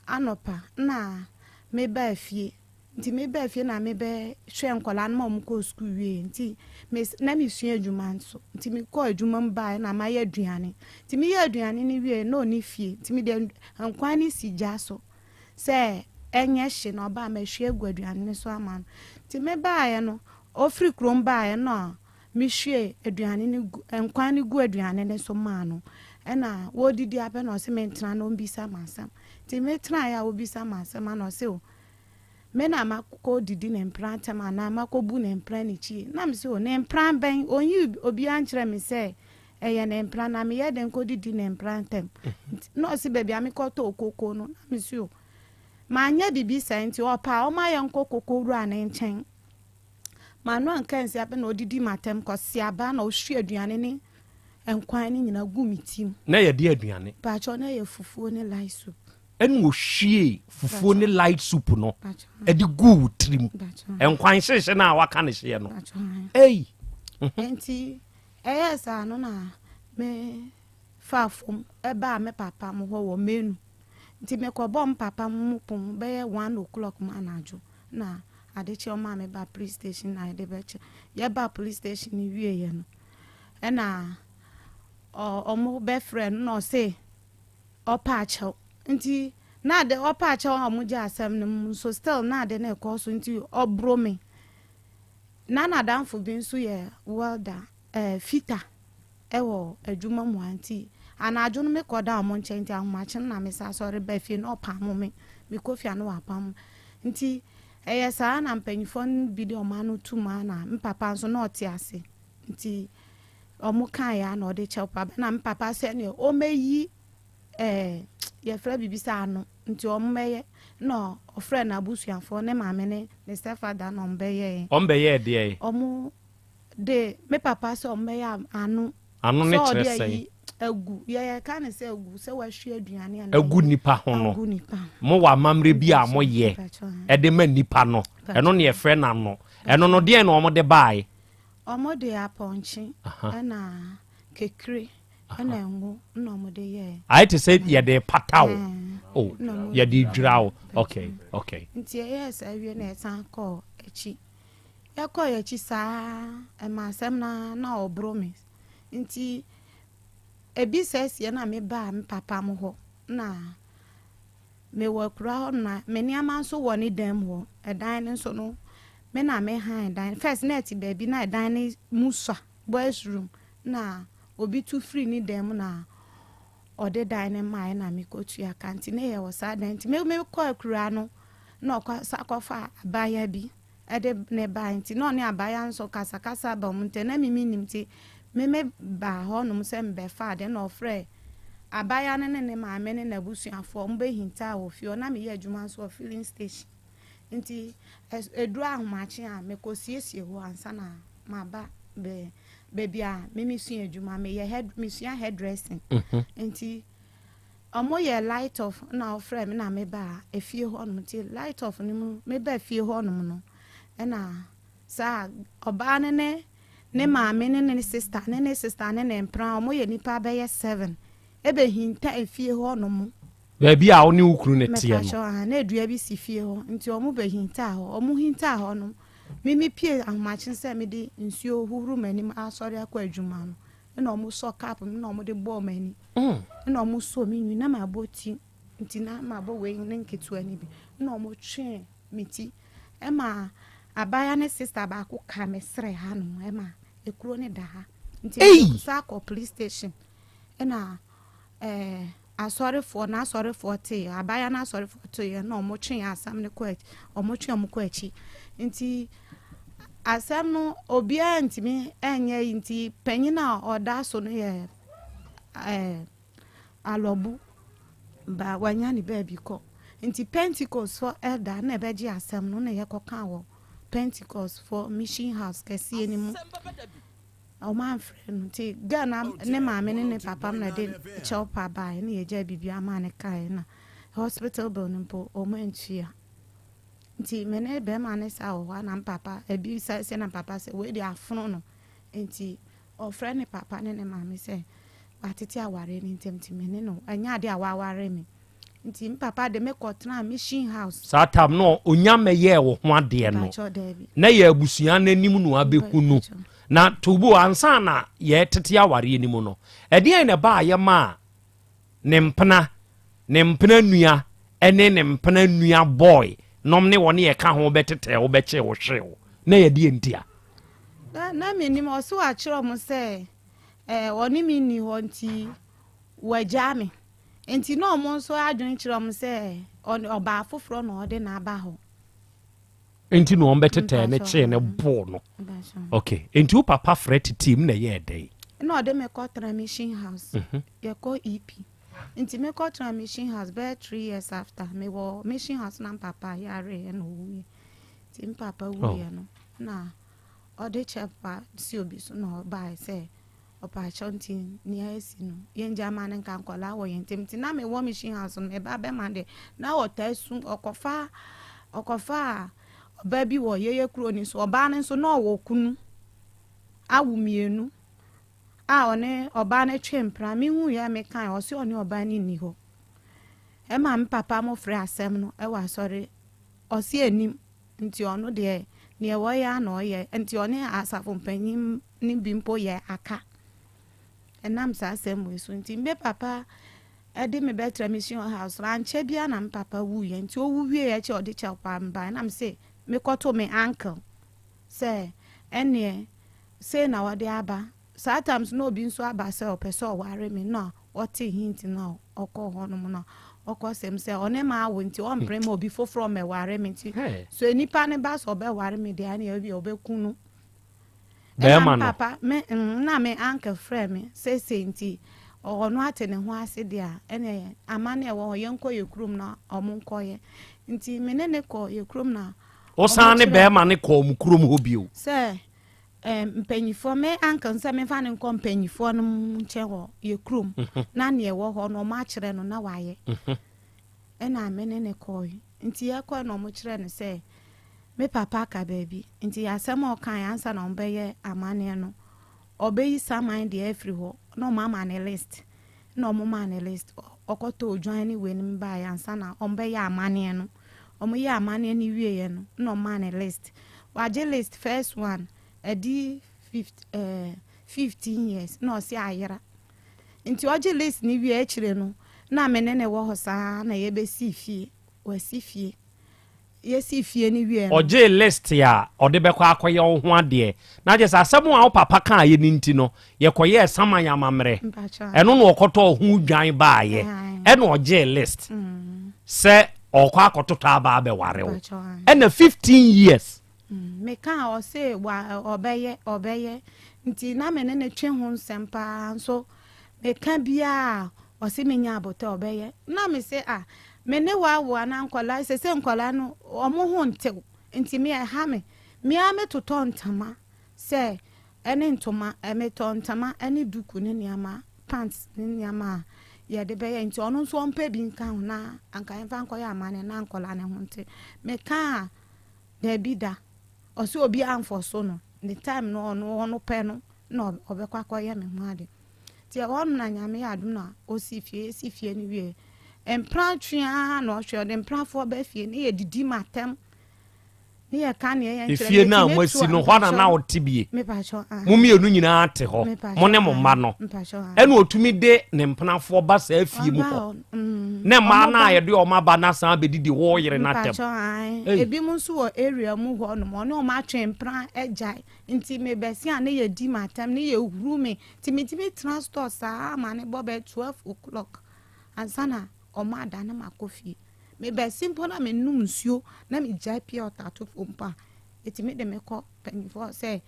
anɔpa na mebaa fie Nti me baa fie na me bɛ hwɛ nkwadaa no ma wɔn kɔɔ sukuu wie nti me na me sua adwuma nso nti me kɔɔ adwuma mu baeɛ na mayɛ aduane nti me yɛ aduane no wie na ɔni fie nti me de nkwan no si gya so sɛ ɛnyɛ hye na ɔbaa ma hwie agu aduane no so ama no nti me baeɛ no ɔfiri kurom baeɛ na me hwie aduane no gu nkwan no gu aduane no so maa no ɛna wɔdidi apɛ na ɔse me ntena na ɔmbisa m'asɛm nti me tenaeɛ a ɔbisa m'asɛm ana ɔse o Me na makɔ didi ne mpena ntɛm anaa makɔ bu ne mpena ne kyi? Na me se o, ne mpena bɛn? Ɔnyii obiara nkyerɛ me sɛ ɛyɛ ne mpena na meyɛ dɛn kɔ didi ne mpena ntɛm? Nti na ɔse baabi a mekɔ tɔɔ koko no. Na me se o, manyɛ biribi saa nti ɔpɛ a ɔma yɛnkɔ koko wura ne nkyɛn. M'ano anka ansi apɛ na ɔdidi m'atɛm kɔse aba na ɔhwie aduane ne nkwan no nyinaa gu me tirim. Na yɛde aduane? Mpakyɛw, na ɛyɛ fufuo ne light soup. Ɛna ɔhwiee fufuo ne light soup no de guu wo tirim. Nkwan hyehye no a waka ne hyeɛ no. Ei! Mhm. Nti ɛyɛɛ saa no na me faa fam ɛbaa me papa mo hɔ wɔ menu. Nti mekɔbɔɔ me papa mo pon bɛyɛ one o'clock mu anadwo na ade kye ɔmaa me ba police station na yɛde bɛkyɛ. Yɛbaa police station no wieeɛ no ɛna ɔmo bɛfrɛ no na ɔse ɔpɛ akyɛw nti na ade ɔpɛ akyɛw a ɔmo gye asɛm no mu nso still na ade no ɛkɔ so nti ɔboro me na n'adamfo bi nso yɛ welder ɛɛ eh, fita ɛwɔ adwuma mu ha nti anadwo no mekɔ da ɔmo nkyɛn nti ahomakye no na mesa sɔre ba fie na ɔpamo me mekɔ fie a na wapam nti ɛyɛ saa na mpanyinfoɔ no bi de ɔmo ano tum a na me papa nso na ɔte ase nti Ɔmo kaeɛ a na ɔde kyɛw pa ba na me papa sɛ neɛ ɔmɛyi ɛɛ yɛfrɛ biribi sɛ ano nti ɔmo bɛyɛ na ɔfrɛ n'abusuafoɔ ne maame ne ne stepfather na ɔmo bɛyɛɛ. Ɔmo bɛyɛɛ deɛn? Ɔmo de me papa sɛ ɔmo bɛyɛ ano. Ano ne Sɛ ɔde kyerɛ sɛn? ayi agu yɛyɛ ka ne sɛ agu sɛ wahwie aduane anaa Agu nipa ho no. Agu nipa ho. Mo wɔ amammerɛ bi a moyɛ ɛde ma nipa no ɛno ne yɛfrɛ no ano ɛno no deɛn na ɔmo de baae? Wɔde apɔnkye ɛna kekire ɛna ngo na wɔde yɛɛ. Ayɛ te sɛ yɛde pata wo. Oh, yɛde dwira wo. Okay, okay. Nti yɛyɛɛ saa wie na yɛsan kɔɔ akyi. Yɛkɔɔ akyi saa ɛma asɛm no na ɔboro me. Nti ebi sɛ sie na mebaa me papa mo hɔ na Mewɔ akuraa hɔ na me nneɛma nso wɔ ne dan mu hɔ. Ɛdan no nso no, Me na me han dan first na ɛte baabi na ɛdan no mu sua boys room na obi tu firi ne dan mu na ɔde dan no mae na me kɔ tua ka nti na yɛwɔ saa dan nti me me kɔ akura no na ɔkɔ sa kɔfa abaayewa bi ɛde ne bae nti na ɔne abaayewa nso kasakasa ba mu nti na me me nim nti me me baa hɔ nom sɛ mebɛfa ade na ɔfrɛ abaayewa no ne ne maame ne n'abusuafoɔ ɔmo bɛhintaa wɔ fie hɔ na meyɛ adwuma nso wɔ filling station. Nti ɛduru ahomakye a, mekɔsiesie hɔ ansa na maba bɛ baabi a me mesua adwuma. Meyɛ hair mesua hairdressing. Mhm. Nti ɔmo yɛ light off na ɔfrɛ me na meba efie hɔnom. Nti light off no mu meba fie hɔnom no ɛna saa ɔbaa no ne ne maame ne ne sister ne ne sister ne ne mpena ɔmo yɛ nipa bɛyɛ seven ɛbɛhinta efie hɔnom. Baabi a wo ne wo kunu no teɛ no. Mepakyɛw, ahaa, na dua bi si fie hɔ, nti wɔn bɛhintaa hɔ. Wɔn hintaa hɔ no, me mepie ahomakye sɛ mede nsuo hohoro m'anim asɔre akɔ adwuma no, ɛna wɔn sɔ cup mu na wɔn de bɔɔ m'ani. Ɛna wɔn sɔ me nwi, na mabɔ ti, nti na mabɔ wei ne nketewa no bi. Ɛna wɔn twee me ti, ɛma abaayewa ne sista baako ka me serɛ hanom, ɛma ekuro no da ha. Nti Ei! mede sa kɔ police station, ɛna ɛɛ. Asɔrefoɔ, n'asɔrefoɔ teeɛ, abaayewa no asɔrefoɔ teeɛ na wɔtwee asɛm no kɔ akyi, wɔtwe wɔn kɔ akyi. Nti asɛm no obiara ntumi nyɛ yi nti panyin a ɔda so no yɛ ɛɛ alɔbu ba wanya ne baabi kɔ. Nti Pentecost ɛda na ɛbɛgye asɛm no na yɛkɔka wɔ Pentecost for Mission House kɛseɛ no mu. Wɔamfrɛ no nti girl no ne maame ne ne papa na ɛde kyɛw pa baeɛ na yɛgyae biribiara maa no kaeɛ na hospital bill no mpo wɔantua. Nti me ne bɛrima no saa wɔ hɔ a na me papa ebi sɛ sɛ na papa sɛ wei deɛ afono no nti ɔfrɛ ne papa ne ne maame sɛ watete awareɛ no ntam nti me ne no ɛnyɛ adeɛ a waware me. Nti me papa de me kɔ tenaa mission house. Saa tam no onya mmɛyɛɛ wo ho adeɛ no, na yɛ abusua no anim na wabɛhu no. Na Tobo, ansa na yɛretete awareɛ no mu no, ɛdeɛn na ɛbaa yɛ maa ne mpena, ne mpena nua ne ne mpena nua boy nom ne wɔne yɛka ho bɛtetɛɛ wo bɛkyee wo hwee wo? Na yɛ deɛ ntia? Na, na mennim, ɔse wakyerɛ wɔn sɛ eh, ɔne me nni hɔ nti wagyaa me. Enti na wɔn nso adwene kyerɛ wɔn sɛ ɔbaa foforɔ na ɔde no aba hɔ. Enti na wɔn bɛtetɛɛ ne kyee ne boo no. Okay. Enti wo papa frɛ teteem na ɛyɛɛ dɛn? Ɛna ɔde me kɔ tena mission house. Mhm. Yɛkɔ EP. Nti me kɔ tena mission house bɛyɛ 3 years after. Me wɔ mission house na mpapa yare ɛna owuiɛ. Nti mpapa wuiɛ oh. no na ɔde kyɛ pa si obi so na ɔbae sɛ Ɔpaakyɛw nti nea asi no yɛngyaa ma no nka nkwadaa wɔ yɛn ntam nti na mewɔ mission house no me ba bɛma deɛ na ɔtaa su ɔkɔfa ɔkɔfa ɔbaa bi wɔ yɛyɛ kuro no so ɔbaa no nso na ɔwɔ kunu awo mmienu a ɔne ɔbaa no twe mpena mehu yɛ mekae ɔse ɔne ɔbaa no nni hɔ ɛma me papa mo frɛ asɛm no ɛwɔ asɔre ɔse anim nti ɔno deɛ neɛ wɔyɛ a na ɔyɛ nti ɔne asafo mpanyin no bi mpo yɛ aka ɛnam saa asɛm wei so nti me papa ɛde me bɛtra mission house no ankyɛ biara na me papa wuiɛ nti ɔwu wieɛ akyi ɔde kyɛw paa me baeɛ na me se mekɔto me uncle sɛ ɛneɛ sei na wɔde aba saa times na obi nso aba sɛ ɔpɛ sɛ ɔware me na ɔte hint na ɔkɔ hɔnom na ɔkɔ sɛm sɛ ɔne ma awo nti ɔmpere ma obi foforɔ mmɛware me nti so nipa ne ba sɛ ɔbɛware me deɛ ɛneɛ ebi ɔbɛku no. Bɛɛma no. Papa me mm, na me uncle frɛ me seesei nti ɔno ate ne ho ase deɛ a ɛne amanne ɛwɔ hɔ yɛnkɔ yɛ kurom na ɔmo nkɔyɛ nti me ne ne kɔ yɛ kurom na Wosan ne bɛɛma no kɔɔ mo kurom hɔ bio? Sɛ eh, mpanyinfoɔ me uncle sɛ memfa no nkɔ mpanyinfoɔ no nkyɛn wɔ yɛ kurom mhm. na neɛ ɛwɔ hɔ no ɔmo akyerɛ no na wayɛ mhm. ɛna me ne ne kɔɔ nti yɛkɔɛ na ɔmo kyerɛ no sɛ Me papa aka baabi, nti asɛm a ɔkaeɛ ansa na wɔbɛyɛ amanneɛ no, ɔbɛyi saman deɛ afiri hɔ na wɔama no list. Na wɔmaa no list. Ɔkɔtɔ odwan ne weinom baeɛ ansa na wɔbɛyɛ amanneɛ no. Wɔyɛɛ amanneɛ no wieeɛ no, na wɔmaa no list. Wagye list first one, adi eh, 15 years, na ɔse ayera. Nti ɔgye list no wie akyire no, na me ne no wɔ hɔ saa na yɛbɛsii fie. Wasi fie. yɛsii fie no wieɛ no. Ɔgyee list a ɔde bɛkɔ akɔyɛ wo ho adeɛ. Na kyerɛ sɛ asɛm a wo papa kaeɛ no nti no, yɛkɔyɛɛ saman amammerɛ. Ɛno na ɔkɔtɔɔ ho dwan baeɛ. Ɛna ɔgyee list sɛ ɔrekɔ akɔtotɔ aba abɛware wo. Ɛna 15 years. Mekaa ɔse wa ɔbɛyɛ ɔbɛyɛ nti na me ne no twe ho nsɛm paa nso meka biaa ɔse menya abotɛ ɔbɛyɛ na mese ah Me ne wo awo anaa nkwadaa sese nkwadaa no wɔn ho ntew nti me ɛha me me ara me totɔ ntama sɛ ɛne ntoma metɔ ntama ɛne duku ne nneɛma pants ne nneɛma a yɛde bɛyɛ nti ɔno nso ɔmpɛ bi nka ho na anka yɛmfa nkɔyɛ amane na nkwadaa no ho nte meka a daabi da ɔsɛ obi amfɔ so no ne time no ɔno ɔno pɛ no na ɔbɛkɔ akɔyɛ me ho ade Nti ɛhɔ nom na Nyame yɛ adom na ɔsii fie, yɛsii fie no wie, mpena twe ara na ɔhwɛ, ɔde mpenafoɔ ba fie ne yɛdidi ma atɛm, ne yɛka neɛ yɛ nkyerɛ Efie no a moasi no, hɔ na na wote bie? Mo mmienu nyinaa te hɔ, mo ne mo mma no. Ɛna ɔtumi de ne mpenafoɔ ba saa fie mu hɔ. Ne mmaa no a yɛde wɔn aba no asan abɛdidi wo yere no atɛm. Ebi mo nso wɔ area mu hɔ nom, ɔne wɔn atwe mpena agyae. Nti mebɛse a ne yɛdi me atɛm, ne yɛhuru me. Nti metumi tena store saa ma ne bɔ bɛyɛ 12 o'clock ansa na ɔmo ada na makɔ fie. Mebɛse mpo na menom nsuo na megyae pure water to fam mpo a, ɛtumi de me kɔ mpanyinfoɔ sɛ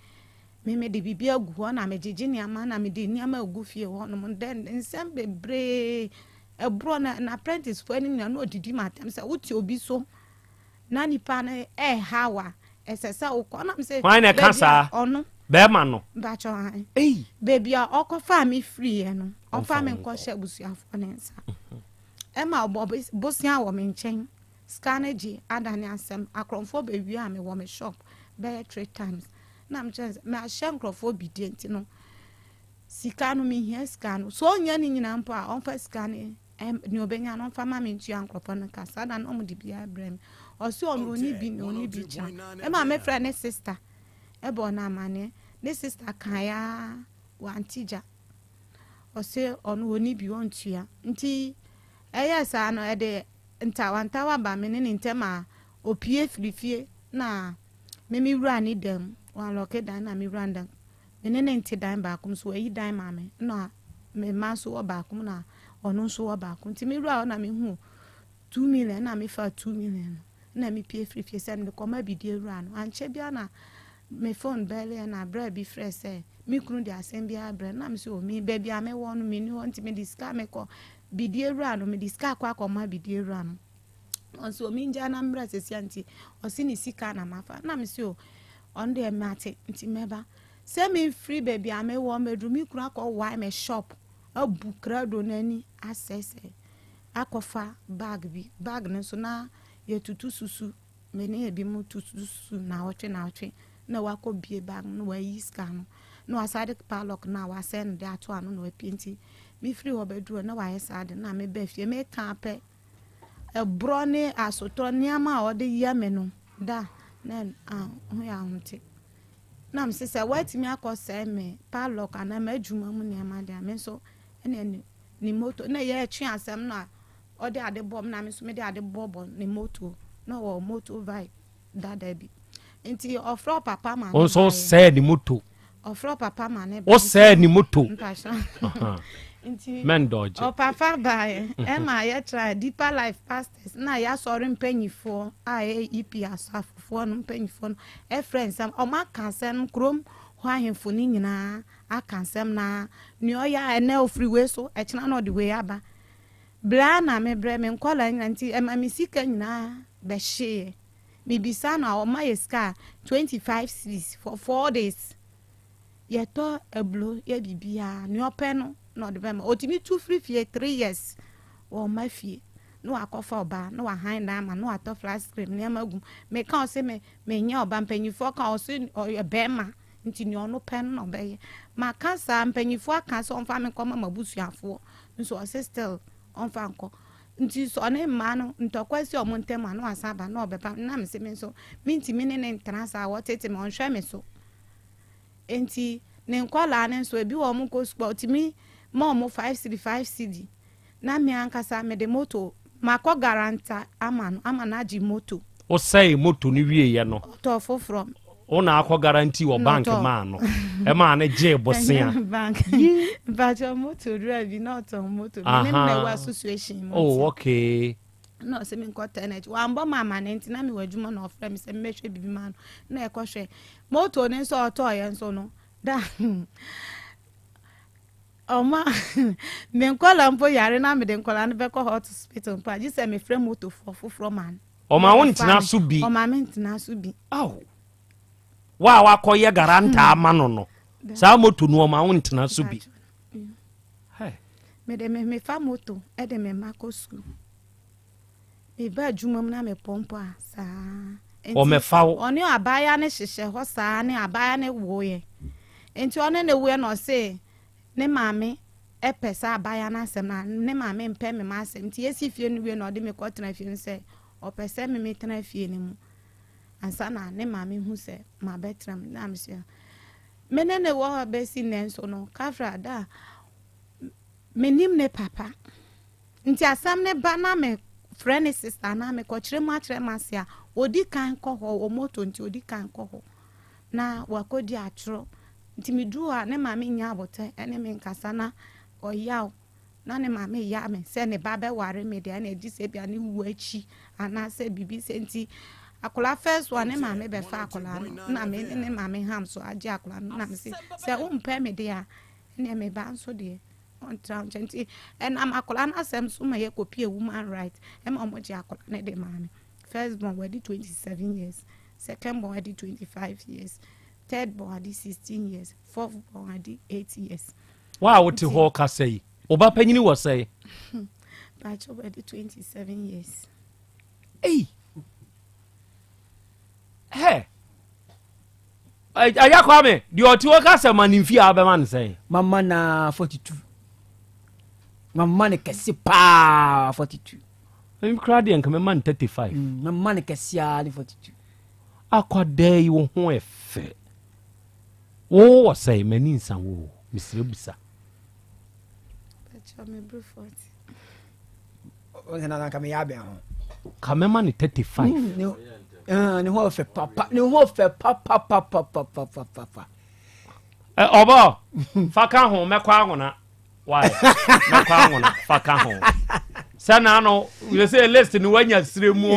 me mede biribi agu hɔ na megyegye nneɛma na mede nneɛma agu fie hɔ nom. Then nsɛm bebree ɛborɔ na n'apprentice foɔ anim nyinaa na ɔdidi me atɛm sɛ wote obi so na nipa no ɛrehaw a, ɛsɛ sɛ wokɔ. Ɛna mese, Hwan na ɛka baabi a saa? ɔno. Bɛrima no. Mpakyɛ ɔhan. Ei! Baabi a ɔkɔfaa me firiiɛ no, ɔmfa Ɔmfa me wo nkɔ. nkɔhyɛ abusuafoɔ no nsa. Ɛma ɔbɔ bosea wɔ me nkyɛn. Sika no gye adane asɛm. Akorɔmfoɔ bɛwiaa me wɔ me shop bɛyɛ 3 times. Na mekyerɛ no sɛ, mahyɛ nkurɔfoɔ bidie nti no, sika no, mehia sika no. Sɛ ɔnnya ne nyinaa mpo a, ɔmfa sika no Nea ɔbɛnya no ɔmfa ma me ntua nkurɔfoɔ no ka. Saa da no wɔde biara brɛ me. Ɔse ɔno ɔnni bi na ɔnni bi kyena. Ɛma mefrɛ ne sista ɛbɔɔ no amaneɛ. Ne sista kaeɛ ara wante gya. Ɔse ɔno ɔnni bi ɔntua. Nti ɛyɛɛ saa no ɛde ntawantawa ba me ne ne ntam a ɔpue firi fie na me me wura ne dan mu. Wanlɔke dan na me wura ne dan mu. Me ne no nte dan baako mu so wayi dan ma me na me mma nso wɔ baako mu na ɔno nso wɔ baako nti me wura hɔ na me hu 2 million na me fa 2 million no na me pie firi fie sɛ me kɔ ma bidie wura no. Ankyɛ bia na me phone bɛle na brɛ bi frɛ sɛ me kunu de asɛm bi abrɛ na me sɛ o mi baabi a me wɔ no me ni hɔ nti me de sika me kɔ bidie wura no, me de sika akɔ akɔ ma bidie wura no. Ɔsɛ omi ngya na mbrɛ sɛsia nti ɔsi ne sika na mafa na me sɛ o ɔno deɛ mate nti mɛba sɛ memfiri baabi a mewɔ mɛduru me kunu akɔ wae me shop abu krado n'ani asɛesɛe akɔfa bag bi. Bag no nso na yɛtutu susu, me ne ebi mu tutu susu naawɔtwe naawɔtwe na wakɔ bie bag no na wayi sika no na wasa de padlock no a wasɛe no de ato ano na wapie. Nti mefiri hɔ bɛduru hɔ na wayɛ saa de na meba fie meka pɛ ɛborɔ ne asotɔ nneɛma a ɔde yɛ me no da na ho yɛ ahomte na mese sɛ woatumi akɔsɛe me padlock anaa m'adwuma mu nneɛma deɛ a me nso ɛne ne moto na yɛtwe asɛm no a ɔde ade bɔ m na me nso mede ade bɔbɔ ne moto na ɔwɔ moto bike dada bi nti ɔfrɛ papa ma ne Wo nso baeɛ. wosɛe ne moto. Ɔfrɛ papa ma ne Wosɛe ne moto. Mpakyɛ. Nti Mɛndɔgye. ɔpapa baeɛ ɛma yɛtra Deeper Life pastors na yɛasɔre mpanyinfoɔ a ɛyɛ EP asafofoɔ no mpanyinfoɔ no ɛfrɛ nsɛm ɔmo aka nsɛm kurom hɔ ahemfo no nyinaa aka nsɛm na nea ɔyɛ a ɛnɛ ofiri wei so ɛkyena na ɔde wei aba braa na mebrɛ me nkɔla nyinaa nti ɛma me sika nyinaa bɛhyeeɛ. Mebisa no a ɔma yɛ sika a 25 cedis for 4 days. Yɛtɔ aburo yɛ biribiara nea ɔpɛ no na ɔde bɛma. Ɔtumi tu firi fie 3 years wɔ ɔma fie na wakɔfa ɔbaa na wahan dan ama na watɔ flat screen nneɛma gu mu. Meka ɔsɛ me menyɛ ɔba mpanyinfoɔ ka ɔsɛ ɔyɛ bɛrima nti nea ɔno pɛ no na ɔbɛyɛ. Maka saa mpanyinfoɔ aka sɛ ɔmfa me nkɔma m'abusuafoɔ nso ɔsɛ still ɔmfa nkɔ. Nti sɛ ɔne mmaa no ntɔkwa si ɔmo ntɛm a na wasan aba na ɔbɛba na me sɛ me nso mentumi ne ne ntena saa wɔtete me ɔnhwɛ me so. Nti ne nkɔlaa no nso ebi wɔ ɔmo kɔ sukuu a ɔtumi ma ɔmo 5 cedi 5 cedi na me ankasa mede moto makɔ guarantor ama no ama no agye moto. Wosɛe moto no wieɛ no. Ɔtɔɔ foforɔ. Wo na akɔ guarantee wɔ bank maa no. Ɛmaa no gyee bosea. Ɛnyɛ bank. Mpakyɛ moto wura bi na ɔtɔn moto. Me ne no na ɛwɔ association mu. Oh okay. Na ɔsɛ me nkɔ tɛn akyi. Wambɔ me amane nti na mewɔ adwuma na ɔfrɛ me sɛ mmɛhwɛ biribi ma no. Na ɛkɔhwɛ. Moto no nso ɔtɔɔyɛ nso no da ɔma me nkɔla mpo yare na mede nkɔla no bɛkɔ hospital mpo a gye sɛ mefrɛ motofoɔ foforɔ ma no. Ɔma wo ntena so bi. Ɔma me ntena so bi. Aw. Wo a wakɔyɛ garanta ama no no, saa moto no ɔma wo ntena so bi. Mede me mefa moto de me mma kɔ sukuu. Meba adwuma mu na mepɔmpɔ a saa. Ɔmɛfa wo. Ɔne abaayewa no hyehyɛ hɔ saa ne abaayewa no woeɛ. Nti ɔne ne woeɛ na ɔse Ne maame pɛ saa abaayewa no asɛm na ne maame mpɛ me m'asɛm nti yɛsi fie no wie na ɔde me kɔtena fie no sɛ ɔpɛ sɛ me metena fie no mu ansa na ne maame hu sɛ mabɛtena mu na mesɛ me ne ne wɔ hɔ bɛsi nnɛ nso no kafra da a menim ne papa nti asɛm ne ba na me frɛ ne sista anaa mekɔkyerɛ mu akyerɛ m'ase a ɔdi kan kɔ hɔ wɔ moto nti ɔdi kan kɔ hɔ na wakɔdi atorɔ. Nti meduru hɔ a, ne maame nnya abotɛ ne me nkasa na ɔyaw na ne maame ya me sɛ ne ba bɛware me deɛ ɛna gye sɛ ebia ne wuo akyi anaasɛ biribi sɛ nti akwadaa first one ne maame bɛfa akwadaa no na me ne ne maame ham so agye akwadaa no na me se sɛ wompɛ me deɛ a ɛnneɛ me ba nso deɛ ɔntra wo nkyɛn nti ɛnam akwadaa no asɛm so ma yɛkɔpie woman right ɛma wɔgye akwadaa no de maa me first born wadi 27 years Second born adi 25 years, third born adi 16 years, fourth born adi 8 years. Wo a wote hɔ kasa yi, wo ba panyini wɔ sɛe? Pacho wadi 27 years. Ei! Hɛ! Agya Kwame, deɛ ɔte hɔ kasa ma ne mfie a wobɛma no sɛn? Mama na 42. Mama no kɛse paa 42. Me koraa deɛ nka mɛma no 35. Mm, mɛma no kɛse ara ne 42. Akwadaa yi wo ho ɛfɛ. Wo wɔ sɛe m'ani nsa wo mesrɛ busa. Bɛkyɛ me bere 40. Ɔsɛ na nka meyɛ abɛn ho. Ka mɛma no 35. Mm, ne, eh, ne ho ɔfɛ papa ne ho ɔfɛ papa papa papa papa. Ɔbɔ fa ka ho mɛkɔ anwona. Why? Mɛkɔ anwona fa ka ho. Sɛ na ano yɛ sɛ list no wanya sire mu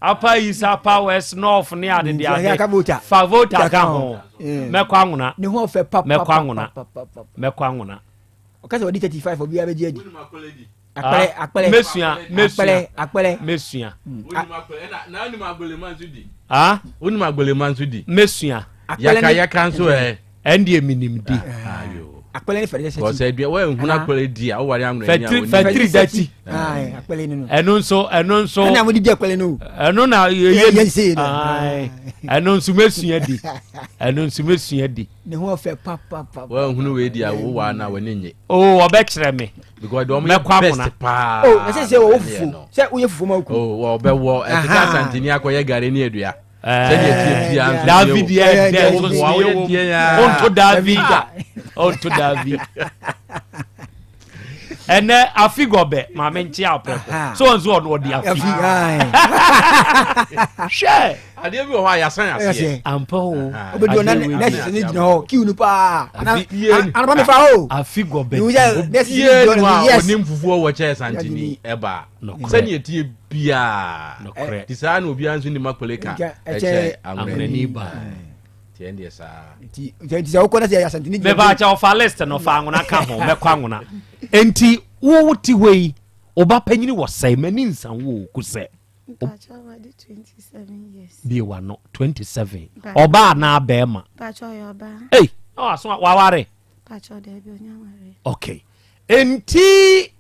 apa east apa west north ne ade de ade. Fa voter ka ho. Mɛkɔ anwona. Ne ho fɛ papa. Mɛkɔ anwona. Mɛkɔ anwona. Ɔka sɛ ɔdi 35 obiara bɛgye adi. Akpɛlɛ ah, akpɛlɛ. Mɛsua mɛsua. Akpɛlɛ akpɛlɛ. Mɛsua. Ah? Wonim agbolema nso di. Mɛsua. Yaka yaka nso ɛ. Ɛndeɛ menim di. Akpɛlɛ ne fɛrɛ sɛti. Kɔsɛ dua wɔn ehun akpɛlɛ di a ɔware anwona ni a wɔn. Fɛtiri dati. Akpɛlɛ ni no. Ɛno nso ɛno nso. Ɛna mo di di akpɛlɛ no. Ɛno na yɛ yɛ se no. Ɛno nso mɛsua di. Ɛno nso mɛsua di. Ne ho ɔfɛ papapapa. Wɔn ehun wei di a wo wa na wɔn ani nye. Oo ɔbɛkyerɛ me. Because wɔn yɛ best paa. O ɛsɛ sɛ wɔwɔ fufuo sɛ woyɛ fufuo ma okun. O wɔbɛ wɔ ɛte sɛ asantini akɔyɛ gari ne adua. sɛdeɛ ɛteɛ biara nso davi deɛ ɛdɛ nso so yɛ wɔ mu ɔnto davi ɔnto davi ɛnɛ afi gɔbɛ maame nkye aprɛko so ɔnso ɔno ɔde afi hwɛ adeɛ bi wɔ hɔ a yɛasan aseɛ ampa o obedu ɔna nɛɛsì ne gyina hɔ kiw no paa anapa mefa o afi gɔbɛ obiara nu a onim fufuo wɔ kyɛɛ santini ɛbaa sɛdeɛ ɛteɛ biara Nokorɛ. Nti saa na obiara nso nim akole ka ɛkyɛ anwonani ba. Nti ɛndeɛ saa. Nti nti sɛ wokɔ na sɛ asantini gyina. Meba kyɛ ɔfa list no fa anwona ka ho mɛkɔ anwona. Nti wo te hɔ yi wo ba panyini wɔ sɛe m'ani nsa wo o kusɛ. Mpakyɛ wadi 27 years. Bie wano 27 ɔbaa anaa bɛɛma. Mpakyɛ ɔyɛ ɔbaa. Ei na waso waware. Mpakyɛ daabi ɔnya ware. Okay nti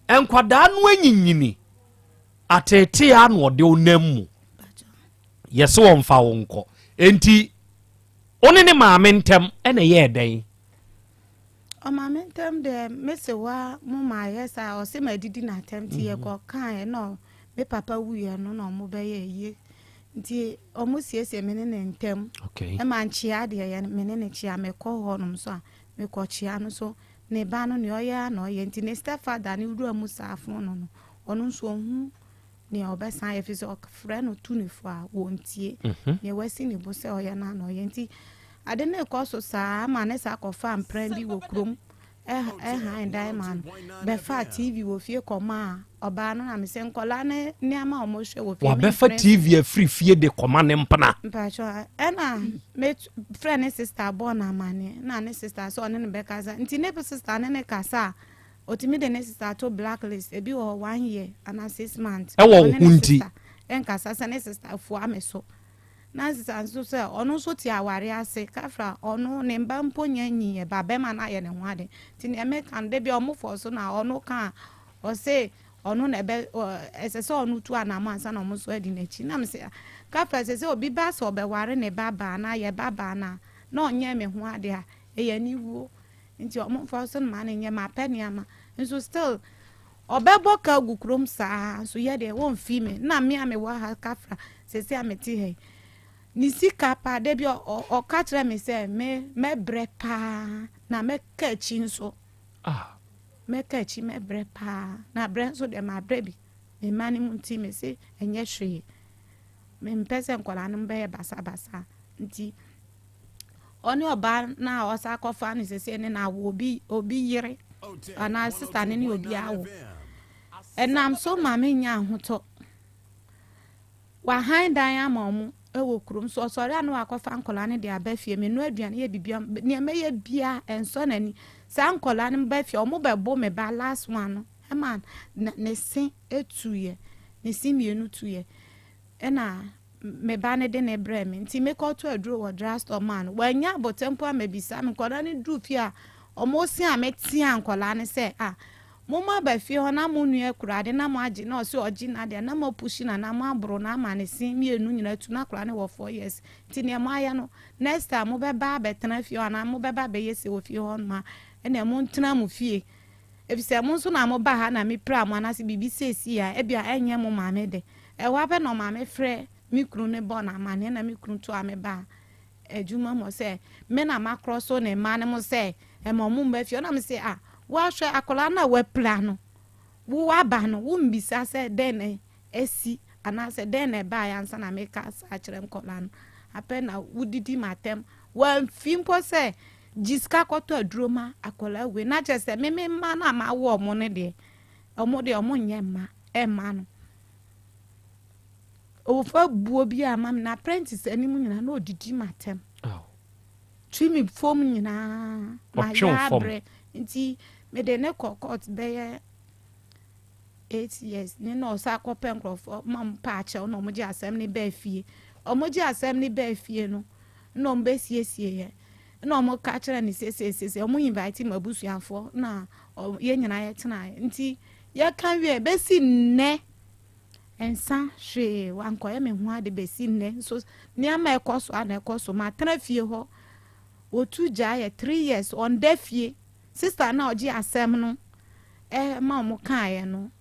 nkwadaa no anyinyini. Ateetee ara na ɔde wo nam mu. Yɛse ɔmfa wo nkɔ. Enti wo ne ne maame ntam na ɛyɛɛ dɛn? Ɔmaame ntam deɛ mese wa mo ma ayɛ saa ɔse ma didi n'atɛm nti mhm. yɛkɔ kaeɛ na me papa wuiɛ no na ɔmo bɛyɛ yie nti ɔmo siesie me ne ne ntam ɛma nkyea deɛ yɛ me ne ne kyea mekɔ hɔ nom so a mekɔ kyea no so ne ba no nea ɔyɛ a na ɔyɛ nti ne stepfather ne wura mu saa fon no no Ɔno nso ɔhu. nea ɔbɛsan ayɛ ɛfiri sɛ ɔfrɛ no tu no fo a wɔntie. Nea wasi ne bo sɛ ɔyɛ no a na ɔyɛ nti ade no rekɔ so saa ma ne saa kɔfaa mpra bi wɔ kurom ɛhan dan maa no bɛfaa TV wɔ fie kɔmaa ɔbaa no na mesɛ nkɔlaa no nneɛma a wɔhwɛ wɔ fie Wabɛfa TV afiri fie de kɔma ne mpena. Mpakyɛ ɛna me frɛ ne sister bɔɔ no amaneɛ na ne sister sɛ ɔne no bɛkasa nti ne sister ne ne kasa a Otumi de ne sista to black list, ebi wɔ hɔ one year anaa 6 months. Ɛwɔ wo Ɔne ho ne nti. sista nkasa sɛ ne sista fua me so. Na sista nso sɛ ɔno nso te aware ase, kafra ɔno ne mba mpo nya nyiiɛ ba bɛrima no ayɛ ne ho ade. Nti nea meka no da biara ɔmo fɔ so na ɔno ka a ɔse ɔno na ɛbɛ ɛsɛ sɛ ɔno tu anamɔ ansa na ɔmo nso adi n'akyi. Na mese kafra ɛsɛ sɛ obi ba sɛ ɔbɛware ne ba baa anaa yɛ ba baa no a na ɔnyɛ me ho ade a ɛyɛ aniwuo. Nti ɔmo nfa so no ma no nyɛ mapɛ nneɛma nso still ɔbɛbɔ ka agu kurom saa nso yɛ deɛ wɔnfi me na me a mewɔ ha kafra sɛsi a mete ha yi ne sika paa da bi ɔka kyerɛ me sɛ me mɛbrɛ paa na mɛka akyi nso ah. Mɛka akyi mɛbrɛ paa na brɛ nso deɛ mabrɛ bi me mma no mu nti me se ɛnyɛ hwee mempɛ sɛ nkwadaa no bɛyɛ basabasa nti Ɔne ɔbaa no a ɔsan kɔfa no sese ne na awo obi obi yere anaa sista no ne obi awo. Ɛnam so ma menya ahotɔ. Wahan dan ama ɔmo wɔ kurom so ɔsɔre a na wakɔfa nkɔlaa no de aba fie menoa aduane yɛ biribi nea mɛyɛ bia ɛnsɔ n'ani. Saa nkɔlaa no ba fie ɔmo bɛbo me ba last one no ɛma ne se etuiɛ ne se mmienu tuiɛ ɛna me ba no de no brɛɛ me nti mekɔtɔ aduro wɔ drug store maa no. Wannya abotɛ mpo ammɛbisa me. Nkwadaa no duru fie a, wɔse a metea nkwadaa no sɛ, ah, mo aba fie hɔ na mo nua kura ade na moagye na ɔse ɔgye n'adeɛ na moapushi no anaa moaboro no ama ne se mmienu nyinaa atu na akwadaa no wɔ 4 years nti neɛ moayɛ no next time mobɛba abɛtena fie hɔ anaa mobɛba abɛyɛ sei wɔ fie hɔ nom a ɛneɛ montena mo fie efisɛ mo nso na moba ha na mepira mo anaasɛ biribi seesei a ebia ɛnyɛ mo maame dɛ. Ɛhɔ ara pɛ na ɔmaame frɛ me kunu no bɔ no amanneɛ na me kunu toa me baa adwuma mu sɛ me na makorɔ so ne mma no mo sɛ ɛma ɔmo mma fie. Ɔna me se ah woahwɛ akwadaa no a wapira no wo waba no wombisa sɛ dɛn na asi anaasɛ dɛn na ɛbaeɛ ansa na meka saa kyerɛ nkwadaa no apɛ na wodidi m'atɛm wamfi mpo sɛ gye sika kɔtɔ aduro ma akwadaa wei na kyerɛ sɛ me me mma no a mawo ɔmo no deɛ ɔmo deɛ ɔmo nyɛ mma ɛmma no ɔfa buo bi a ma me na apprentice anim nyinaa na ɔdidi m'atɛm twi me fam nyinaa ma Ɔtwe wo yɛ fam. abrɛ nti mede ne kɔ court bɛyɛ 8 years ne na ɔsa akɔpɛ nkurɔfoɔ ma mo pa akyɛw na ɔmo gye asɛm ne bɛɛ fie. Ɔmo gye asɛm ne bɛɛ fie no na ɔmo bɛsiesie yɛ na ɔmo ka kyerɛ ne siesiesie ɔmo invite ma abusuafoɔ na yɛn nyinaa yɛtena nti yɛka wie bɛsi nnɛ nsa hwee wankɔyɛ me ho ade bɛsi nnɛ nso nneɛma ɛkɔ so a na ɛkɔ so matena fie hɔ wɔtu gya yɛ 3 years ɔnda fie. Sister na ɔgye asɛm no ɛma ɔmo kaeɛ no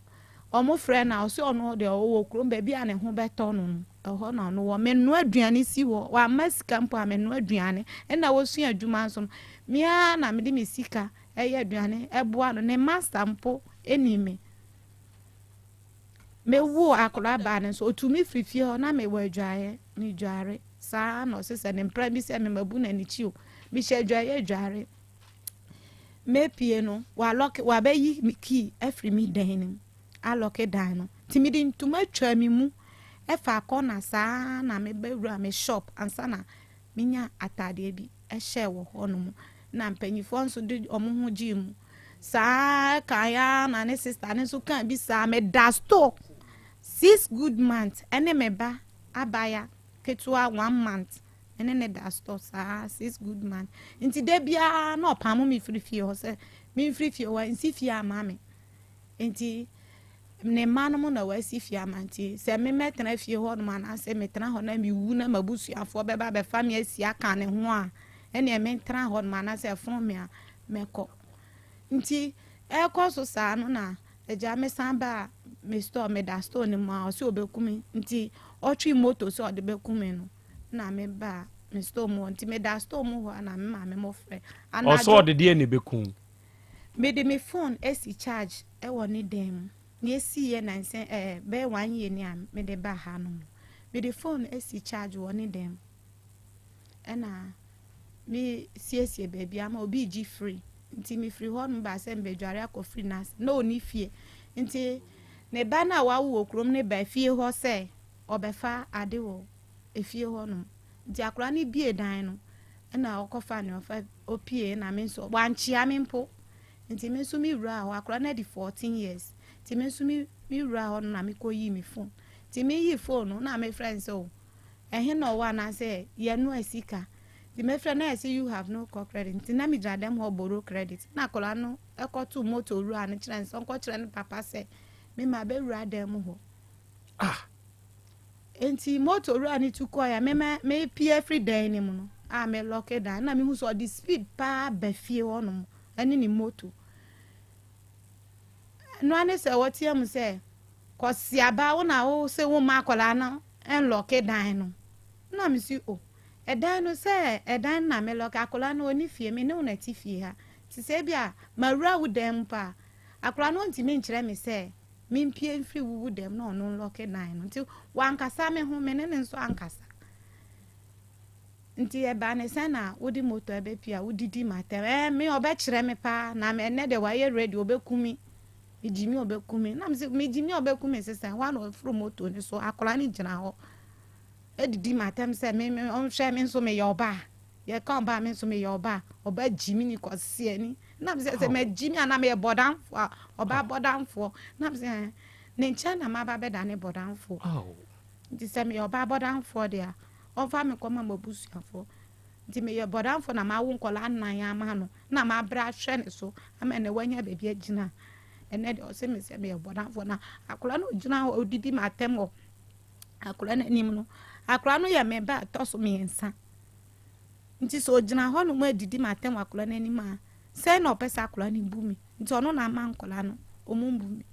ɔmo frɛ na ɔsɛ ɔno deɛ ɔwɔ kurom baabi a ne ho bɛtɔ no no ɛhɔ na ɔno wɔ. Menoa aduane si hɔ wama sika mpo a menoa aduane ɛna wɔsua adwuma nso no mea na mede me sika ɛyɛ aduane ɛboa no ne master mpo ɛni me mewo akwadaa baa no nso otumi firi fie hɔ na mewɔ adwaeɛ medware saa na ɔsɛ sɛ ne mpra bi sɛ memabu n'ani kyi o mehyɛ adwaeɛ adware mepie no walock wabɛyi me key afiri me dan no mu alock dan no nti mede ntoma twa me mu ɛfa akɔna saa na mebɛwura me shop ansa na menya ataadeɛ bi ɛhyɛ wɔ hɔ nom na mpanyinfoɔ nso de ɔmo ho gyee mu saa kan ya na ne sister ne nso kan bi saa. Meda store 6 good months ɛne me ba abaya ketewa 1 month ɛne ne da store saa 6 good months nti de biara na ɔpam mi firi fie hɔ sɛ mi firi fie hɔ nsi fie ama mi nti ne mma no mu na wasi fie ama nti sɛ me mɛtena fie hɔ nom anaasɛ metena hɔ na mewu na m'abusuafoɔ bɛba bɛfa me asi aka ne ho a ɛneɛ mentena hɔ nom anaasɛ ɛfono me a mɛkɔ. Nti ɛkɔ so saa no na agya mesan ba a me store meda store no mu a ɔsɛ ɔbɛku me nti ɔtwe moto sɛ ɔde bɛku me no na me ba me store mu hɔ nti meda store mu hɔ a na me maame mo frɛ. Ɔsɛ ɔde deɛ ne bɛku? Mede me phone esi charge ɛwɔ ne dan mu. Nea esiiɛ nansa ɛɛ bɛyɛ one year ni a mede baa ha nom no, mede phone asi charge wɔ ne dan mu ɛna me siesie baabi ama obi regye free nti mefiri hɔ nom baa sɛ mebɛdware akɔ free no ase na ɔnni fie nti ne ba no a wawo wɔ kurom no baa fie hɔ sɛ ɔbɛfa ade wɔ efie hɔ nom nti akwadaa no bie dan no ɛna ɔkɔfa nea ɔfa opie na me nso wankyea me mpo. Nti me nso me wuraa hɔ, akwadaa no adi 14 years, nti me nso me me wuraa hɔ no na me kɔ yii me phone. Nti me yii phone no na me frɛ no sɛ o, ɛhe na ɔwɔ anaasɛ yɛ noa sika. Nti me frɛ no na yɛse you have no call credit, nti na me gyina dɛm hɔ borrow credit. Na akwadaa no kɔ too motor wura no kyerɛ no sɛ ɔnkɔ kyerɛ ne papa sɛ me ma bɛ wura dan mu hɔ. Ah! Nti motor wura no tu kɔɛ a me ma me pie firi dan no mu no a me lɔke dan na me hu sɛ ɔde speed paa ba fie hɔ nom. ne ne moto. Ɛno ara ne sɛ wɔtea mu sɛ, Kwasiaba, wo na wo se womma akwadaa no nlɔke dan no. Ɛna me se, o, ɛdan no sɛ ɛdan no na melɔke, akwadaa no ɔnni fie, me ne wo na ɛte fie ha. Nti sɛ ebi a mawura wo dan mu pɛ a, akwadaa no ɔntumi nkyerɛ me sɛ mempue mfiri wo wo dan mu na ɔno nlɔke dan no. Nti wankasa me ho, me ne no nso ankasa. Nti ɛbaa ne sɛn na wode motor ɛbɛpie a wodidi m'atɛm ɛɛ me ɔbɛkyerɛ me paa na me ɛnɛ deɛ wayɛ ready ɔbɛku me megye me ɔbɛku me na mese megye me ɔbɛku me sesa hɔ a na ɔforo motor no so akwadaa no gyina hɔ ɛdidi m'atɛm sɛ me me ɔnhwɛ me nso meyɛ ɔbaa yɛka ɔbaa me nso meyɛ ɔbaa ɔbaa gyi me ni kɔseɛ ni na mese sɛ magyi me a na meyɛ bɔdamfoɔ a ɔbaa bɔdamfoɔ na mese ɛɛ ne nkyɛn na maba bɛda ne bɔdamfoɔ nti sɛ meyɛ ɔbaa bɔdamfoɔ deɛ a Ɔmfa me nkɔma m'abusuafoɔ. Nti meyɛ bɔdamfoɔ na mawo nkwadaa nnan ama no na mabrɛ ahwɛ ne so ama ɛnɛ wanya baabi agyina. Ɛnɛ deɛ ɔse me sɛ meyɛ bɔdamfoɔ na akwadaa no ɔgyina hɔ ɔdidi m'atɛm wɔ akwadaa no anim no. Akwadaa no yɛ me ba ɛtɔ so mmiɛnsa. Nti sɛ ɔgyina hɔ nom adidi m'atɛm wɔ akwadaa no anim a, sɛn na ɔpɛ sɛ akwadaa no bu me? Nti ɔno na ama nkwadaa no ɔmo mbu me.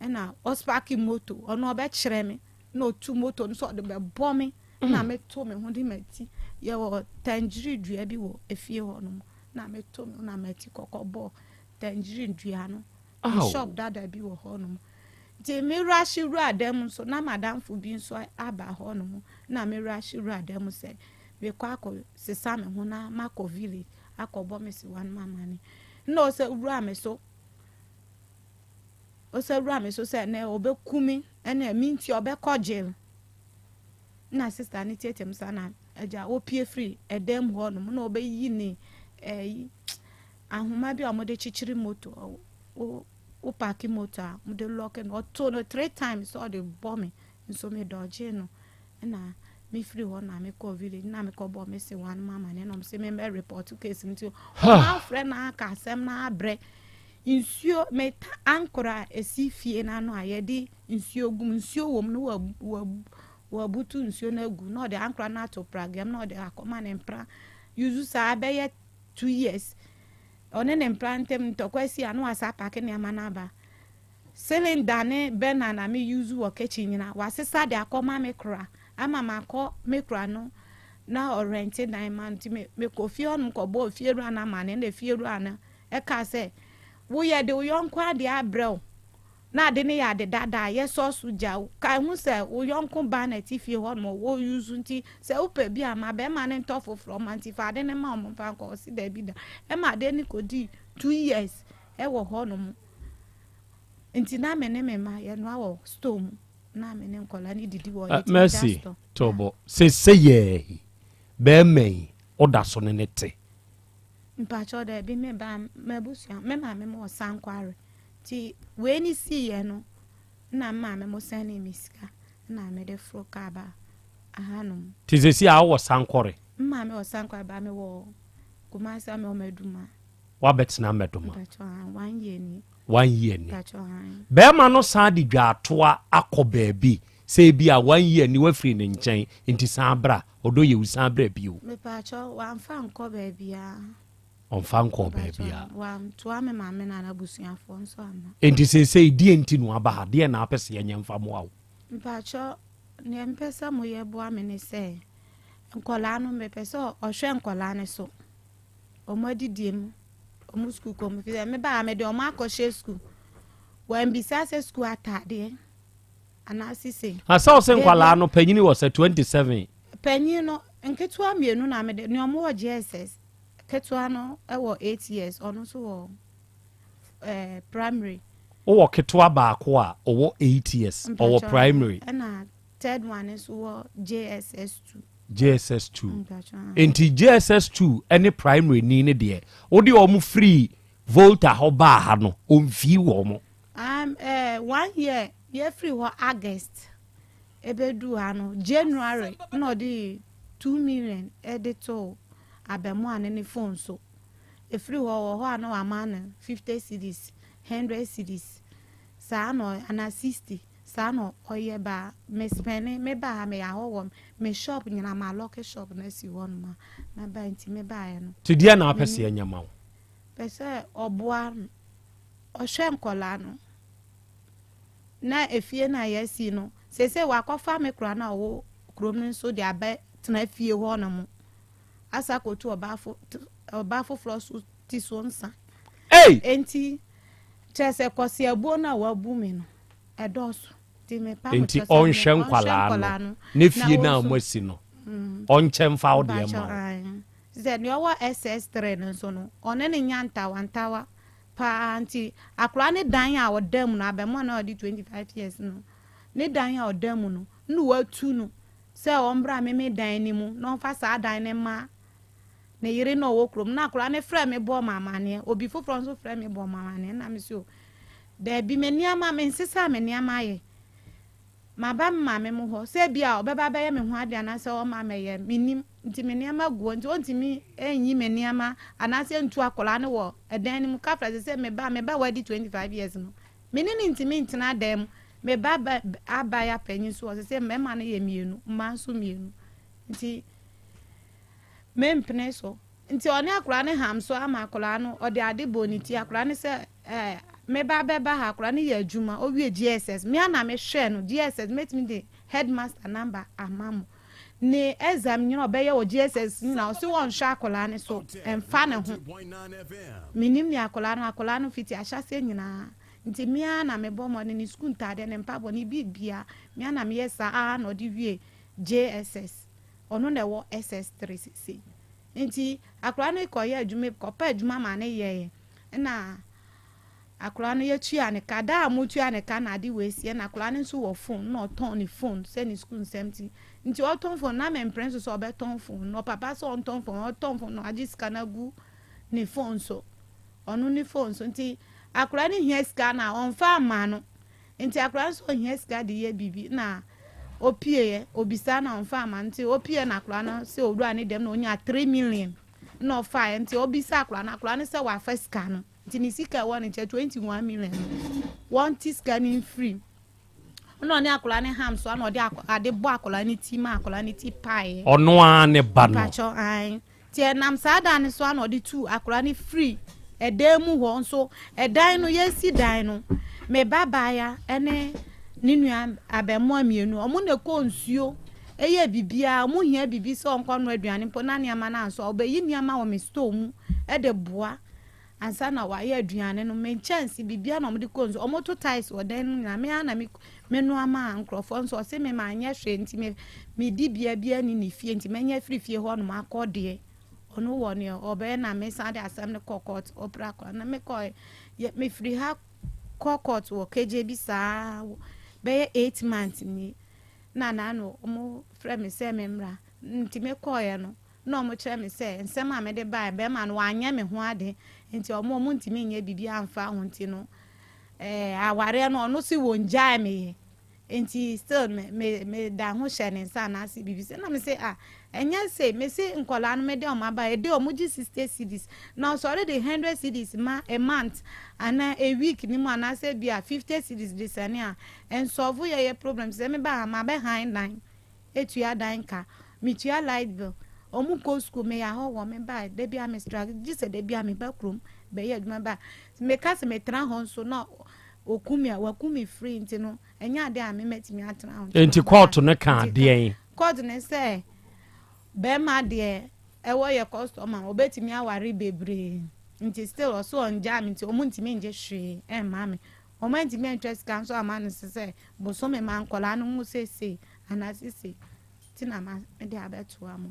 Ɛna ɔspaki moto ɔno ɔbɛkyerɛ me. Na ɔtu moto no sɛ ɔde bɛbɔ me na meto me ho de m'ati yɛwɔ tangerine dua bi wɔ efie hɔ nom na meto me ho na m'ati kɔkɔ bɔ tangerine dua no me shop dada bi wɔ hɔ nom nti me rush wura dan mu nso na madamfo bi nso aba hɔ nom na me rush wura dan mu sɛ mekɔ akɔ sesa me ho na makɔ village akɔbɔ me sewa no mama ne na ɔsɛ wura me so Ɔsɛ wura me so sɛ nɛ ɔbɛku me ɛne me nti ɔbɛkɔ jail. Na sister no tietie mu saa na agya ɔpie firi ɛdan mu hɔ nom na ɔbɛyi ne ɛyi ahoma bi a wɔde kyekyere moto wo wo paaki moto a wɔde lɔke no ɔto no three times sɛ ɔde bɔ me nso me dɔgye no ɛna me firi hɔ na me kɔ village na me kɔ bɔ me se wɔn mama ne na wɔn se me mɛ report case nti wɔn afrɛ na aka asɛm na abrɛ. Nsuo, meta ankorɛ a ɛsi fie no ano a yɛde nsuo gu mu, nsuo wɔ mu na wabutu nsuo no agu na ɔde ankorɛ no ato pragea mu na ɔde akɔma ne mpra use saa bɛyɛ two years ɔne ne mpra ntam ntɔkwa si a na wasa apake nneɛma no aba cylinder ne burner na me use wɔ kitchen nyina wasesa de akɔma me kora ama makɔ me kora no na ɔrɛnte dan ma nti mekɔ fie hɔnom kɔbɔɔ fiewura no amane na fiewura no Ɛkaa sɛ, Wo yɛde wo yɔnko adeɛ abrɛ wo, na ade no yɛ ade dada a, yɛsɔ so gya wo. Kae hu sɛ wo yɔnko ba na ɛte fie hɔ nom ɔwɔ use nti sɛ wopɛ bi a ma bɛrima no ntɔ foforɔ ma nti fa ade no ma wɔn mfa nkɔ. Ɔse daabi da. Ɛma ade no kɔdii 2 years ɛwɔ hɔ nom. Nti na me ne me mma yɛnoa wɔ store mu na me ne nkwadaa no didi wɔ yɛtumi da Mercy store. Tobo, sese yɛɛ yi, bɛrima yi, woda so ne ne te? Mpakyɛw daabi me ba m'abusua me maame mo wɔ sankware nti wei ne sii yɛ no na me maame mo sɛnee me sika na me de foro kaa ba ahanom. Nti sesi a wowɔ sankɔre? Me maame wɔ sankware ba me wɔ Kumasi a me wɔ Maduma. Wabɛtena Maduma? Mpakyɛw ahan one year ni. One year ni. Mpakyɛw ahan. Bɛɛma no san de dwaatoa akɔ baabi sɛ ebi a one year ni wafiri ne nkyɛn nti san bra. Ɔdɔ yewu san bra bio. Mepaakyɛw wamfa ankɔ baabiaa. Ɔmfa nkɔɔ baabiaa. Mepaakyɛw wantoa me maame na n'abusuafoɔ nso amma. Enti seesei deɛn nti na waba ha? Deɛn na wopɛ sɛ yɛnyɛ mfa mmoa wo? Mepaakyɛw neɛ mepɛ sɛ moyɛ boa me ne sɛ, nkwadaa no mepɛ sɛ ɔhwɛ nkwadaa no so, wɔn adidie mu, wɔn sukuu kɔ mu. Efisɛ mebaa ha mede wɔn akɔhyɛ sukuu. Wambisa sɛ sukuu ataadeɛ anaase sei. Na sɛ ɔse nkwadaa no panyini wɔ sɛ 27. Panyin no nketewa mmienu na mede nea ɔmo wɔ JSS ketewa no wɔ 8 years ɔno nso wɔ eh, primary. Wowɔ ketewa baako a ɔwɔ 8 years ɔwɔ primary. Ɛna third one nso wɔ JSS 2. JSS 2. Nti JSS 2 ɛne primary ni ne deɛ wode ɔmo firi Volta hɔ baa ha no ɔmfii wɔn. Um, eh, one year yɛfiri hɔ August ɛbɛduu ha no January na ɔde 2 million ɛde too abɛmoa ne ne phone so. Ɛfiri hɔ wɔ hɔ a na wama no 50 cedis, 100 cedis saa na anaa 60 saa na ɔyɛ ba me spɛne. Me ba ha meyɛ ahɔ wɔ me shop nyina ma lock shop no asi hɔ nom a maba nti mebaeɛ no. Nti deɛ na apɛ sɛ yɛnyɛ ma wo? Pɛ sɛ ɔboa no, ɔhwɛ nkɔlaa no na efie no a yɛasi no seesei wakɔfa me kora no a ɔwɔ kurom no nso de abɛtena fie hɔ nom asa akɔtu ɔbaa foforɔ so ti so nsa. Ei! Enti kyerɛ sɛ kɔseabuo no a wabu me no ɛdɔɔso nti mepa mo Nti kyɛ sɛ ɔnhwɛ ɔnhwɛ nkwalaa no nkɔlaa no ne na fie no a wɔnso moasi no ɔnkyɛ mfa wo deɛ Mpakyɛ ma wo. ae. Sɛ nea ɔwɔ SS3 no nso no ɔne ne nya ntawantawa paa nti akwaraa ne dan a ɔda mu no abɛmoa na ɔde 25 years no ne dan a ɔda mu no na watu no sɛ ɔmbra me me dan no mu na ɔmfa saa dan no ma ne yere na ɔwɔ kurom na akwaraa no frɛ me bɔ ma amanneɛ. Obi foforɔ nso frɛ me bɔ ma amanneɛ na me so daabi, me nneɛma me nsesa me nneɛma ayɛ maba me maame mu hɔ sɛ bi a ɔbɛba bɛyɛ me ho adeɛ anaasɛ ɔma mɛyɛ menim nti me nneɛma gu hɔ nti ɔntumi nyi me nneɛma anaasɛ ntu akwaraa no wɔ ɛdan no mu kafra sɛ sɛ meba meba wadi 25 years no me ne ne ntumi ntena dan mu. Me ba ba abaya panyin so ɔsɛ sɛ mmarima no yɛ mmienu, mmaa nso mmienu, nti mempene so. Nti ɔne akwaraa no ham so ama akwaraa no ɔde ade bɔ ne ti. Akwaraa no sɛ me ba bɛba ha. Akwaraa no yɛ adwuma owie JSS, me ana mehwɛ no JSS. Mɛtumi de headmaster number ama mo ne exam nyina ɔbɛyɛ wɔ JSS nyina. Ɔsi wɔnhwɛ akwaraa no so ɛmfa ne ho. Menim ne akwaraa no fiti ahyɛseɛ nyinaa nti mmea na mebɔ mmɔden ne sukuu ntaadeɛ ne mpaboa ne bibia mmea na meyɛ saa na ɔde wie JSS. Ɔno na ɛwɔ SS3 sisi nti akwaraa no kɔyɛ adwuma, kɔpɛ adwuma ma ne yɛɛ ɛna akwaraa no yɛtua ne ka da a motua ne ka na ade wɔ esie. Na akwaraa no nso wɔ phone na ɔtɔn ne phone sɛ ne sukuu nsɛm ti nti ɔtɔn phone na mɛmpere nso sɛ ɔbɛtɔn phone na ɔpapa sɛ ɔntɔn phone. Ɔtɔn phone na agye sika no agu ne phone so, ɔno ne phone so. Nti akwaraa no hia sika na ɔnfa ama no nti akwaraa nso ohia sika de yɛ biribi na opie obisa na ɔnfa ama. Nti opie na akwaraa no sɛ owura ne dɛm na onya 3 million na ɔfa. Nti obisa akwaraa no, akwaraa no sɛ wafa sika no nti ne sika ɛwɔ ne nkyɛn 21 million no wɔn ti sika no nfiri ɛna ɔne akwaraa no ham so ɛna ɔde ade bɔ akwaraa no ti ma akwaraa no ti paeɛ. Ɔno ara ne ba no? Mpakyɛw ae. Nti ɛnam saa dan no so ana ɔde tu akwaraa no firi ɛdan mu hɔ nso. Ɛdan no yɛsi dan no, me ba baaya ɛne ne nua abɛmoa mmienu ɔmo na ɛkɔ nsuo ɛyɛ biribiara. Ɔmo hia biribi sɛ ɔnkɔ no aduane mpo na nneɛma no anso a ɔbɛyi nneɛma wɔ me store mu ɛde boa ansa na wayɛ aduane no. Me nkyɛnse biribiara na ɔmo de kɔ nsuo. Ɔmo to tiles wɔ dan no nyinaa, me ara na me me noa ma nkurɔfoɔ nso. Ɔse me ma nyɛ hwee nti me me di bia bia ni ne fie nti mɛnyɛ firi fie hɔ nom akɔ deɛ ɔno wɔ nea ɔbɛyɛ na me san de asɛm no kɔ court. Ɔpra kɔ na me kɔ yɛ me firi ha kɔ court wɔ kegye bi saa bɛyɛ 8 months ni na naano ɔmo frɛ me sɛ me mmra. Nti me kɔɔɛ no na ɔmo kyerɛ me sɛ nsɛm a mede baeɛ bɛrima no wanyɛ me ho ade nti ɔmo ntumi nyɛ biribi amfa ho. Nti no awareɛ no ɔno si wɔn gyae me yɛ nti still me me me da ho hyɛ ne nsa anaasɛ biribi sɛ na me sɛ ah, ɛnyɛ sɛ me se nkɔlaa no me de ɔmo aba ɛde ɔmo gye 60 cedis na ɔsɔre de 100 cedis ma a month anaa a week ne mu anaasɛ bi a 50 cedis de sɛne a nsɔfo yɛ yɛ problem sɛ me ba ha ma bɛ han dan etua dan ka, metua light bill, ɔmo kɔ school, meyɛ ahɔ wɔ me ba dabi a me struggle gye sɛ dabi a me ba kurom bɛyɛ adwuma ba meka sɛ metena hɔ nso na oku mi a waku mi free. Nti no ɛnyɛ ade a memɛtumi atena hɔ. Nti court no ka adeɛn? Court ne sɛ bɛrima deɛ ɛwɔ yɛ customer obetumi aware bebree nti still ɔso ɔngyaa mi nti ɔmo ntumi ngye hwee ɛmma mi. Wɔn antumi antwa sika nso amma no so sɛ bosome ma nkwadaa no ho seesei anaa seesei nti na ma mede abɛtoa mo.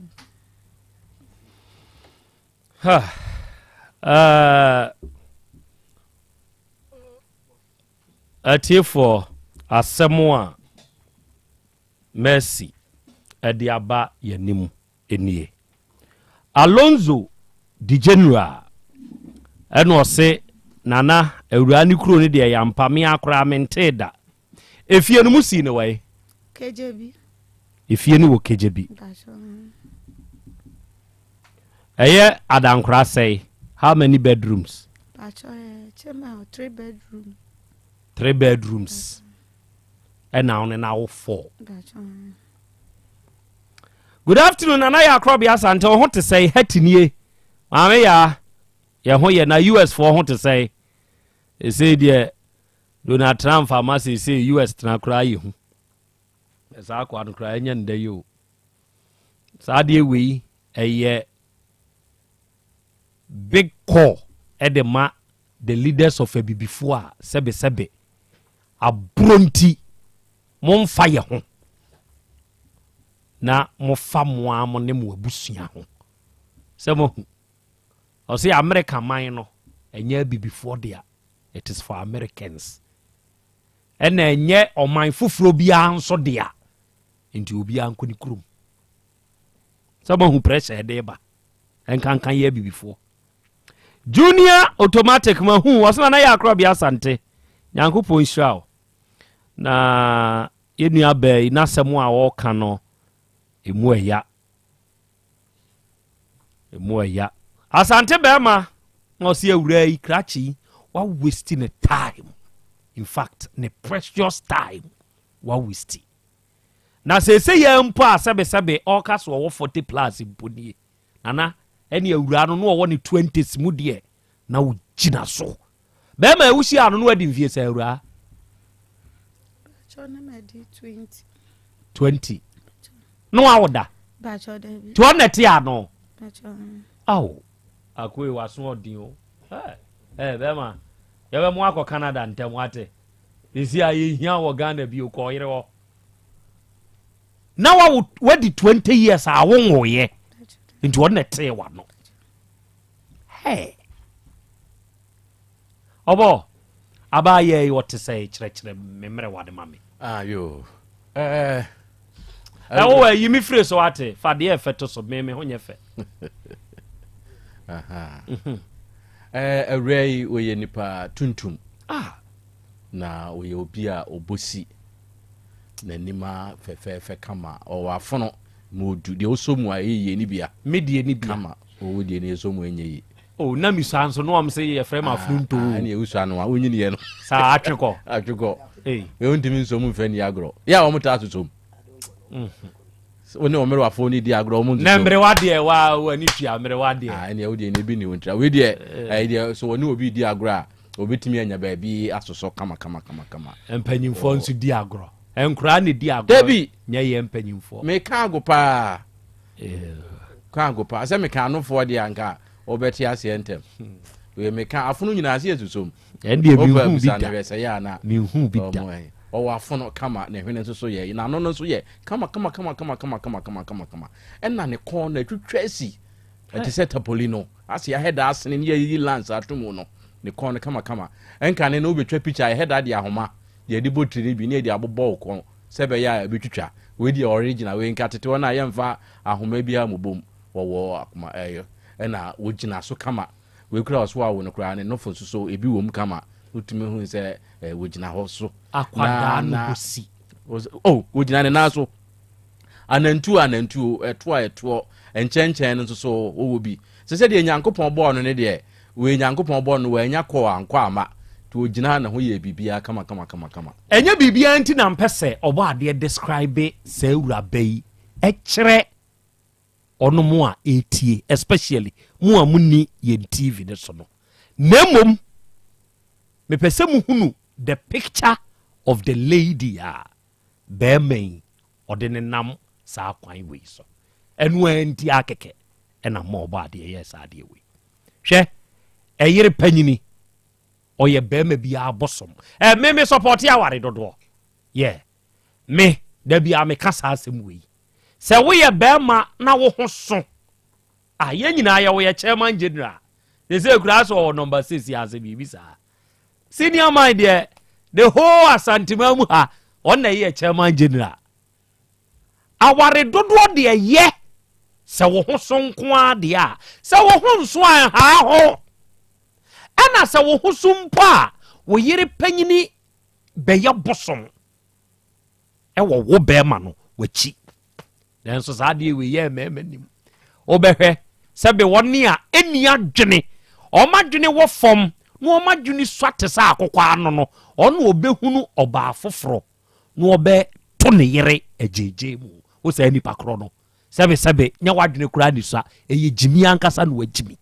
Ha, uh, atiefoɔ asɛm a Mercy ɛde aba yɛn anim nie. Alonzo di general ɛna ɔse nana awuraa ne kuro no deɛ yampa me ara koraa mentee da. Efie no mo sii no wɛn? Kegyebi. Efie no wɔ Kegyebi. Ɛyɛ adankora sɛe? How many bedrooms? Pacho eh, chamber 3 bedroom. 3 bedrooms. Ɛna wo ne na wo 4. Good afternoon Nana Yaa Korɔbea Asante wo ho te sɛn Hetty nie Maame Yaa yɛ ho yɛ na US foɔ ho te sɛn Esei deɛ Donald Trump ama seesei US tena koraa yɛ hu saa akoa no koraa ɛnyɛ ndɛ yi o saa deɛ wei ɛyɛ big call ɛde ma the leaders of abibifoɔ a sɛbesɛbe aborɔ nti momfa yɛ ho na mofa mo ara mo ne mo abusua ho sɛ moahu ɔse America man no ɛnyɛ abibifoɔ dea it is for Americans ɛna ɛnyɛ ɔman foforɔ biara nso dea nti obiara nkɔ ne kurom sɛ moahu pressure ɛde ba ɛnkanka yɛ abibifoɔ Junior automatic mahu ɔsena na yɛ akorɔbea asante nyankopɔn nhyira wo Na yɛn nua baa yi n'asɛm a ɔreka no emu ɛya. Emu ɛya. Asante bɛrima na ɔsi awura yi krakye yi wa waste ne time. In fact, ne precious time wa waste. Na sese yɛ mpo a sɛbesɛbe ɔreka so ɔwɔ 40 plus mpo nie. Nana ɛne awura no na ɔwɔ ne 20s mu deɛ na wogyina so. Bɛrima a wohyiaa no no adi mfie sɛ awuraa? 20. No awo da? Nti ɔno na ɛte ano? Awo. Akoe waso ɔden o. Ɛ bɛrima yɛbɛ mo akɔ Canada ntɛm wate. Esi a yɛhia wɔ Ghana bio kɔ ɔyere hɔ. Na wawo wadi 20 years a wonwoyɛ. Nti ɔno na ɛtee wano. Hey. Ɔbɔ, abaa yɛ yi ɔte sɛ kyerɛkyerɛ me mmerɛ wade ma me. Ah, yo. Eh, ɛwo eh, yi me firi so ate fa deɛ ɛfɛ to so me me ho nyɛ fɛ. Mhm. Eh, awura yi ɔyɛ nipa tuntum. Ah. Na ɔyɛ obi a ɔbɔsi n'anim a fɛfɛɛfɛ kama ɔwɔ afono ma odu deɛ ɔsɔ mu a ɛyɛ yie ne bia. Me deɛ ne bia. Kama ɔwɔ deɛ ne ɛsɔ mu ɛnyɛ yie. Oh na mi sua nso no wɔn se yɛ frɛ ma afunu ntoo. Ah, ɛne ewusua no a wonyini yɛ no. Saa atwekɔ. Atwekɔ. Ee. Ewu ntumi nso mu nfɛ ni agorɔ. Yɛ a wɔn taa soso mu. Mhm. Wo ne ɔmmerewafoɔ no di agorɔ wɔn nsoso. Na mmerewa deɛ wa w'ani tua mmerewa deɛ. Ah ɛne ɛwo deɛ ne bi ne wɔn tira. Wei deɛ ɛyɛ deɛ so wɔne obi di agorɔ a obetumi anya baabi asosɔ kama kama kama kama. Mpanyinfoɔ nso di agorɔ. Nkoraa na di agorɔ. Dabi. Nyɛ yɛ mpanyinfoɔ. Meka ago paa. Ka ago paa. Sɛ meka anofoɔ deɛ anka wɔbɛte aseɛ ntɛm. Wei meka afono nyinaa se yɛsusom. Ɛndeɛ Wopɛ menhuu bi bisa no da. hwɛ sɛ yɛ ana. Menhuu bi da. Ɔwɔ afono kama, ne hwene nso so yɛ, n'ano no nso yɛ kama kama kama kama kama kama kama kama kama. Ɛna ne kɔn no atwitwa asi. Ɛte sɛ tapoli no. Ase yɛahɛ da asene ne yɛayiyi lines ato mu no. Ne kɔn no kama kama. Ɛnkane no wobɛtwa picture a yɛhɛ da de ahoma deɛ yɛde bɔ tiri no bi ne yɛde abobɔ wo kɔn sɛ ɛbɛyɛ a ɛbɛtwitwa. Wei deɛ original, wei nka tete hɔ no a yɛmfa ahoma biara mmobɔ mu. Wɔwɔ akoma ɛyɛ ɛna wɔgyina so kama. Wei koraa ɔso awo no koraa ne nofo nso so ebi wɔ mu kama. Wotumi hu sɛ ɛɛ wɔgyina hɔ so. Akwadaa no bɔ si. Oh, wɔgyina ne nan so. Anantuo anantuo, ɛtoɔ a ɛtoɔ, nkyɛnkyɛn no nso so wɔwɔ bi. Sɛ sɛdeɛ Nyankopɔn bɔɔ no ne deɛ, wei Nyankopɔn bɔɔ no wannya kɔɔ ankɔ amma. Nti ɔgyinaa ne ho yɛɛ biribiara kama kama kama kama. Ɛnyɛ biribiara nti na mpɛ sɛ Ɔbɔadeɛ describe saa awuraba yi kyerɛ ɔnom a ɛretie especially mo a monni yɛn TV no so no na mmom mepɛ sɛ muhunu the picture of the lady a bɛrima yi ɔde ne nam saa kwan wei so ɛno ara nti akɛkɛ ɛna ma ɔbɔ adeɛ yɛɛ saa adeɛ wei hwɛ ɛyere panyini. Ɔyɛ bɛrima biara bosom. Ɛ me me sɔpɔte aware dodoɔ. Yɛ me da biara meka saa asɛm wei. Sɛ woyɛ bɛrima na wo ho so a, yɛn nyinaa yɛ woyɛ chairman general. Sɛ sɛ kura sɛ ɔwɔ number six ase biribi saa. Senior man deɛ the whole Asanteman mu ha ɔno na ɛyɛ chairman general. Aware dodoɔ deɛ yɛ sɛ wo ho so nko ara deɛ a, sɛ wo ho nso a ɛnhaa ho. Ɛna sɛ wo ho so mpo a, wo yere panyini bɛyɛ bosom ɛwɔ wo bɛrima no w'akyi. Nanso saa adeɛ wei yɛ mmarima nim. Wobɛhwɛ sɛ be wɔne a ɛnni adwene, wɔn adwene wɔ fam na wɔn adwene sua te sɛ akokɔ ano no, ɔno ɔbɛhunu ɔbaa foforɔ na ɔbɛto ne yere agyeegyee mu. Wo saa nipa korɔ no, sɛbesɛbe, nyɛ w'adwene koraa ne sua, ɛyɛ gyimi ankasa na wagyimi.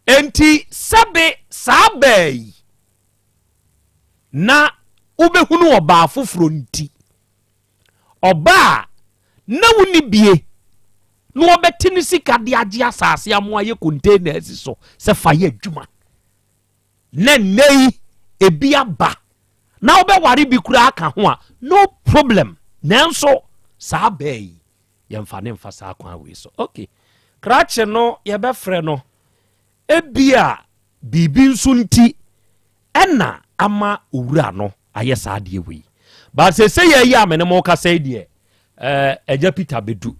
Enti sɛbe saa baa yi na wobɛhunu ɔbaa foforɔ nti, ɔbaa a na wonni bie na ɔbɛte ne sika de agye asase amoa yɛ container asi so sɛ fa yɛ adwuma. Na nnɛ yi ebi aba na wobɛware bi koraa ka ho a, no problem. Nanso saa bɛɛ yi yɛmfa ne mfa saa kwan wei so. Okay, krakye no yɛbɛfrɛ no, ebia biribi nso nti ɛna ama owura no ayɛ saa adeɛ wei. But sɛ yɛ yi a me ne mo kasa yi deɛ, ɛgya Peter bɛdu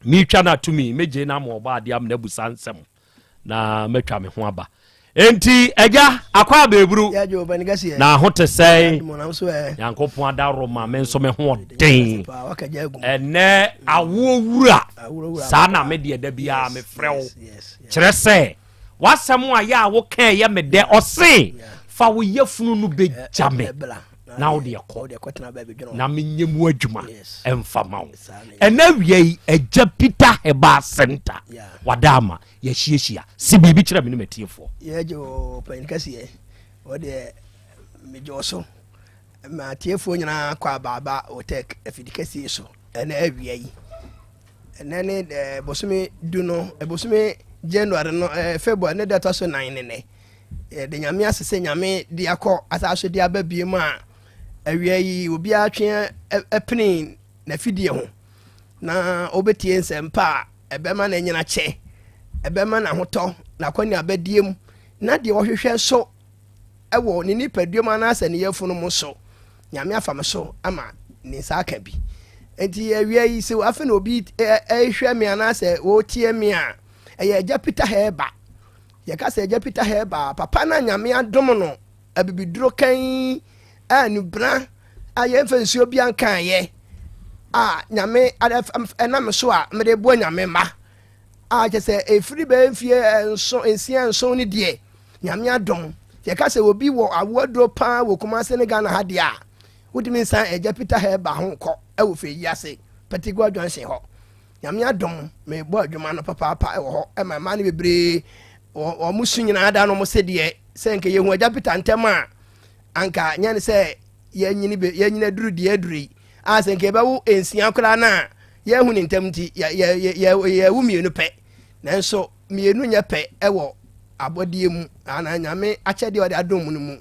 metwa no atumi megye no ama ɔbɔ adeɛ amena abusa nsɛm na matwa me ho aba. Enti agya akɔ abɛɛburu na ho te sɛn? Nyankopɔn adaworo ma me nso me ho ɔden ɛnɛ awoɔ wura. Saa na me deɛ da biara mefrɛ wo kyerɛ sɛ w'asɛm a yɛ a woka ɛyɛ me dɛ. Ɔse fa wo yafunu no bɛgya me na wode ɛkɔ na menyɛ mu adwuma ɛmfa ma wo. Ɛnɛ awia yi agya Peter Herbal Center wada ama yɛahyiahyia si biribi kyerɛ me ne matiefoɔ. Yɛgye o panyin kɛseɛ, wɔdeɛ megye wo so ma atiefoɔ nyinaa kɔ abaaba Otec afidi kɛseɛ so. Ɛnɛ awia yi, ɛnɛ ne bosome 10 no, bosome January no, February ne da ɛtɔ so 4 ne nɛ. Yɛde Nyame ase sɛ Nyame de akɔ asa so de aba bie mu a awia yi obiara twe ɛpene n'afidie ho na ɔbɛtie nsɛmpa a ɛbɛma no anyina kyɛ, ɛbɛma no ahotɔ n'akɔne abɛdie mu, na deɛ ɔhwehwɛ nso ɛwɔ ne nipadua mu anaasɛ ne yafunu mu so, Nyame afa me so ama ne nsa aka bi. Nti awia yi sɛ afei na obi ɛhwɛ me anaasɛ ɔretie me a, ɛyɛ Agya Peter Herbal. Yɛka sɛ Agya Peter Herbal, papa no a Nyame adom no abibiduro kan a nubena a yɛmfa nsuo bi ankaeɛ a Nyame ɛnam so a mede boa Nyame mma a kyɛ sɛ ɛfiri bɛyɛ mfie nson nsia nson ne deɛ Nyame adom. Yɛka sɛ obi wɔ awoaduro paa wɔ Kumase ne Ghana ha deɛ a, wotumi nsan Agya Peter Herbal ho kɔ ɛwɔ fɛ yi ase Patigua Junction hɔ. Nyame adom mebɔ adwuma no papaapa wɔ hɔ ɛma mmaa no bebree wɔn su nyinaa da no wɔn se deɛ sɛ nka yɛhu Agya Peter ntɛm a anka nyɛ ne sɛ yɛnyini be yɛnyini aduru deɛ aduru yi a sɛ nka yɛbɛwo nsia koraa no a yɛahu ne ntɛm nti yɛwo mmienu pɛ. Nanso mmienu nyɛ pɛ ɛwɔ abɔdeɛ mu anaa Nyame akyɛdeɛ ɔde adom mu no mu.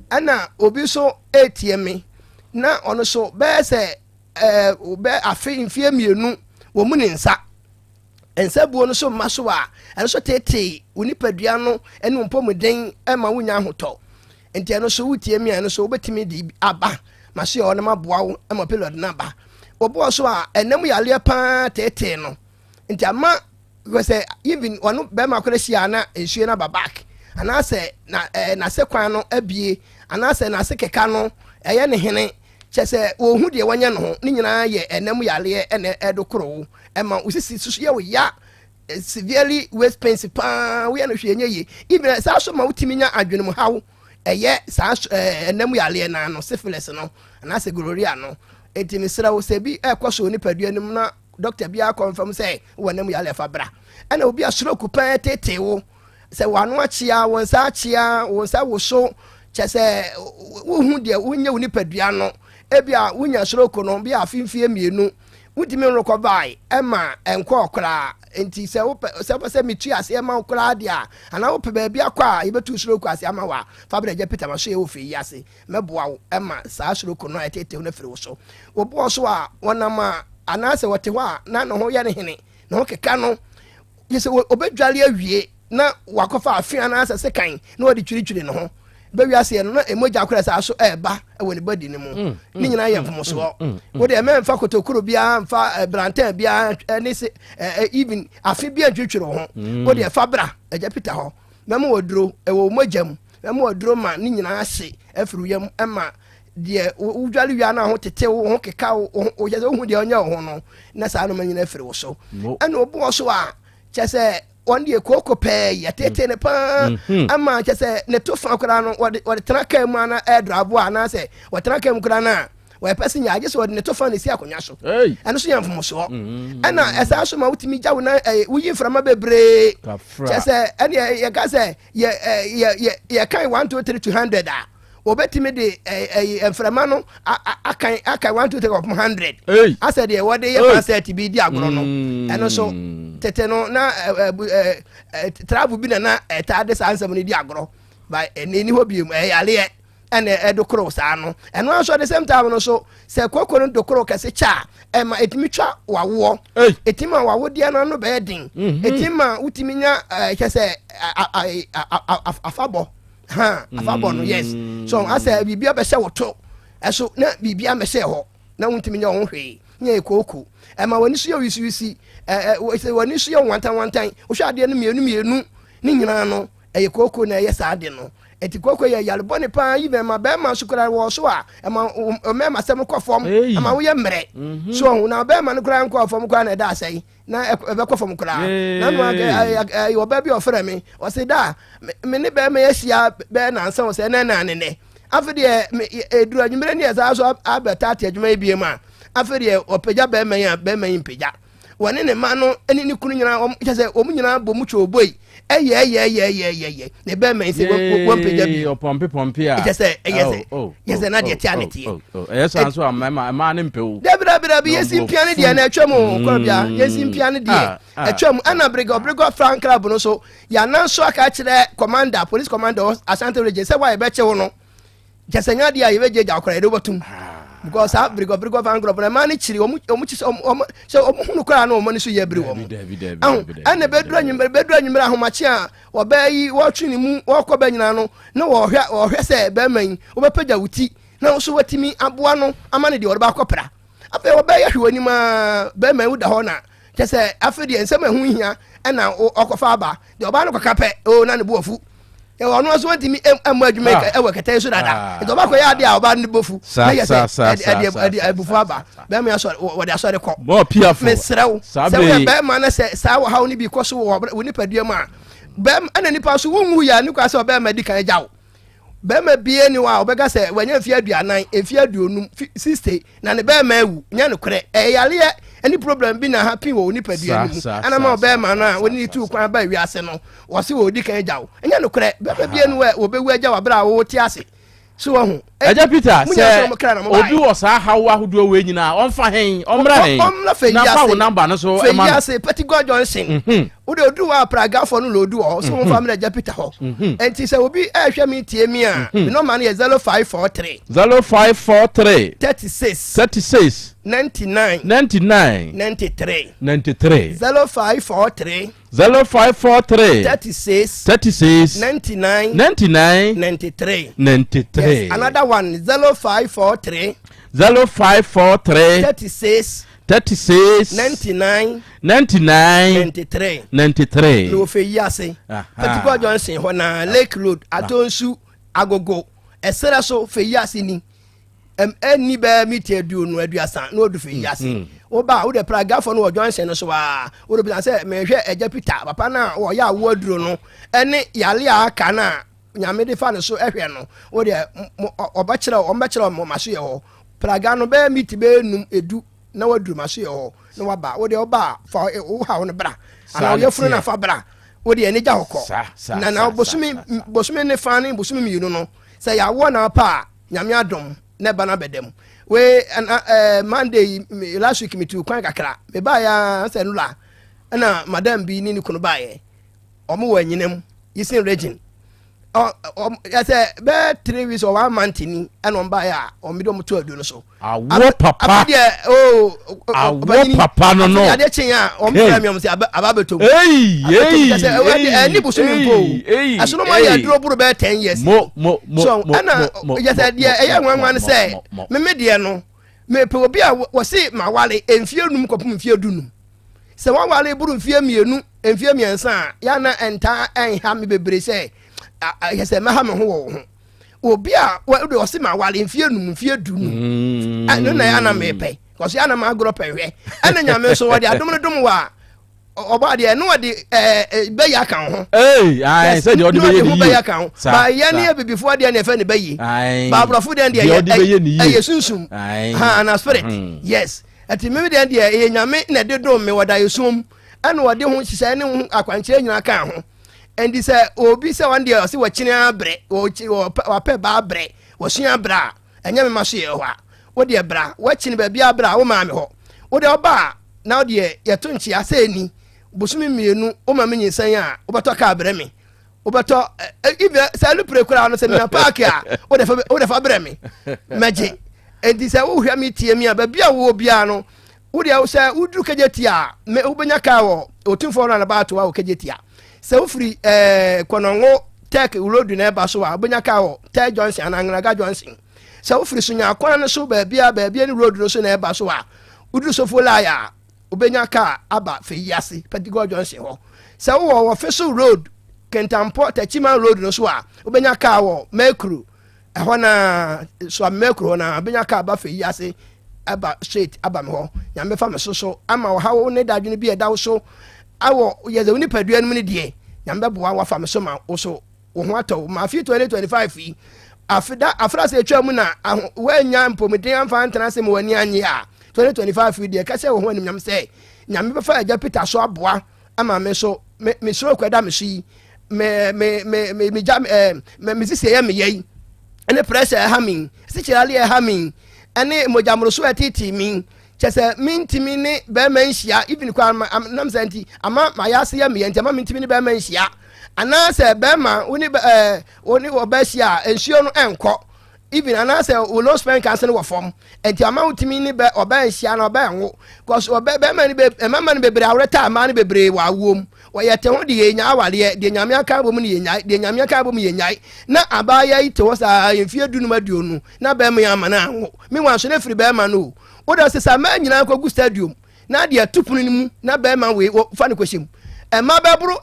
Ɛna obi nso ɛretie me na ɔno nso bɛyɛ sɛ ɛɛ bɛ afe mfeɛ mmienu wɔ mu ne nsa nsa buo no so mma so a, ɛno nso tetee wo nipadua no ne wo mpɔmuden ma wonya ahotɔ. Nti ɛno nso wotie mi a, ɛno nso wobɛtumi de aba ma so yɛ hɔ na maboa wo ma period no aba. Obi so a ɛnam yareɛ paa tetee no nti ama sɛ even ɔno bɛrima koraa hyia na nsuo no aba back anaasɛ na ɛɛ n'ase kwan no abie anaasɛ n'ase keka no ɛyɛ ne hene kyɛ sɛ wɔhu deɛ wɔnyɛ no ho ne nyinaa yɛ ɛnam yareɛ ɛna ɛdo koro wo ɛma wo sisi soso yɛ wo ya, severely waist pains paa, woyɛ no hwee nyɛ yie. Even saa so ma wotumi nya adwene mu haw. Ɛyɛ saa ɛnam yareɛ no ano syphilis no anaasɛ gonorrhea no. Enti mesrɛ wo sɛ bi ɛkɔ so nipadua no mu na dɔkta biara kɔnfam sɛ wɔ nam yareɛ fa bra. Ɛna obi a stroke paa tetee wo sɛ w'ano akyea, wo nsa akyea, wo nsa woso, kyɛ sɛ wohu deɛ wonyɛ wo nipadua no. Ebi a wonya stroke no bi a afe mfie 2. Wontumi nrekɔvae ɛma ɛnkɔɔ koraa. Nti sɛ wopɛ sɛ wopɛ sɛ metu aseɛ ma wo koraa deɛ a, anaa wopɛ baabi akɔ a yɛbɛtu stroke ase ama wo a, fa bra Agya Peter masoɛ wɔ fie yi ase. Mɛboa wo ma saa stroke no a ɛteetew no afiri wo so. Wɔboɔ so a wɔnam a anaasɛ wɔte hɔ a na ne ho yɛ no hene, ne ho keka no. Gye sɛ ɔbɛdwale awie na wakɔfa afe anaasɛ sekan na ɔde twiritwiri ne ho. Bɛwi aseɛ no na mogya koraa saa so ɛreba wɔ ne body no mu. Ne nyinaa yɛ mfomsoɔ. Wo deɛ mɛmfa kotokuro biara mfa brantan biara ne se even afe biara ntwiritwiri wo ho. Wo deɛ fa bra Agya Peter hɔ. Mɛma waduro ɛwɔ wo mogya mu. Mɛma waduro ma ne nyinaa ahye afiri wo yam ma deɛ wodwale wia no a ho tete wo ho keka wo ho kyɛ sɛ wohu deɛ ɔnyɛ wo ho no na saa noma nyinaa afiri wo so. Ɛna obi wɔ so a kyɛ sɛ wɔn deɛ kooko pɛɛ yɛtete ne paa mm-hmm. ama kyɛ sɛ ne to fa koraa no wɔde wɔde tena kaa mu ana ɛɛdrabo anaasɛ wɔtena kaa mu koraa no a wɔyɛ pɛ sɛ nya agye sɛ wɔde ne to fa na esi akonnwa so ɛno so yɛ mfomsoɔ mm-hmm. ɛna ɛsaa so ma wotumi gya wo nan ɛyɛ woyi mframa bebree kyɛ sɛ ɛne yɛka sɛ yɛ yɛ yɛ yɛkan one two three to hundred a wɔbɛtumi de ɛyi mframa no akan akan one two three ɔpem hundred asɛ deɛ wɔde yɛ concert bi di agorɔ no mm. ɛno so tete no na ɛ ɛ travel bi na na ɛtaa de saa nsɛm no di agorɔ ba ɛni ni hɔ biem ɛyɛ yareɛ ɛna ɛdo koro saa no ɛno nso the same time no so sɛ koko no do koro kɛse kyɛ a ɛma ɛtumi twa wawoɔ ɛtumi ma wawodeɛ no ano bɛyɛ den ɛtumi mhm. ma wotumi nya kyɛ sɛ afabɔ ha afabɔ no yes so asɛ biribi abɛhyɛ wo to ɛso na biribi amɛhyɛ hɔ na wontumi nyɛ wo ho hwee nyɛ kooko ɛma w'ani so yɛ wisiwisi ɛɛ w'ani so yɛ wantanwantan wohwɛ adeɛ no mmienu mmienu ne nyinaa no Ɛyɛ kooko na ɛyɛ saa ade no. Enti kooko yɛ yare bɔne paa even ma bɛrima nso koraa wɔ so a ɛma mmarima sɛm kɔ fam ɛma woyɛ mmerɛ. Mhm. So ɔho na bɛrima no koraa nkɔ fam koraa na ɛda asɛe na ɛbɛkɔ fam koraa. Na no ɛyɛ ɔbaa bi ɔfrɛ me ɔse da me ne bɛrima ahyia bɛɛ nansa wɔ sɛ ɛnɛ na ne nɛ. Afei deɛ ɛduru anwummerɛ ne ɛsaa so abɛtate adwuma yi biem a afei deɛ ɔpagya bɛrima yi a bɛrima yi mpagya. wɔne ne mma no ne ne kunu nyinaa wɔn kyɛ sɛ wɔn nyinaa bɔ mu twɛ ɛyɛ ɛyɛ ɛyɛ ɛyɛ ɛyɛ ɛyɛ ne bɛrima yi sɛ wɔn mpagya bi ɔpɔmpe pɔmpe a kyɛ sɛ ɛyɛ sɛ oh, oh, yɛ sɛ na deɛ tia ne oh, teɛ ɛyɛ san so a mmarima mmaa ne mpɛ o dabi dabi dabi yɛsi mpia ne deɛ na ɛtwa mu mm. kɔrɔbia yɛsi mpia ne deɛ ah, ah. ɛtwa mu ɛna brigɔ brigɔ frank club no so yɛanan so aka kyerɛ commander police commander Ashanti region sɛ wɔayɛ bɛkyew no kyɛ sɛ nyɛ adeɛ a yɛbɛgye gya koraa yɛde wobɛtum because saa birigɔ birigɔ fan nkorɔfo no ɛmaa no kyiri wɔn wɔn kyi sɛ wɔn sɛ wɔn hunu koraa na wɔn ani so yɛ biri wɔn ɛho ɛna bɛduru anwummerɛ bɛduru anwummerɛ ahomakye a wɔbɛɛ yi wɔtwe ne mu wɔkɔ bɛ nyinaa no na wɔhwɛ wɔhwɛ sɛ bɛrima yi wɔbɛpagya wo ti na nso watumi aboa no ama no deɛ ɔde baakɔ pra afei wɔbɛyɛ hwɛ wɔn anim aa bɛrima yi woda hɔ na kyɛ sɛ afei deɛ nsɛm a ɛho hia ɛna ɔkɔfa aba deɛ ɔbaa no kɔka pɛ o na ne bo afu ɔno nso ntumi mmɔ adwuma ah. ɛwɔ kɛtɛ yi so dada ah. nti ɔba kɔyɛ adeɛ a ɔbaa no bo fu na yɛ sɛ ɛde ɛde abufu aba bɛrima asɔre wɔde asɔre kɔ mesrɛ wo sɛ woyɛ bɛrima no sɛ saa ɔhaw no bi kɔ so wɔ wo nipadua mu a bɛrima ɛna nipa so wonwu yɛ ne kwa sɛ ɔbɛrima di kan gya wo Bɛrima bie ni hɔ a ɔbɛka sɛ wanya mfeɛ aduanan, mfeɛ aduonum, sixty na ne bɛrima awu. Nyɛ nokorɛ. Ɛyɛ yareɛ ɛne problem bi na happen wɔ wo nipadua no mu. Ɛna ma ɔbɛrima no a wɔne ne tuu kwan ba wiase no, wɔse wɔdi kan agya wo. Ɛnyɛ nokorɛ. Bɛrima bie ni hɔ a wɔbɛwu agya wo abere a wote ase. So wahu? Agya Peter, sɛ obi wɔ saa haw ahodoɔ wei nyinaa, ɔmfa hen, ɔmmra hen, na fa wo namba no so ma no. Fɛ Petit Johnson. Mhm. Wode odu hɔ a Pragafoɔ no na odu hɔ, so wɔmfa mhm. mmra Agya Peter hɔ. Mhm. Enti sɛ obi ɛrehwɛ me tie mi a, me nɔma no yɛ 0543. 0543. 36. 36. 99. 99. 93. 93. 0543. 0543. 36. 36. 99. 99. 93. 93. Yes, another one 0543. 0543. 36. 36. 99. 99. 93. 93. Na ofe yi ase. Patikɔ Johnson hɔ na Lake Road Atonsu Agogo ɛsrɛ so fɛ yi ase ni. Ɛnni bɛɛ mita aduonu aduasa na odu fɛ yi ase. Mm, mm. Woba a wode pragafo no wɔ Johnson no so a wode bisa sɛ mehwɛ agya Peter papa no a wɔyɛ awoɔ aduro no ɛne yale a aka no a nyame de fa no so ɛhwɛ no wode ɔbɛkyerɛ ɔmbɛkyerɛ ɔmo ma so yɛ hɔ praga no bɛɛ miti bɛɛ num edu na waduru ma so yɛ hɔ na waba wode ɔba a fa wo haw no bra anaa woyɛfunu no afa bra wode ani gya hɔ kɔ na na bosome bosome ne fa ne bosome mmienu no sɛ yɛawoɔ na apa a Nyame adom na ɛba no abɛda mu. Wei ɛna ɛɛ Monday yi last week metu kwan kakra. Mebaeɛ ara sɛ nula ɛna madam bi ne ne kunu baeɛ. Wɔn wɔ anyinam Eastern region. Ɛsɛ bɛɛ three weeks or one month ni ɛna wɔn baeɛ a wɔn de wɔn to aduro no so. Awo papa. Afi deɛ oo awo papa no no. Afi deɛ adeɛ kyen a wɔn fira mi wɔn sɛ aba abɛtɔ mu. Eyi eyi eyi ɛni bosomi mpo o. Ɛsono mu ayɛ aduro boro bɛɛ ten years. Mo mo mo so ɛna yɛ sɛ deɛ ɛyɛ nwanwa no sɛ meme deɛ no mepɛ obi a wɔse mawale mfie num kɔpem mfie dunum. Sɛ wawale boro mfie mmienu mfie mmiɛnsa a yɛana ɛntaa ɛnha me bebree sɛ yɛ sɛ mɛha me ho wɔ wo ho. Obi a wɔde ɔse mawale mfie num mfie dunum ɛno na yɛana mepɛ kɔso yɛana magorɔ pɛ hwɛ ɛna nyame nso wɔde adom no dom wɔ a ɔbɔ adeɛ ɛno ɔde ɛɛ bɛyɛ aka ho. Ee ayi sɛ deɛ ɔde bɛyɛ ne yie bɛyɛ aka ho ba yɛ ne abibifoɔ deɛ ne yɛfɛ ne bɛyie ba aborɔfo deɛ deɛ yɛ ɛyɛ sunsum ha ana spirit hmm. yes ɛti mímí deɛ deɛ ɛyɛ nyame na ɛde dom mi wɔda esum ɛna ɔde ho hyehyɛ ne ho akwankyerɛ nyinaa ka ho ɛnti sɛ obi sɛ wɔn deɛ ɔsi wɔkyini abrɛ wɔpɛ ba abrɛ wɔsua abrɛ a ɛnyɛ me ma so yɛ hɔ a wo deɛ bra woakyini baabi a bra wo maame hɔ wo deɛ ɔba a na wo deɛ yɛto nkyea sɛ ɛni bosome mmienu woma me nyinsɛn a wobɛtɔ kaa brɛ me wobɛtɔ even sɛ alupere koraa no sɛ menya paaki a wode fa brɛ me mɛgye enti sɛ wohwɛ me tie mi a baabi a wowɔ biara no wo deɛ sɛ woduru kagye tia a me wobɛnya kaa wɔ otumfoɔ no anaba atoa wɔ kagye tia sɛ wofiri ɛɛ kɔnɔngo tech road na ɛba so a wobɛnya kaa wɔ tech johnson anaa ngraga johnson Sɛ wofiri Sunya kwan no so baabi a baabi ne road no so na ɛba so a, woduru Sofo Lai a, wobɛnya kaa aba Feyiase, Pentecost Junction hɔ. Sɛ wowɔ Wɔfeso Road, Kintampo, Techiman Road no so a, wobɛnya kaa wɔ Mercury ɛhɔ na Suame Mercury hɔ na wobɛnya kaa aba Feyiase aba straight aba me hɔ. Nyame bɛfa me so so ama ɔhaw ne dadwene bi a ɛda wo so awɔ yɛ sɛ wo nipadua no mu no deɛ, Nyame bɛboa wafa me so ma wo so wo ho atɔ wo ma afe 2025 yi afeda afrase atwa mu na aho woanya mpɔmuden amfa antena ase ma w'ani anye a 2025 yi deɛ kɛsɛ wo ho animnyam sɛ nyame bɛfa agya Peter so aboa ama me so me me stroke ɛda me so yi me me me me me gya eh, me me sisi ɛyɛ me yɛ yi ɛne pressure ɛha me sikyerɛ ɛha me ɛne mogyamoroso ɛtete me Kyɛ sɛ mentumi ne bɛrima nhyia even koraa nam sɛ nti ama mayɛ ase yɛ meyɛ nti ama mentumi ne bɛrima nhyia anaasɛ bɛrima wo ne ɛɛ wo ne ɔbaa hyia a nsuo no ɛnkɔ even anaasɛ wo low sperm count no wɔ fam nti ama wotumi ne bɛ ɔbaa nhyia na ɔbaa nwo cause ɔbɛ bɛrima no bɛ mmarima no bebree aworɛ taa mmaa no bebree wɔ awoɔ mu wɔyɛ te ho de yɛ nya awareɛ deɛ nyame aka abɔ mu no yɛ nyae deɛ nyame aka abɔ mu yɛ nyae na abaayewa yi te hɔ saa mfie dunum aduonu na bɛrima yi ama no anwo meanwhile nso na firi bɛrima no o Wode sesa mmaa nyinaa kɔgu stadium na deɛ to pono no mu na bɛrima wei fa no kɔhyɛ mu. Mmaa bɛboro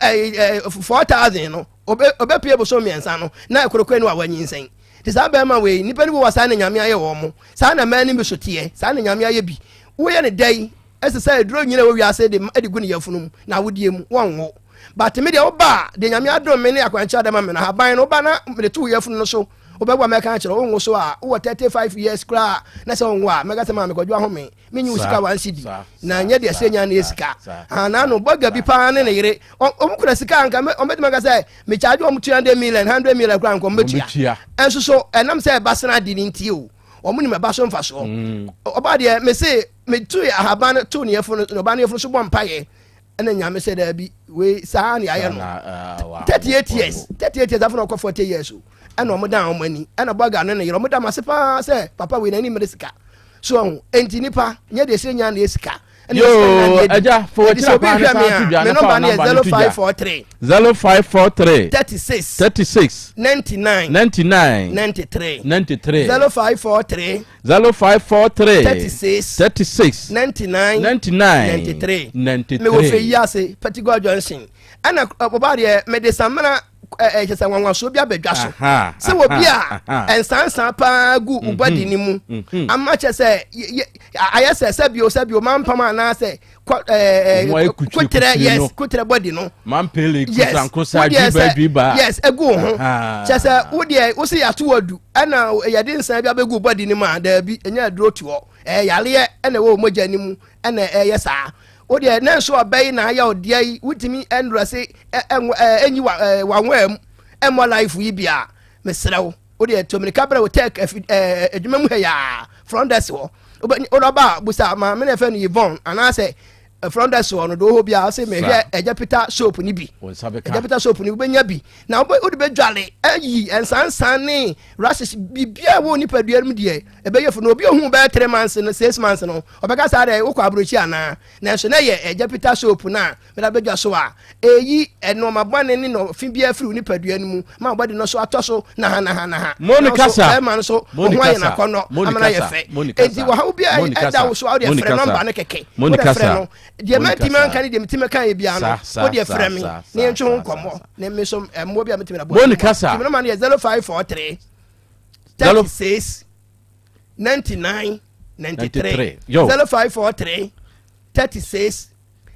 4000 no ɔbɛpie bosom mmiɛnsa no na ɛkorokoro ne wawa nyinsɛn. Nti saa bɛrima wei nnipa no bi wɔ saa na nyame ayɛ wɔn mo. Saa na mmaa no bi so teɛ. Saa na nyame ayɛ bi. Woyɛ no dɛn ɛsɛ sɛ aduro nyina wɔ wiase de de gu ne yafunu mu na awodeɛ mu wɔnwo. But me deɛ woba a deɛ nyame adom me ne akwankyerɛ dɛma me no ahaban no woba na mede to wo yafunu no so Wobɛboa mɛka akyerɛ wo wonwo so a wowɔ 35 years koraa na sɛ wonwo a mɛka sɛ maame kwadwo ahome menyi wo sika one cedi na nyɛ deɛ sɛ nya ne yɛ sika anaa no bɔga bi paa ne ne yere ɔmo kura sika anka ɔmbɛtumi aka sɛ mekyagye ɔmo 200 million 100 million koraa nka ɔmbɛtua ɛnso so ɛnam sɛ ɛba sena ade ne nti o ɔmo nim ɛba so mfasoɔ ɔba deɛ mese metu ahaban to ne yɛfo no ɔba ne yɛfo so bɔ mpaeɛ ɛna nyame sɛ daabi wei saa ne ayɛ no 38 years 38 years afei na ɔkɔ 40 years o ɛna ɔmo dan ɔmo ani ɛna bɔga ne ne yere ɔmo da mo ase paa sɛ papa wei n'ani mmere sika so ɔho enti nipa nyɛ deɛ ɛsɛ nya na yɛ sika yoo ɛgya fo wɔkyerɛ paa ne saa to dwa ne fa namba ne to dwa 0543 36 36 99 99 93 93 0543 0543 36 36 99 99 93 93 mewɔ fɛ yi ase Petit Johnson ɛna ɔbaa deɛ mede samina ɛkyɛ sɛ nwanwasoɔ bi abɛdwa so sɛ wɔ bi a nsansan paa gu wo body no mu ama kyɛ sɛ ayɛ sɛ sɛbio sɛbio mampam anaasɛ kotrɛ yes kotrɛ body no yes wodeɛ sɛ yes egu wo ho kyɛ sɛ wodeɛ wosi yɛato wadu ɛna yɛde nsan bi abɛgu body no mu a daabi ɛnyɛ aduro to hɔ ɛyɛ yareɛ ɛna ɛwɔ mogya no mu ɛna ɛyɛ saa wo deɛ ne nso ɔbɛ yi na ayɛ ɔdeɛ yi wotumi ɛnrɛse ɛnyi wanwaa mu ɛmmɔ life yi bia mesrɛ wo. Wodeɛ tu mmirika brɛ Otec afi ɛɛ adwuma mu ha yi ara, front desk hɔ. Wobɛ wode ɔba a busa maame na yɛfrɛ no Yvonne anaasɛ front desk hɔ no deɛ ɔwɔ hɔ biara ɔse mehwɛ Agya Peter soap no bi. Wo nsa bɛka. Agya Peter soap no wobɛnya bi na wobɛ wode bɛdwale ayi nsansan ne rashes biribiara ɛwɔ nipadua no mu deɛ ɛbɛyɛ fo na obi ohun bɛyɛ 3 months no 6 months no ɔbɛka saa dɛ wokɔ aburokyi anaa nanso na yɛ Agya Peter soap no a Mede abɛdwa so a, ɛyi nnoɔma bɔne ne nɔfe biara firi wo nipadua no mu ma wo bɔde no so atɔ so nahanahanaha. Moni Nanso kasa. bɛrima no so wo Moni ho ayɛ kasa. n'akɔnnɔ Moni ama no ayɛ kasa. fɛ. Moni Enti kasa. wɔhaw biara Moni ɛda kasa. wo so a, wo deɛ Moni frɛ kasa. nɔmba no kɛkɛ. Wo Moni deɛ frɛ kasa. no. Deɛ Moni mantumi kasa. anka ne deɛ metumi kaeɛ biara no, Sa sa wo deɛ sa frɛ me sa na sa yɛntwe ho sa sa nkɔmmɔ sa. na me nso mmoa bi a metumi de aboa Moni mmoa. kasa. Nti me nɔmba no yɛ 0543 Zero 36 99 93 93. Yo. 0543 36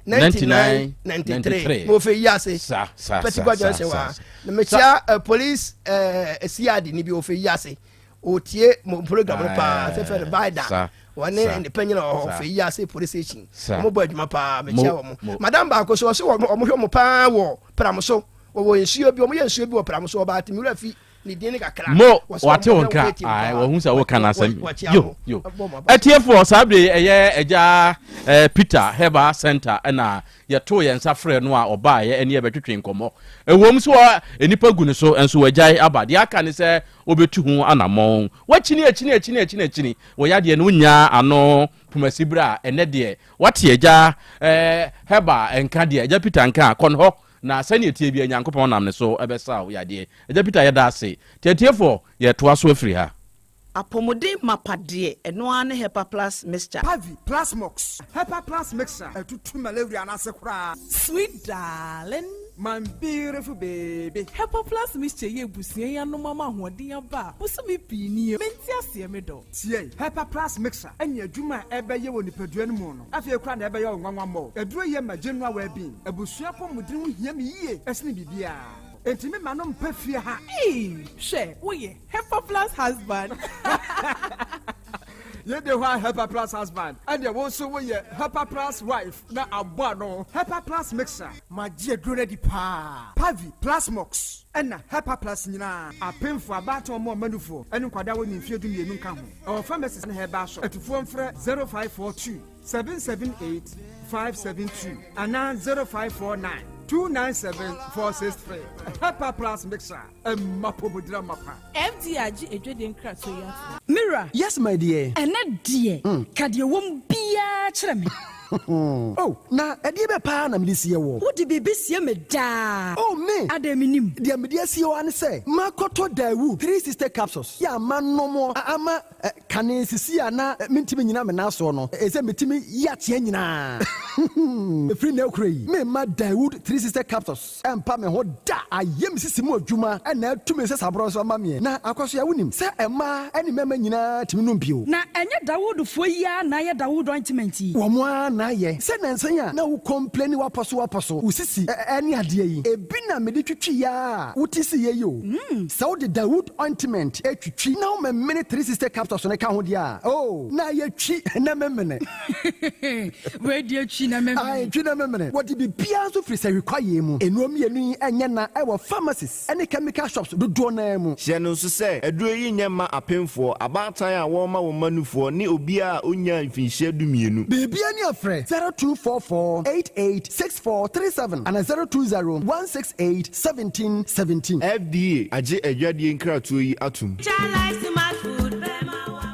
99 93 mo fɛ yi ase pɛtikɔ junction wa na mekyia eh, police eh, cid ni bi o fɛ yi ase otie mo program no paa sɛ fɛ no baida wɔne ne panyin a ɔwɔ fɛ yi ase police station wɔn bɔ adwuma paa mekyia wɔn madam baako so ɔso wɔn hwɛ wɔn paa wɔ pram so wɔwɔ nsuo bi wɔn yɛ nsuo bi wɔ pram so ɔbaa tìmí wura fi ne din kakra. Mo wate wo nka ae wahu sɛ woka n'asɛm yo yo atiefoɔ saa bere ɛyɛ agya eh, Peter Herbal Center ɛna yɛtoo yɛn nsa frɛ no a ɔbaeɛ ɛne yɛbɛtwetwe nkɔmmɔ ɛwom so nnipa gu ne so nso wagyae aba deɛ aka ne sɛ wobɛtu ho anammɔn wakyini akyini akyini akyini akyini wɔ yadeɛ no wonyaa ano pomasi berɛ a ɛnɛ deɛ wate agya eh, Herbal nka deɛ agya Peter nka kɔ no hɔ Na sɛnea ɛteɛ biara, Nyankopɔn nam ne so bɛsa wo yadeɛ. Agya Peter, yɛda ase. Nti atiefoɔ, yɛtoa so afiri ha. Apɔmuden mapa deɛ, ɛno ara ne Hepa Plus Mixture. Pavi, Plasmox, Hepa Plus Mixture ɛtutu malaria no ase koraa. Sweet darling. My beautiful baby. Hepa Plus Mixture yi abusua yi anom ama ahoɔden aba a bosome pii nie. Mente aseɛ me dɔ. Tie, Hepa Plus Mixture ɛne adwuma a ɛbɛyɛ wɔ nipadua no mu no. Afei koraa na ɛbɛyɛ wo nwanwa mmɔ. Aduro yɛ ma general well-being. Abusua apɔmuden ho hia me yie sene biribiara. Enti me ma no mpa fie ha. Eii hwɛ woyɛ Hepa plus husband. Yei de hɔ a Hepa plus husband ɛneɛ wo nso woyɛ Hepa plus wife na abɔ ano. Hepa plus mixer. Magye aduro no adi paa. Pavi, Plasmox ɛna Hepa plus nyinaa. Apemfoɔ, abaatan ɔmo ɔma nufoɔ ɛne nkwadaa a wɔnni mfeɛ 12 nka ho. Ɛwɔ pharmacies ne herbal shop. Atufoɔ mfrɛ 0542 778 572 anaa 0549 297 463. Hepa Plus Mixture, ɛma apɔmudira mapa. FDA agye adwadie nkratoɔ yi atom. Me wura. Yes my dear. Ɛnnɛ deɛ, ka deɛ ɛwɔ mu biara kyerɛ me. Oh, na ɛdeɛ bɛ paa na mede sie woɔ? Wode biribi sie me daa. Oh, me! Adɛn mennim? Deɛ mede asie wo ara ne sɛ, makɔtɔ Daewoo 360 capsules yɛ a manom a ama kane sisi a na mentumi nnyina me nan soɔ no, ɛsɛ metumi yi ateɛ nyinaa. Ɛfiri nnɛ rekora yi, meremma Daewoo 360 capsules. Ɛmpa me ho da. Ayɛ me sisi mu adwuma na atu me nsasaborɔ nso ama meɛ. Na Akwasoa, wonim sɛ mmaa ne mmarima nyinaa tumi nom bio. Na ɛnyɛ Dawoodfoɔ yi ara na ayɛ Dawood ointment yi? Wɔn ara na ayɛ. Sɛ nansa yi a na wo complaini w'apɔ so w'apɔ so, wo sisi ne adeɛ yi, ebi na mede twitwi ara a wote siiɛ yi o. Sɛ wode Dawood ointment twitwi na womemene 360 capsules no ka ho deɛ a, oh, na ayɛ twi na memene. Wei deɛ twi na memene. Ae, twi na memene. Wɔde biribiara nso firi sahwi kwaeɛ mu. Nnuro mmienu yi nyɛ na wɔ pharmacies ne chemical shops dodoɔ no ara mu. Hyɛ no nso sɛ, aduro yi nyɛ mma apemfoɔ, abaatan a wɔrema wɔn mma nufoɔ, ne obiara a ɔnnyaa mfinhyia dumienu. Biribiara ni a frɛ 0244 88 64 37 anaa 020 168 17 17. FDA agye adwadie nkratoɔ yi atom.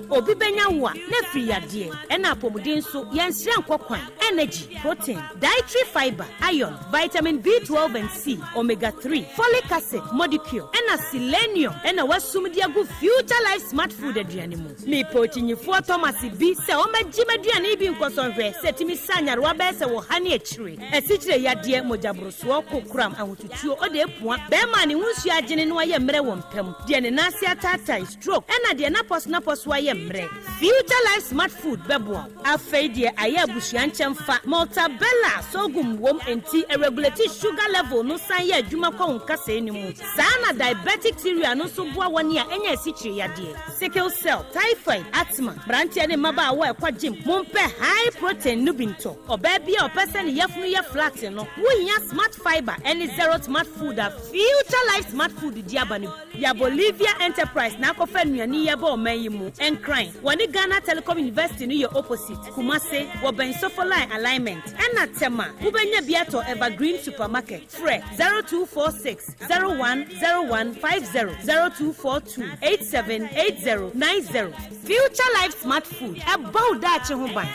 Obi bɛnya wo a, na afiri yadeɛ, ɛna apɔmuden nso, yɛnsrɛ nkɔ kwan, energy, protein, dietary fibre, iron, vitamin B12 and C, omega 3, folic acid, modicure, ɛna selenium ɛna wasum de agu Future Life Smart Food aduane mu. Mepɛ okyinyifoɔ Thomas bi sɛ ɔmmɛgye m'aduane yi bi nkɔsɔ nhwɛ sɛ ɛtumi sa nyarewa bɛyɛ sɛ ɔha ne akyire, asikyire yadeɛ, mogyaborosoɔ, kokoram, ahotutuo, ɔde apua, bɛrima a ne ho nsuo agyene na wayɛ mmerɛ wɔ mpa mu, deɛ ne nan ase ataatae, stroke, ɛna deɛ n'apɔso-n'apɔso ayɛ mmerɛ. Future Life Smart Food bɛboa wo. Afei deɛ ayɛ abusua nkyɛmfa, Maltabella sorghum wom enti ɛregulate sugar level no san yɛ adwuma kɔ wo nkasɛɛ no mu. Saa na diabetic cereal no nso boa wɔn a anya asikyire yadeɛ, sickle cell, typhoid, asthma. Mmeranteɛ ne mmabaawa a ɛkɔ gym, mompɛ high protein no bi ntɔ. Ɔbaa bi a ɔpɛ sɛ ne yafunu yɛ flat no, wohia Smart Fibre ne Zero Smart Food a Future Life Smart Food de aba no bi. Yabolivia Enterprise na akɔfa nnuane yi aba ɔman yi mu. Nkran, wɔne Ghana Telecom University no yɛ opposite. Kumase, wɔbɛn Sofoline Alignment. Ɛna Tema, wobɛnya bi atɔ Evergreen Supermarket. Frɛ 0246 010150, 0242 878090. Future Life Smart Food, ɛbɔ wo daakye ho ban.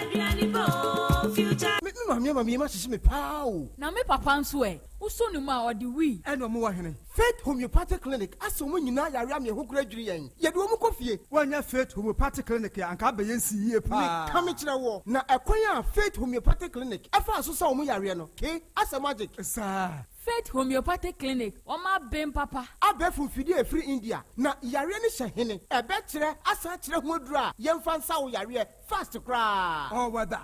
Me me maame ama me yam ahyehye me paa o. Na me papa nso ɛ? Wosɔ ne mu a, ɔde wii. Ɛna ɔmo wɔ hene? Faith Homeopathic Clinic asa wɔn nyinaa yare ama ɛho koraa dwiri yɛn. Yɛde wɔn kɔ fie. Woannya Faith Homeopathic Clinic a, anka abɛyɛ nsi yie paa. Meka mekyerɛ woɔ, na ɛkwan a Faith Homeopathic Clinic faa so sa wɔn yareɛ no, ke, asɛ magic. Saa. Faith Homeopathic Clinic, wɔn aben papa. Abɛɛfo mfidie a ɛfiri India, na yareɛ no hyɛ hene? Ɛbɛkyerɛ asan akyerɛ ho aduro a yɛmfa nsa wo yareɛ fast koraa. Ɔwɔ da.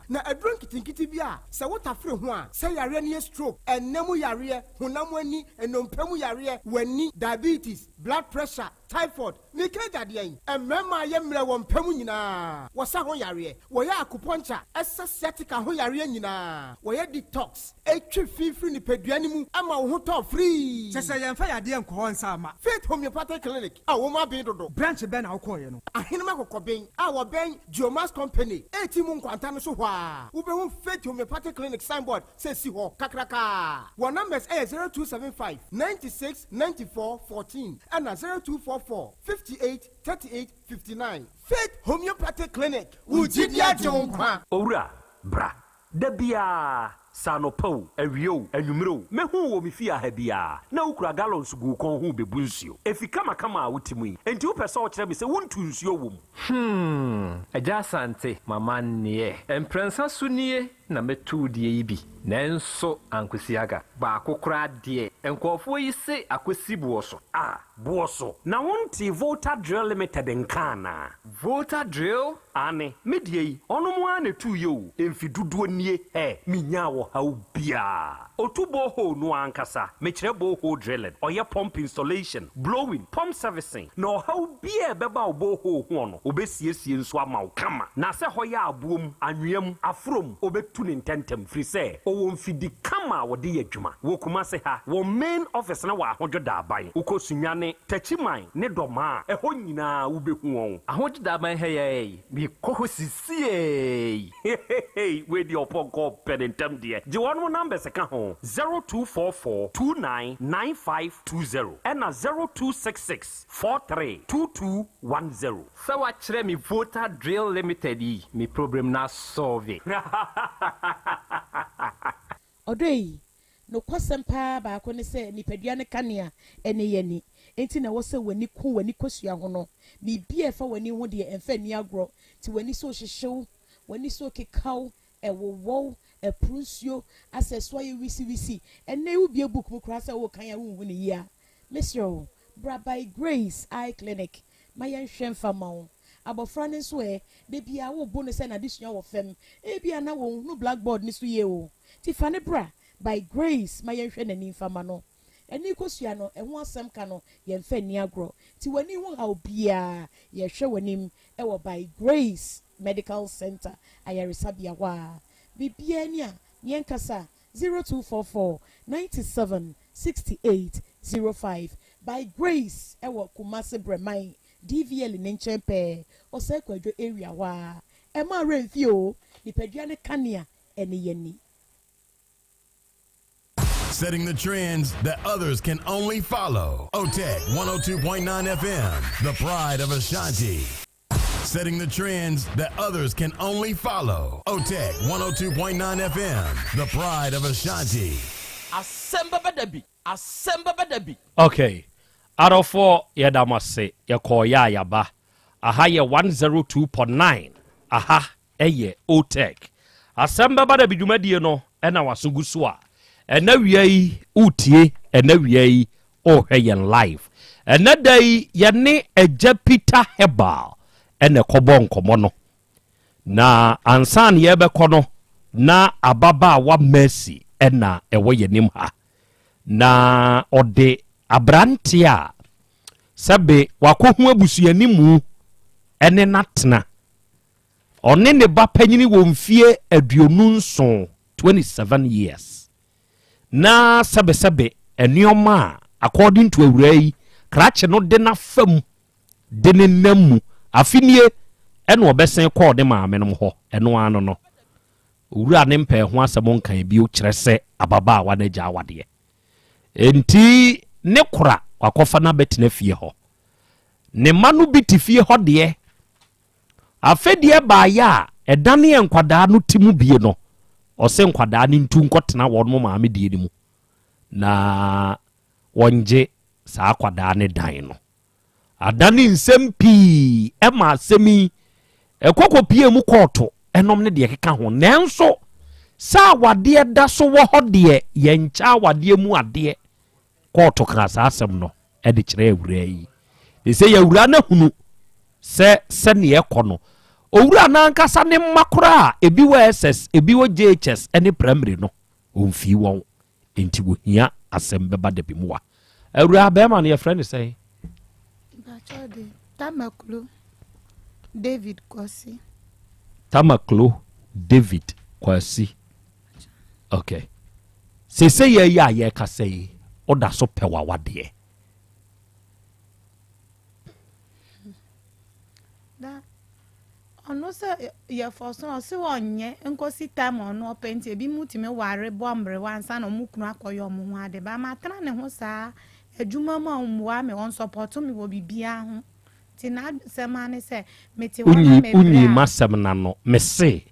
Na aduro nketenkete bi a sɛ wotafere ho a, sɛ yareɛ no yɛ stroke, ɛnna mu yareɛ, honam ani, nnompe mu yareɛ, w'ani, diabetes, blood pressure, typhoid, meka agya deɛn? Mmarima a yɛ mmerɛ wɔ mpa mu nyinaa, wɔsa ho yareɛ, wɔyɛ acupuncture, ɛsa sciatica ho yareɛ nyinaa, wɔyɛ detox, ɛtwe fi firi nipadua no mu ma wo ho tɔ firii. Kyerɛ sɛ yɛmfa yadeɛ nkɔ hɔ nsa mma. Faith Homeopathic Clinic a wɔn aben dodo. Branch bɛn na wokɔeɛ no? Ahenem Akokɔben a wɔbɛn Geomax Company reti mu nkwanta no so hɔ ara, wobɛhu Faith Homeopathic Clinic signboard sɛ esi hɔ kakrakaa. Wɔn numbers yɛ 0275 96 94 14 ɛna 0244 58 38 59. Faith Homeopathic Clinic, wo gyidi agye wo nkwa. Owura, bra. Da biara, sɛ anɔpa o, awia o, anwummere o, mehu wo wɔ me fie ha biara, na wokura gallons gu wo kɔn ho rebebu nsuo. Efi kamakama a wote mu yi, enti wopɛ sɛ wokyerɛ me sɛ wontu nsuo wɔ mu? Hmm, Agya Asante, m'amanneɛ. Mprɛnsa so nie na mɛtu wo deɛ yi bi, nanso ankosi aga. Baako koraa deɛ, nkurɔfoɔ yi se akɔsi boɔ so. Ah, boɔ so. Na wontee Volta Drill Limited nka anaa? Volta Drill? Aane, me deɛ yi, ɔnom ara na ɛtuiɛ o, mfe dodoɔ nie, hɛ, menyaa ɔhaw biara. Ɔtu borehole no ara ankasa, mekyerɛ borehole drilling, ɔyɛ pump installation, blowing, pump servicing, na ɔhaw biara a ɛbɛba wo borehole hoɔ no, ɔbɛsiesie nso ama wo kama. Na sɛ hɔ yɛ aboɔ mu, anwea mu, aforɔ mu, ɔbɛtu no ntɛntɛm, firi sɛ ɔwɔ mfidi kama a wɔde yɛ adwuma. Wɔ Kumase ha, wɔn main office no wɔ Ahodwo Daaban. Wokɔ Sunyani, Techiman ne Dɔmaa a, ɛhɔ nyinaa wobɛhu wɔn. Ahodwo Daaban ha yi ara yi, mekɔ hɔ sisiei. Heheheey wei deɛ ɔpɔnkɔ pɛ ne ntɛm deɛ gye wɔnom numbers ka ho 0244 29 9520 ɛna 0266 43 2210. Sɛ wakyerɛ me Volta Drill Limited yi, me problem no asɔlve. Ɔdɔ yi, nokwasɛm paa baako ne sɛ nipadua no kanea ne yɛn ani. Enti na ɛwɔ sɛ w'ani ku w'ani kosua ho no. Biribi a ɛfa w'ani ho deɛ, ɛmfa nni agorɔ. Nti w'ani so rehyehye wo, w'ani so rekeka wo, ɛwowɔ wo, ɛporo nsuo, asɛ ɛso ayɛ wisiwisi. Ɛnnɛ yi wobue book mu koraa sɛ worekan a wonhu no yie a, mesrɛ wo, bra By Grace Eye Clinic ma yɛnhwɛ mfa mma wo. Abɔfra no nso ɛ, da biara wobo no sɛ n'adesua wɔ fam. Ebia na ɔnhunu blackboard no so yie o. Nti fa no bra By Grace ma yɛnhwɛ n'ani mfa mma no. Ani kosua no, ɛho asɛm ka no, yɛmfa nni agorɔ. Nti w'ani ho haw biara, yɛhwɛ w'anim wɔ By Grace Medical Center ayaresabea hɔ ara. Biribiara ni a, yɛnkasa 0244 97 68 05. By Grace wɔ Kumasi Brɛman DVL ne nkyɛn pɛɛ, Osei Kwadwo area hɔ ara. Ɛmma werɛ mfi o, nipadua no kanea ne yɛn ani. Setting the trends that others can only follow. OTEC 102.9 FM, the pride of Ashanti. Setting the trends that others can only follow. OTEC 102.9 FM, the pride of Ashanti. Asɛm bɛba da bi, asɛm bɛba da bi. Ok adɔfoɔ yɛda mo ase yɛkɔɔ yɛ a yɛaba aha yɛ 102.9 aha ɛyɛ OTEC asɛm bɛba da bi dwumadie no ɛna waso gu so a ɛna wia yi wotie ɛna wia yi wohwɛ yɛn live ɛnɛ da yi yɛne agya Peter Herbal ɛna ɛkɔbɔ nkɔmmɔ no na ansa na yɛbɛkɔ no na ababaawa Mercy ɛna ɛwɔ yɛnim ha na ɔde aberante a sɛbe wakɔhu abusuani mu ɛne n'atena ɔne ne ba panyini wɔ mfie 27, 27 years, na sɛbesɛbe nneɛma a according to awura yi Krakye no de no afa mu de no nam mu. Afe nie ɛna ɔbɛsen kɔɔ ne maame nom hɔ. Ɛno ara no no, owura ne mpɛɛ ho asɛm nkae bio kyerɛ sɛ ababaawa no agya awadeɛ. Enti ne kora wakɔfa no abɛtena fie hɔ. Ne mma no bi te fie hɔ deɛ. Afɛdeɛ baeɛ a ɛdaneɛ nkwadaa no ti mu bie no, ɔse nkwadaa no ntu nkɔtena wɔn maame deɛ no mu na wɔngye saa akwadaa no dan no. Adane nsɛm pii ma asɛm yi ɛkɔ kɔpie mu kɔɔto ɛnom ne deɛ ɛkeka ho. Nanso sɛ awadeɛ da so wɔ hɔ deɛ, yɛnkyɛ awadeɛ mu adeɛ. Kɔɔto kaa saa asɛm no de kyerɛɛ awuraa yi. Seesei awuraa no ahunu sɛ sɛdeɛ ɛkɔ no, owura no ankasa ne mma koraa a ebi wɔ SS, ebi wɔ JHS ne primary no, ɔmfii wɔn. Enti wɔhia asɛm bɛba da bi mu a. Awuraa, bɛrima no yɛfrɛ no sɛn? Mpakyɛw de, Tamaklo David Kwasi. Tamaklo David Kwasi. Okay. Seesei yɛ yi a yɛrekasa yi, woda so pɛ w'awadeɛ? Da ɔno sɛ yɛfɔ so ɔse ɔnyɛ nkosi time ɔno ɔpɛ nti ebi mu tumi ware bɔ mmerewa ansa na ɔmo kunu akɔyɛ ɔmo ho ade ba matena ne ho saa adwuma mu a ɔmmoa me ɔnsɔpɔto me wɔ biribiara ho nti n'asɛm ara ne sɛ mete hɔ na mebrɛ a. Wonyi m'asɛm no ano mese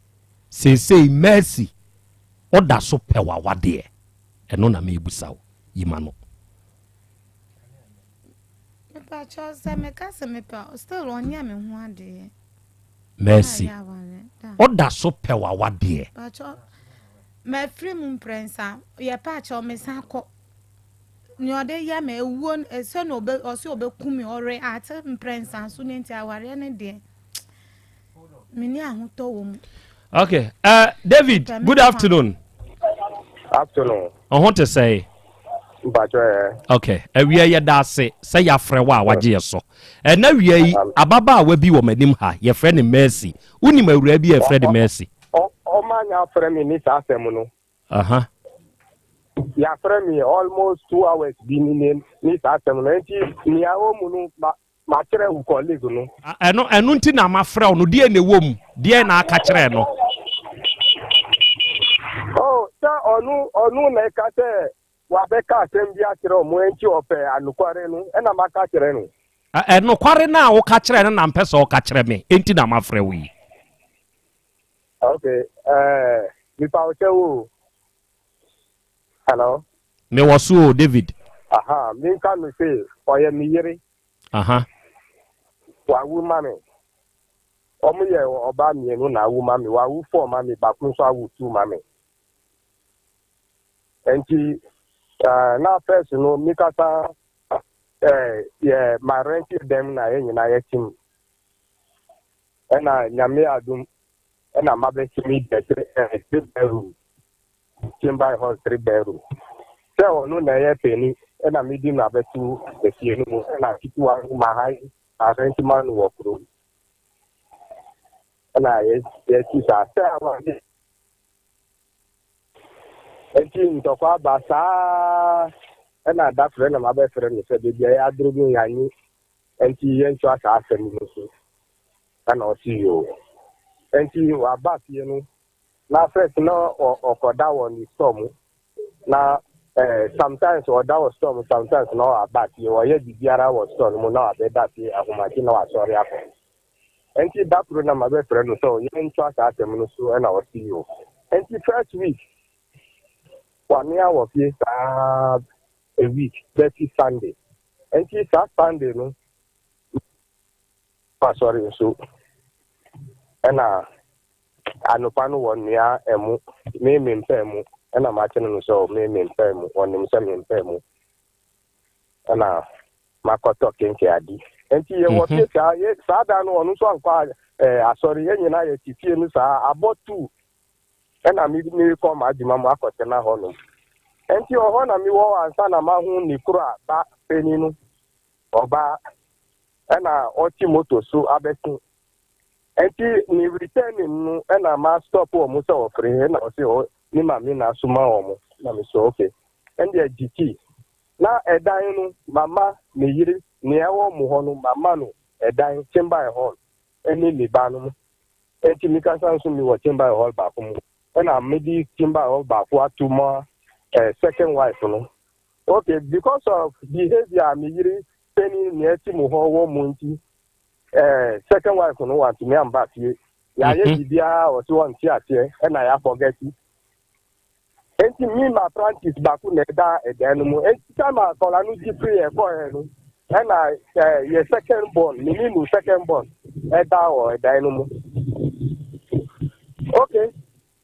seesei Mercy woda so pɛ w'awadeɛ ɛno na mebusa wo yi m'ano. Mepakyɛw sɛ meka sɛ mepɛ a still ɔnyɛ me ho adeɛ. Mercy, woda so pɛ w'awadeɛ? Pakyɛw, mafiri mu mprɛnsa, yɛ pakyɛw mesan kɔ. Nea ɔde yɛ me ewuo sɛ na ɔbɛ ɔsɛ ɔbɛku me ɔre ate mprɛnsa so ne nti awareɛ ne deɛ menni ahotɔ wɔ mu. Okay, David, good afternoon. Afternoon. Ɔho te sɛe? Mpakyɛ ɛ. Okay, awia yɛ da ase sɛ yɛafrɛ wo a wagye yɛ so. Ɛna wia yi, ababaawa bi wɔ m'anim ha, yɛfrɛ no Mercy. Wonim awuraa bi a yɛfrɛ no Mercy? Ɔma nya afrɛ me ne saa asɛm no. Aha. Yɛafrɛ me almost 2 hours bi ne ne saa asɛm no. Nti nea ɛwɔ mu no, ma Makyerɛ wo colleague no. Ɛno, ɛno nti na mafrɛ wo no. Deɛn na ɛwɔ mu? Deɛn na aka kyerɛɛ no? Oh, sɛ ɔno, ɔno na ɛka sɛ wabɛka asɛm bi akyerɛ ɔmo, ɛnti ɔpɛ anokware no, ɛna maka kyerɛ no. Ɛ, nokware no a woka kyerɛɛ no na mpɛ sɛ ɔka kyerɛ me, ɛnti na mafrɛ wo yi. Okay, ɛɛ, mepa wo kyɛw o. Hello. Mewɔ so o, David. Aha, menka no se ɔyɛ me yere. Aha. Wawu ma me. Wɔn yɛ ɔbaa mmienu na awu ma me. Wawu four ma me, baako nso awu two ma me. Nti uh, na first no mi kasa eh, yɛ ma rent dɛm na yɛn nyinaa yɛ tim. Ɛna nyame adum ɛna mabɛsi mi deɛ three, eh, three bedroom. Chamber hall three bedroom. Sɛ ɔno na ɛyɛ panin ɛna medi no abɛto efie no mu ɛna ketewa no ma ha yi arɛnti ma no wɔ kurom ɛna yɛsi saa sɛ awade nti ntɔkwa aba saa ɛna da frɛ na mabɛfrɛ no sɛ baabi a yɛadoro no yɛanyi nti yɛntoa saa asɛm no so ɛna ɔsi yoo nti waba fie no Na first na ɔkɔda wɔ ne store mu na eh, sometimes ɔda wɔ store mu sometimes na ɔaba fie ɔyɛ biribiara wɔ store no mu na wabɛda fie ahomakye na wasɔre akɔ nti da koro na mabɛfrɛ no sɛ yɛntoa saa asɛm no so ɛna ɔse yi o nti first week wamea wɔ fie saa a week bɛsi Sunday nti saa Sunday no asɔre nso ɛna Anɔpa no wɔnoa ɛmo, me mempɛ ɛmo, ɛna makyerɛ no sɛ me mempɛ ɛmo, ɔnim sɛ mempɛ ɛmo, ɛna makɔtɔ kenke adi. Nti yɛwɔ fie saa, yɛ, saa da no ɔno nso ankɔ ɛɛ asɔre, yɛn nyinaa yɛte fie no saa, abɔ tu, ɛna me mekɔ m'adwuma mu akɔtena hɔnom. Nti ɔhɔ na mewɔ ansa na maho ne koro a ba panin no, ɔbaa, ɛna ɔte moto so abɛse Nti ne returning no ɛna ma stop wɔn sɛ ɔfre ɛna ɔse ɔ ne maame na asoma wɔn na me sɛ okay ɛndeɛ gye key na ɛdan no mama me yere. Nea ɛwɔ mo hɔ no, mama no ɛdan, chamber and hall, ɛne me ba no mu. Enti me kasa nso mewɔ chamber and hall baako mu. Ɛna mede chamber and hall baako ato ma eh, second wife no. Okay, because of behavior a me yere panin nea ɛte mo hɔ wɔ mu nti, eh, second wife no wantumi amba fie. Yɛayɛ biribiara a ɔse ɔnte aseɛ ɛna yɛafɔgɛti. Enti me ma apprentice baako na ɛda ɛdan no mu. Enti time a akwadaa no gye firi yɛ kɔɛ no, ɛna ɛɛ yɛ second born, me ne no second born ɛda wɔ ɛdan no mu. Okay,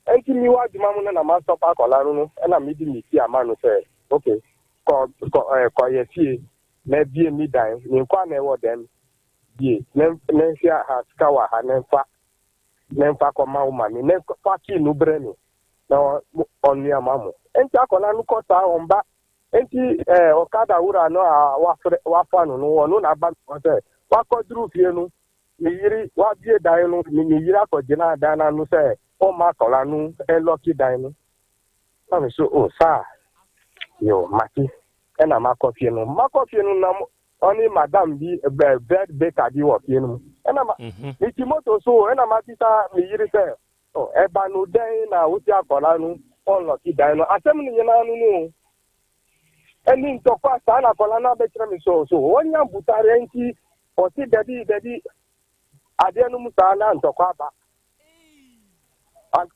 enti mi wɔ adwuma mu no na ma stop akwadaa no no, ɛna mi di mi ti ama no sɛ, okay, kɔ kɔ ɛɛ kɔ yɛ fie na ebie mi dan, mi nkwa na ɛwɔ dɛm bie, na na nhwɛ ha sika wɔ ha na nfa na nfa kɔ ma wo maame, na fa kii no brɛ mi. na ɔnoa ma mo. Enti akwadaa no kɔ saa ɔmba. Enti ɛɛ ɔkada wura no a wafrɛ wafa no no ɔno na aba me hɔ sɛ wakɔduru fie no ne yere wabie dan no ne ne yere akɔgyina dan no ano sɛ ɔmma akwadaa no ɛlɔki dan no. Na me so o saa yo mate ɛna makɔ fie no makɔ fie no na ɔne madam bi bread baker bi wɔ fie no mu ɛna ma me ti moto so ɛna mabisa me yere sɛ Oh, ɛba no dɛn na wosi akwadaa no ɔnlɔki dan no? Asɛm no nyinaa no no o. Ɛne ntɔkwa saa na akwadaa no abɛkyerɛ me so so wɔnya mbutareɛ nti ɔse dabi dabi adeɛ no mu saa na ntɔkwa aba.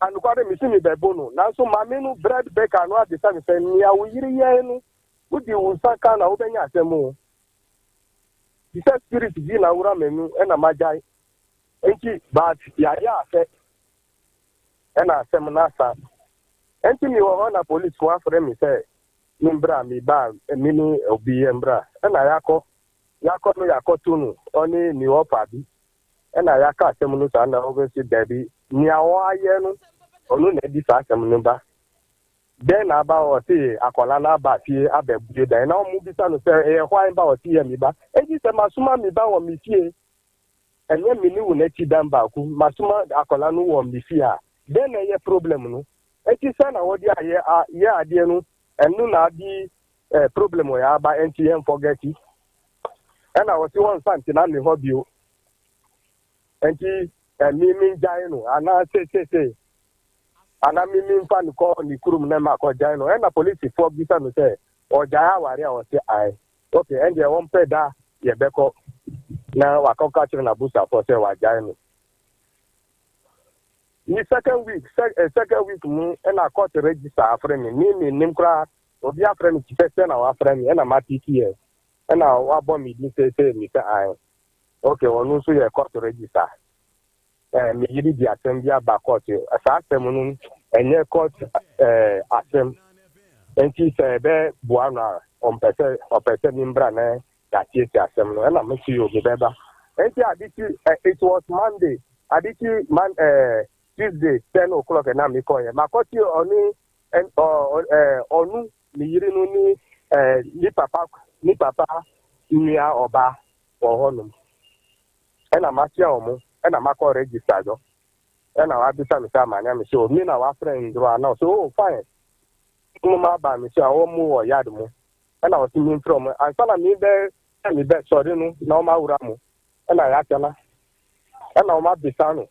Anokware mesi me bɛbo no nanso maame no bread baker no abisa me sɛ nea wo yere yɛn no wode wo nsa ka na wobɛnya asɛm o. Te sɛ spirit bi na wura m'anu ɛna magyae. Nti but yɛayɛ asɛ ɛna asɛm no asa. Nti me wɔ hɔ na police fo afrɛ me sɛ me mbra me ba me ne obi yɛ mbra ɛna yɛakɔ yɛakɔ no yɛakɔto no ɔne ne ɔfa bi ɛna yɛaka asɛm no saa na ɔbɛsi dabi nea ɔayɛ no ɔno na ɛdi saa asɛm no ba dɛn na aba ɔse akwadaa no aba fie abɛbue dan na ɔmo bisa no sɛ ɛyɛ hwan ba ɔse yɛ me ba enti sɛ masoma me ba wɔ me fie Ɛnyɛ me ne wo na ɛte dan baako, masoma akwadaa no wɔ me fie a, dɛn na ɛyɛ problem no? Enti sɛ na wɔde ayɛ a yɛ adeɛ no, ɛno na adi eh, problem wɔ yɛ aba, enti yɛn forget. Ɛna wɔsi wɔn nsa ntena me hɔ bio. Enti eh, me me ngyae no anaa seesese anaa me me nfa no kɔ ne kurom na ma kɔ gyae no. Ɛna polisifoɔ bisa no sɛ ɔgyae aware a ɔse ae. Ok ɛndeɛ wɔmpɛ da yɛbɛkɔ na wakɔka kyerɛ n'abusuafoɔ sɛ wagyae no. Ne second week sɛ eh, second week mu ɛna court register afrɛ me me mennim koraa obi afrɛ me te sɛ sɛ na wafrɛ me ɛna matiki yɛ ɛna wabɔ me din sɛ sɛ me sɛ ae ok ɔno nso yɛ court register Eh, me yere di asɛm bi aba court. Saa asɛm no ɛnyɛ court eh, asɛm. Nti sɛ ɛbɛ boa no a, ɔmpɛ sɛ ɔpɛ sɛ me mbra na yɛasiesie asɛm no. Ɛna me so yɛ obi bɛba. Nti ade kyi, eh, it was Monday. Ade kyi man eh, Tuesday 10 o'clock na me kɔɛ. Makɔte ɔne ɛ ɔno me yere no ne eh, ne papa ne papa nua ɔba wɔ hɔnom. Ɛna makyea wɔn, ɛna makɔ register dɔ. Ɛna wabisa me sɛ amane a mese o me na wafrɛ ndoro a na ɔsɛ oh fine. Mo ma aba mese a wɔn wɔ yard mu. Ɛna ɔse me mfrɛ wɔn ansa na me bɛ sɛ me bɛ sɔre no na wɔn awura mu. Ɛna yɛatena. Ɛna wɔn abisa no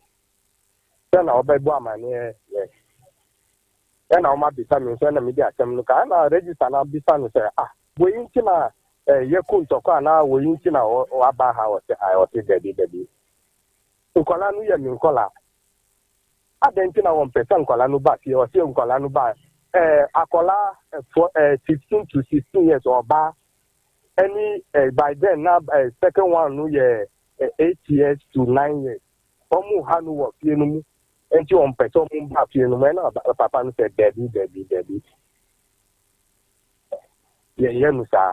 sɛ na ɔbɛbɔ amaneɛ yɛ. Ɛna wɔn abisa me nso ɛna mede asɛm no ka. Ɛna register no abisa no sɛ ah wei nti na eh, yɛko ntɔkwa anaa wei nti na waba ha ɔse ae ɔse dabi dabi. Nkwadaa no yɛ me nkwadaa. Adɛn nti na wɔmpɛ sɛ nkwadaa no ba fie ɔse nkwadaa no ba eh, akwadaa eh, for, eh, 15 to 16 years ɔbaa ɛne eh, by then na eh, second one no yɛ eh, 8 years to 9 years. Wɔn ha no wɔ fie no mu nti wɔmpɛ sɛ wɔn ba fie no mu ɛna papa no sɛ dabi dabi dabi. Yɛnyɛ no saa.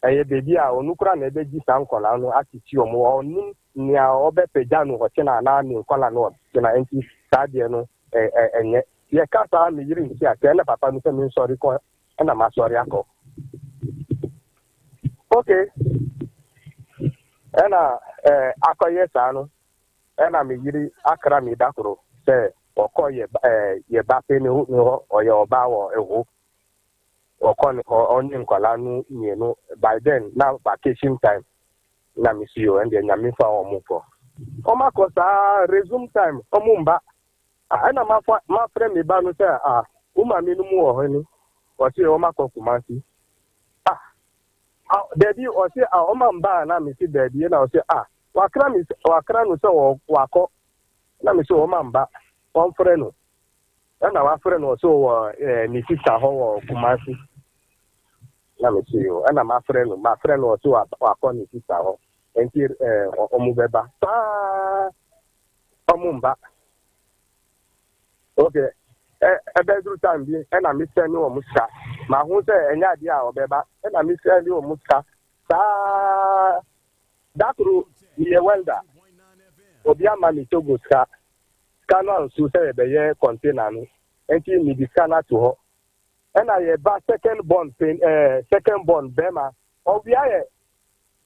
Ɛyɛ baabi a ɔno koraa na ɛbɛgye saa nkwadaa no atete wɔn. Ɔnim nea ɔbɛpagya no ɔkyena anaa ne nkwadaa no ɔkyena nti saa deɛ no ɛnyɛ. Yɛka saa me yere nti aseɛ ɛna papa no sɛ mensɔre kɔ ɛna masɔre akɔ. Okay. Ɛna ɛɛ akɔyɛ saa no ɛna me yere akra me da koro sɛ ɔkɔ yɛ ɛɛ yɛ ba pɛ ne hɔ ɔyɛ ɔbaa wɔ ɛhɔ. ɔkɔ ne hɔ ɔne nkwadaa no mmienu by then na vacation time na me si o ɛndeɛ nyame fa wɔn kɔ wɔn akɔ saa resume time wɔn mba ah ɛna mafa mafrɛ me ba no sɛ ah wo maame no mu wɔ hɔ ni ɔsi wɔn akɔ Kumasi ah ah dabi ɔsi ah wɔn amba a na me si dabi ɛna ɔsi ah wakra me wakra no sɛ wakɔ na me si wɔn amba wɔn frɛ no. Ɛna wafrɛ no ɔsɛ ɔwɔ ɛɛ ne sista hɔ wɔ Kumasi. Na me se o ɛna mafrɛ no mafrɛ no ɔsɛ wakɔ ne sista hɔ nti ɛɛ ɔmo bɛba saa ɔmo mba. Ok ɛ ɛbɛduru time bi ɛna me sɛne ɔmo sika maho sɛ ɛnyɛ adeɛ a ɔbɛba ɛna me sɛne ɔmo sika saa dakoro meyɛ welder obi ama me Togo sika Sika no anso sɛ yɛbɛyɛ container no nti mede sika no ato hɔ. Ɛna yɛ ba second born pen ɛɛ eh, second born bɛrima ɔwia yɛ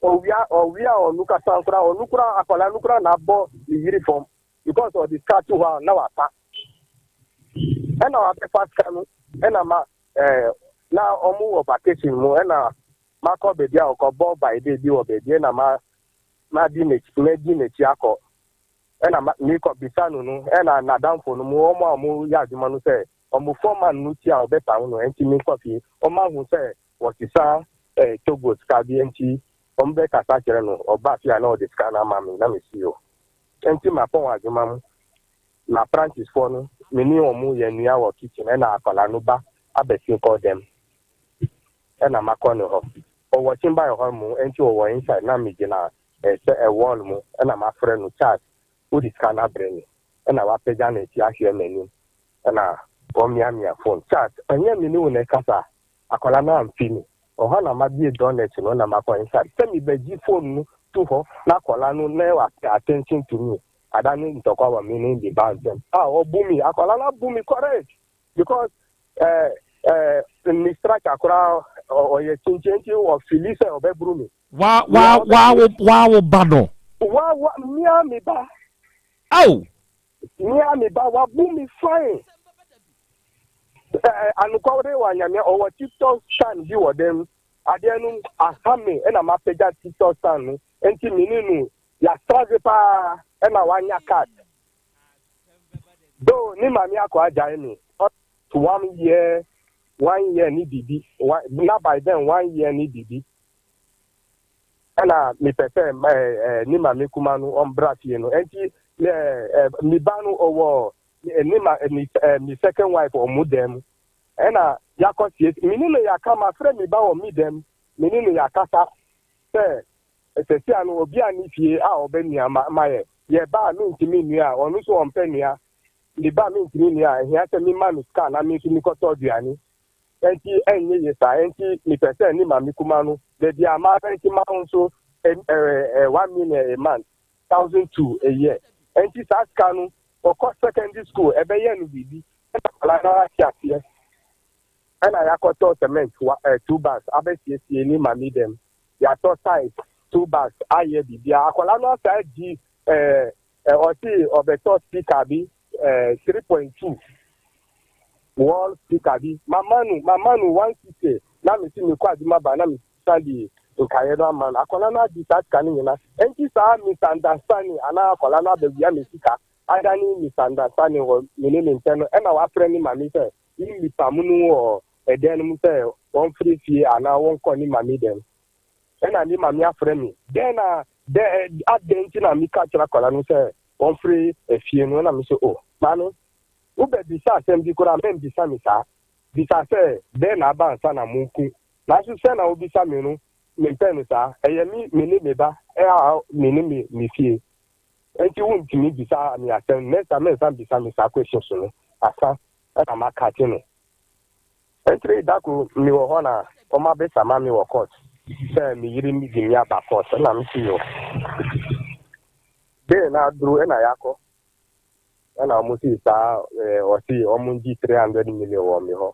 ɔwia ɔwia ɔno kasa nkora ɔno kora akwadaa no kora na abɔ ne yiri fam because ɔde sika to hɔ a na wapa ɛna wabɛfa sika no ɛna ma ɛɛ eh, na ɔmo wɔ vacation mu ɛna makɔ baabi a ɔkɔbɔ by day bi wɔ baabi ɛna ma ma di n'akyi ma di n'akyi akɔ. Ɛna mekɔ bisa no no, ɛna n'adamfo no mu wɔn a wɔyɛ adwuma no sɛ wɔn foreman no ti a ɔbɛpam no, ɛnti menkɔ fie. Wɔn ahu sɛ wɔsesa eh, Togo sika bi, ɛnti wɔn bɛkasa kyerɛ no, ɔba fie a na ɔde sika no ama me, na mesi o. Ɛnti mapɔn adwuma mu, na apprentice-foɔ no, me ne wɔn yɛ nua wɔ kitchen, ɛna akwadaa no ba abɛsi kɔ dɛm, ɛna makɔ ne hɔ. Ɔwɔ chamber hɔ mu, ɛnti ɔwɔ inside, na megyina Ɛsɛ ɛwall mu ɛna mafrɛ no Charles wode sika no abrɛ me ɛna wapagya ne ti ahwɛ m'anim ɛna ɔmiamia phone Charles ɛnyɛ me ne wo na ɛkasa akwadaa no amfi me ɔhɔ na mabie doornet no na makɔ inside sɛ mebɛgye phone no to hɔ na akwadaa no na wa pay attention to me ada ne ntɔkwa wɔ me ne me ba ntɛm a ɔbu me akwadaa no abu me correct because ɛɛ ɛɛ ne structure koraa ɔyɛ kyinkyinkyin ɔfili sɛ ɔbɛburu me Wa wa wa wo wa wo ba no. Wa wa mia me ba. Ao. Mia me ba wa bu me fine. Eh, anokɔre wa nyame ɔwɔ TikTok stand bi wɔ dɛm. Adeɛ no aha me ɛna mapagya TikTok stand no. Nti me ne no yɛastrage paa ɛna wanya card. Though ne maame akɔ agyae me. One year, one year ne biribi. Na by then one year ne biribi. Ɛna mepɛ sɛ ne maame kuma no ɔmbra fie no ɛnti me ba no ɔwɔ ne ma ne second wife ɔmo dan mu ɛna yakɔ sie me ne no yaka ma frɛ me ba wɔ me dan mu me ne no yakasa sɛ sɛsi ano obi a ne fie a ɔbɛ nua ma ma yɛ yɛ ba a mentumi nua a ɔno nso ɔmpɛ nua me ba mentumi nua a ɛhia sɛ me ma no sika na me nso mekɔtɔ aduane Enti ɛnyɛ yie saa. Enti mepɛ sɛ ne maame kumaa no, baabi a marɛnte ma wo nso 1 million a month, 1,200 a year. Enti saa sika no, ɔkɔ secondary school, ɛbɛyɛ no biribi. Ɛna akwadaa no ara te aseɛ. Ɛna yɛakɔtɔ cement wa eh, two bags abɛsiesie ne maame dɛm. Yɛatɔ tiles two bags ayɛ biribiara. Akwadaa no asa adi eh, ɔse ɔbɛtɔ speaker bi eh, 3.2 wall speaker bi mama no mama no 160 na mesi mekɔ adwuma ba na mesan de nkaeɛ no ama no akwadaa no adi saa sika no nyina ɛnti saa misunderstanding anaa akwadaa no abɛwia me sika adane misunderstanding wɔ me ne ne ntɛm no ɛna wafrɛ ne maame sɛ ne nipa mu no wɔ ɛdan no mu sɛ wɔmfiri fie anaa wɔnkɔ ne maame dɛm ɛna ne maame afrɛ me dɛn na dɛ adɛn nti na meka kyerɛ akwadaa no sɛ wɔmfiri efie no ɛna me sɛ o maame wobɛbisa asɛm bi koraa mɛmbisa me saa bisa sɛ dɛn na aba ansa na moku nanso sɛ na wobisa me no mempɛ no saa ɛyɛ me me ne me ba ɛa me ne me me fie nti wontumi bisa me asɛm next time mɛnsa bisa me saa questions no asa ɛna maka kye no Ntiri da koro mewɔ hɔ na wɔn abɛsama me wɔ court sɛ me yere de me aba court ɛna me si yɔ bee na aduru ɛna yakɔ ɛna wɔn si saa ɛɛ ɔsi wɔn gye 300 million wɔ me hɔ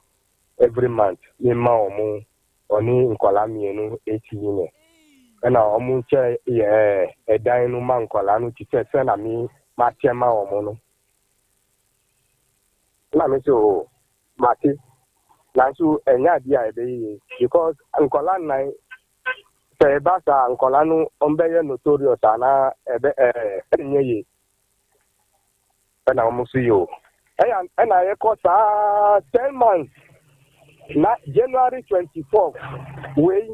every month me ma wɔn ɔne nkɔla mmienu 8 million ɛna wɔn kyɛ yɛ ɛdan no ma nkɔla no ti sɛ sɛ na me ma kyɛ ma wɔn no ɛna me sɛ o mate. Nanso ɛnyɛ adeɛ a ɛbɛyɛ yie because nkɔla nnan sɛ ɛba saa nkɔla no wɔbɛyɛ notorious anaa ɛbɛ ɛɛ ɛnyɛ yie. Ɛna wɔn nso yɛ o. Ɛyɛ ɛna yɛkɔ saa 10 months na January 24 wei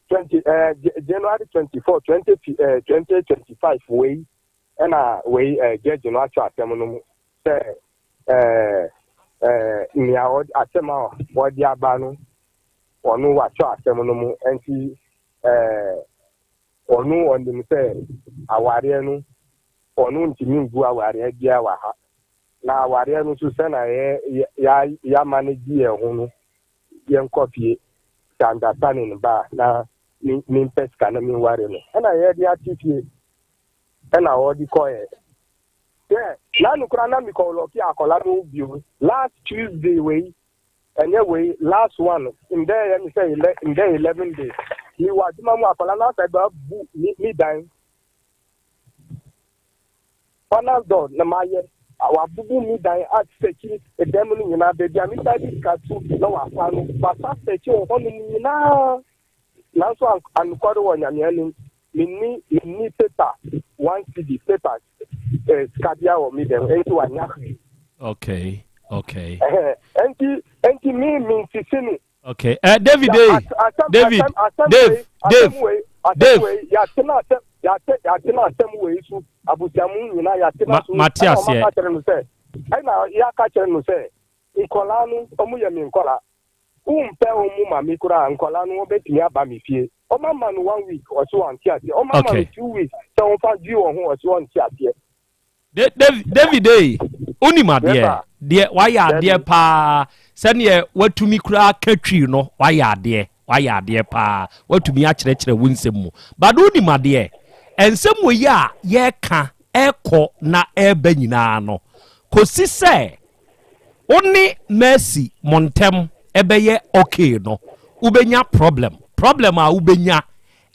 20 January 24 2025 wei ɛna wei judge no atwa asɛm no mu sɛ nea ɔde asɛm a wɔde aba no, ɔno watwa asɛm no mu, nti ɔno ɔnim sɛ awareɛ no, ɔno ntumi ngu awareɛ biara wɔ ha, na awareɛ no nso sɛna yɛ yɛ yɛama no gye yɛn ho no, yɛnkɔ fie sɛ understanding ba a, na mempɛ sika na menware no, ɛna yɛde ate fie ɛna ɔde kɔɛ sɛ nanu koraa na mekɔ lock akɔla no bio last Tuesday wei, ɛnyɛ wei, last one ndɛ yɛ mi sɛ ndɛ 11 days mi wɔ adwuma mu, akɔla no asɛ bɛ bu mi dan panel door na ma yɛ wabubu mi dan asɛkyi ɛdan mu no nyinaa, baabi a mi sa de sika tu na wafa no, wasa sɛkyi wɔ hɔnom nyinaa, nanso anokware wɔ Nyame anim, menni paper, 1 cedi paper sika bia wɔ mi dɛm, nti wanya hwee. Ɛhɛn, nti mi nsisi no. Okay, David, eh, David, Dave, Dave, Dave. Yàtena asɛm yàtɛ yàtena asɛm wei so, abusuamu nyinaa yàtena so. Mate ɛna aseɛ. Ɔmo aka kyerɛ no sɛ, ɛna yɛaka kyerɛ no sɛ nkɔlaa no, ɔmo yɛ mi nkɔlaa, wompɛ ɔmo ma mi koraa, nkɔlaa no wɔbɛtumi aba mi fie. Ɔmo ama no one week, ɔsi wɔn te aseɛ. Ɔmo ama no 2 weeks sɛ wɔmfa dwi wɔn ho, ɔsi wɔn te aseɛ. David, eh, wonim adeɛ Yes, sir. deɛ wayɛ adeɛ David. paa sɛneɛ watumi koraa ka twi no, wayɛ adeɛ, wayɛ adeɛ paa, watumi akyerɛkyerɛ wo nsɛm mu, but wonim adeɛ, nsɛm wɔ yi a yɛreka ɛkɔ na ɛreba nyinaa no, kɔsi sɛ wo ne Mercy mo ntɛm ɛbɛyɛ okay no, wobɛnya problem. Problem a wobɛnya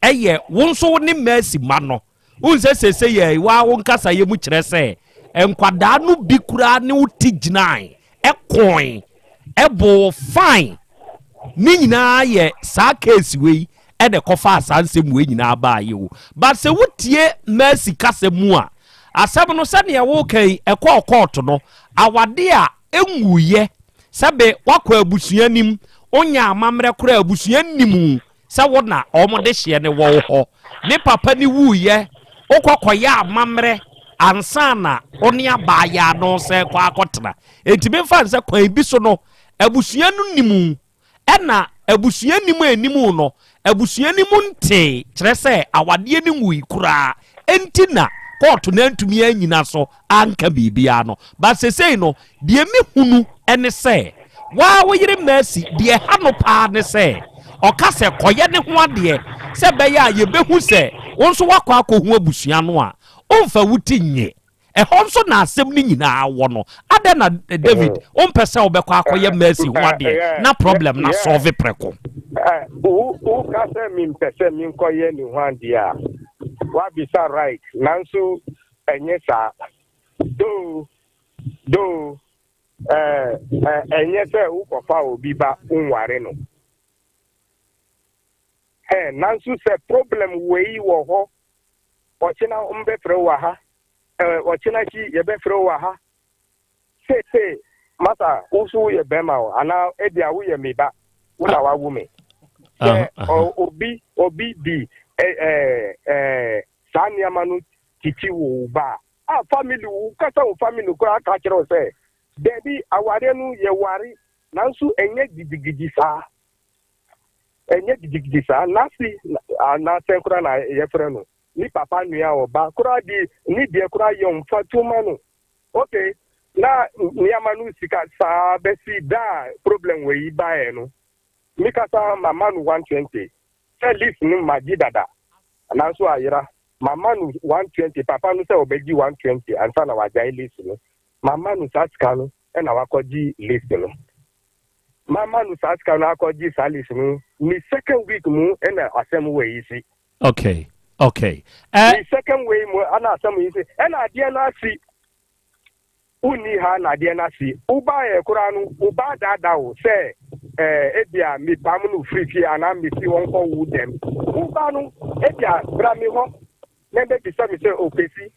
ɛyɛ wo nso wo ne Mercy ma no. Wohu sɛ sese yɛ waa wo nkasa yɛ mu kyerɛ sɛ nkwadaa no bi koraa ne wo ti gyinae ɛkɔn ɛbɔ fine ne nyinaa yɛ saa case wei ɛna ɛkɔfa saa nsɛm wei nyinaa baayɛ o. But sɛ wotie Mercy kasa mu a, asɛm no sɛnea woka yi, ɛkɔɔ court no, awade a ɛnwuyɛ sɛbe wakɔ abusua nim, wonya amammerɛ koraa, abusua nim sɛ wo na ɔmo de hyeɛ ne wɔ wo hɔ, ne papa ne wuyɛ, wokɔ kɔyɛ amammerɛ ansa na wo ne abaayaa no sɛ kɔ akɔtena. Enti memfa n sɛ kwan bi so no abusua no nim, ɛna abusua nim a anim no, abusua no mu ntee kyerɛ sɛ awadeɛ no nwui koraa, enti na court no antumi anyina so anka biribiara no. Ba sesei no deɛ mehunu ɛne sɛ waa wo yere Mercy deɛ ha no paa ne sɛ ɔka sɛ kɔyɛ ne ho adeɛ sɛ bɛyɛ a yɛbɛhu sɛ wo nso woakɔ akɔhu abusua no a ɔmfa wo ti nye ɛhɔ nso na asɛm no nyinaa wɔ no. Adɛn na David wompɛ sɛ wobɛkɔ akɔyɛ Mercy ho adeɛ na problem na solve prɛko? Woka sɛ mempɛ sɛ menkɔyɛ ne ho adeɛ a, woabisa right, nanso ɛnyɛ saa do ɛnyɛ sɛ wokɔfa obi ba wonware no ɛ, nanso sɛ problem wei wɔ hɔ, ɔkyena mbɛfrɛ wo wɔ ha, ɔkyena akyi yɛbɛfrɛ wo wɔ ha seesei. Masa, wo so woyɛ bɛrima o, anaa ebia woyɛ me ba, wo na wawo me sɛ obi di ɛ ɛ ɛ saa nneɛma no titi wo wo ba a family, wo kasa wo family koraa ka kyerɛ wo sɛ daabi, awareɛ no yɛware, nanso ɛnyɛ gidigidi saa, ɛnyɛ gidigidi saa. Nasi anaasɛ koraa na yɛfrɛ no ne papa nua ɔba koraa di ne deɛ koraa yɛ ɔmfa tuma no. Okay, na nneɛma no sika saa bɛsi da a problem wɔ yi baeɛ no, mikasa mama no 120 sɛ list no ma gye dada, nanso ayera. Mama no 120, papa no sɛ ɔbɛgye 120 ansa na wagyae list no. Mama no saa sika no ɛna wakɔgye list no. Mama no saa sika no akɔgye saa list no ne second week mu ɛna asɛm wɔ yi si. Ne second week mu ɛna asɛm yi si, ɛna adeɛ no asi. Wonni ha na adeɛ no ase. Wobaeɛ koraa no, wo ba adaadaa wo sɛ ɛɛ ebia mepam no firi fie anaa mesi ɔnkɔ wo dɛm. Wo ba no, ebia bra me hɔ na bɛbisa me sɛ, O Kwesi,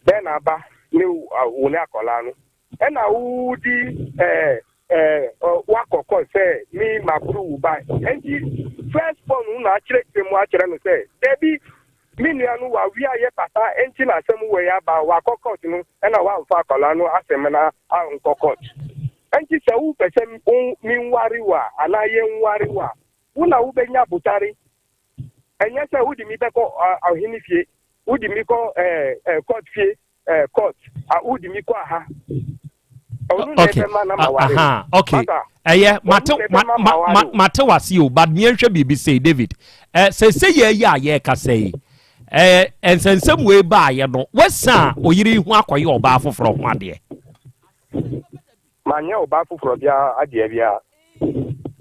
dɛn na aba ne wo ne akwadaa no? Ɛna wodi ɛɛ ɛɛ woakɔ kɔ sɛ me maboro wo ba. Enti first born no na akyerɛkyerɛ mu akyerɛ no sɛ, dabi, Me nua no wawia yɛ papa nti na asɛm wei aba wakɔ court no ɛna wamfa akwadaa no asɛm no ankɔ court nti sɛ wopɛ sɛ menware wo a anaa yɛnware wo a wo na wobɛnya abotare ɛnyɛ sɛ wode mi bɛkɔ ɔhene fie wode mi kɔ court fie eh, court a wodi mi kɔ aha ɔno na ɛbɛma na ma ware aha okay ɛyɛ mate ma mate wase o but miɛnhwɛ biribi sei david ɛ sɛ sɛ yɛ yɛ a yɛrekasa yi ɛ nsɛnsɛm wei baayɛ no wasan oyere ho akɔyɛ ɔbaa foforɔ ho adeɛ Manyɛ ɔbaa foforɔ biara adeɛ biara.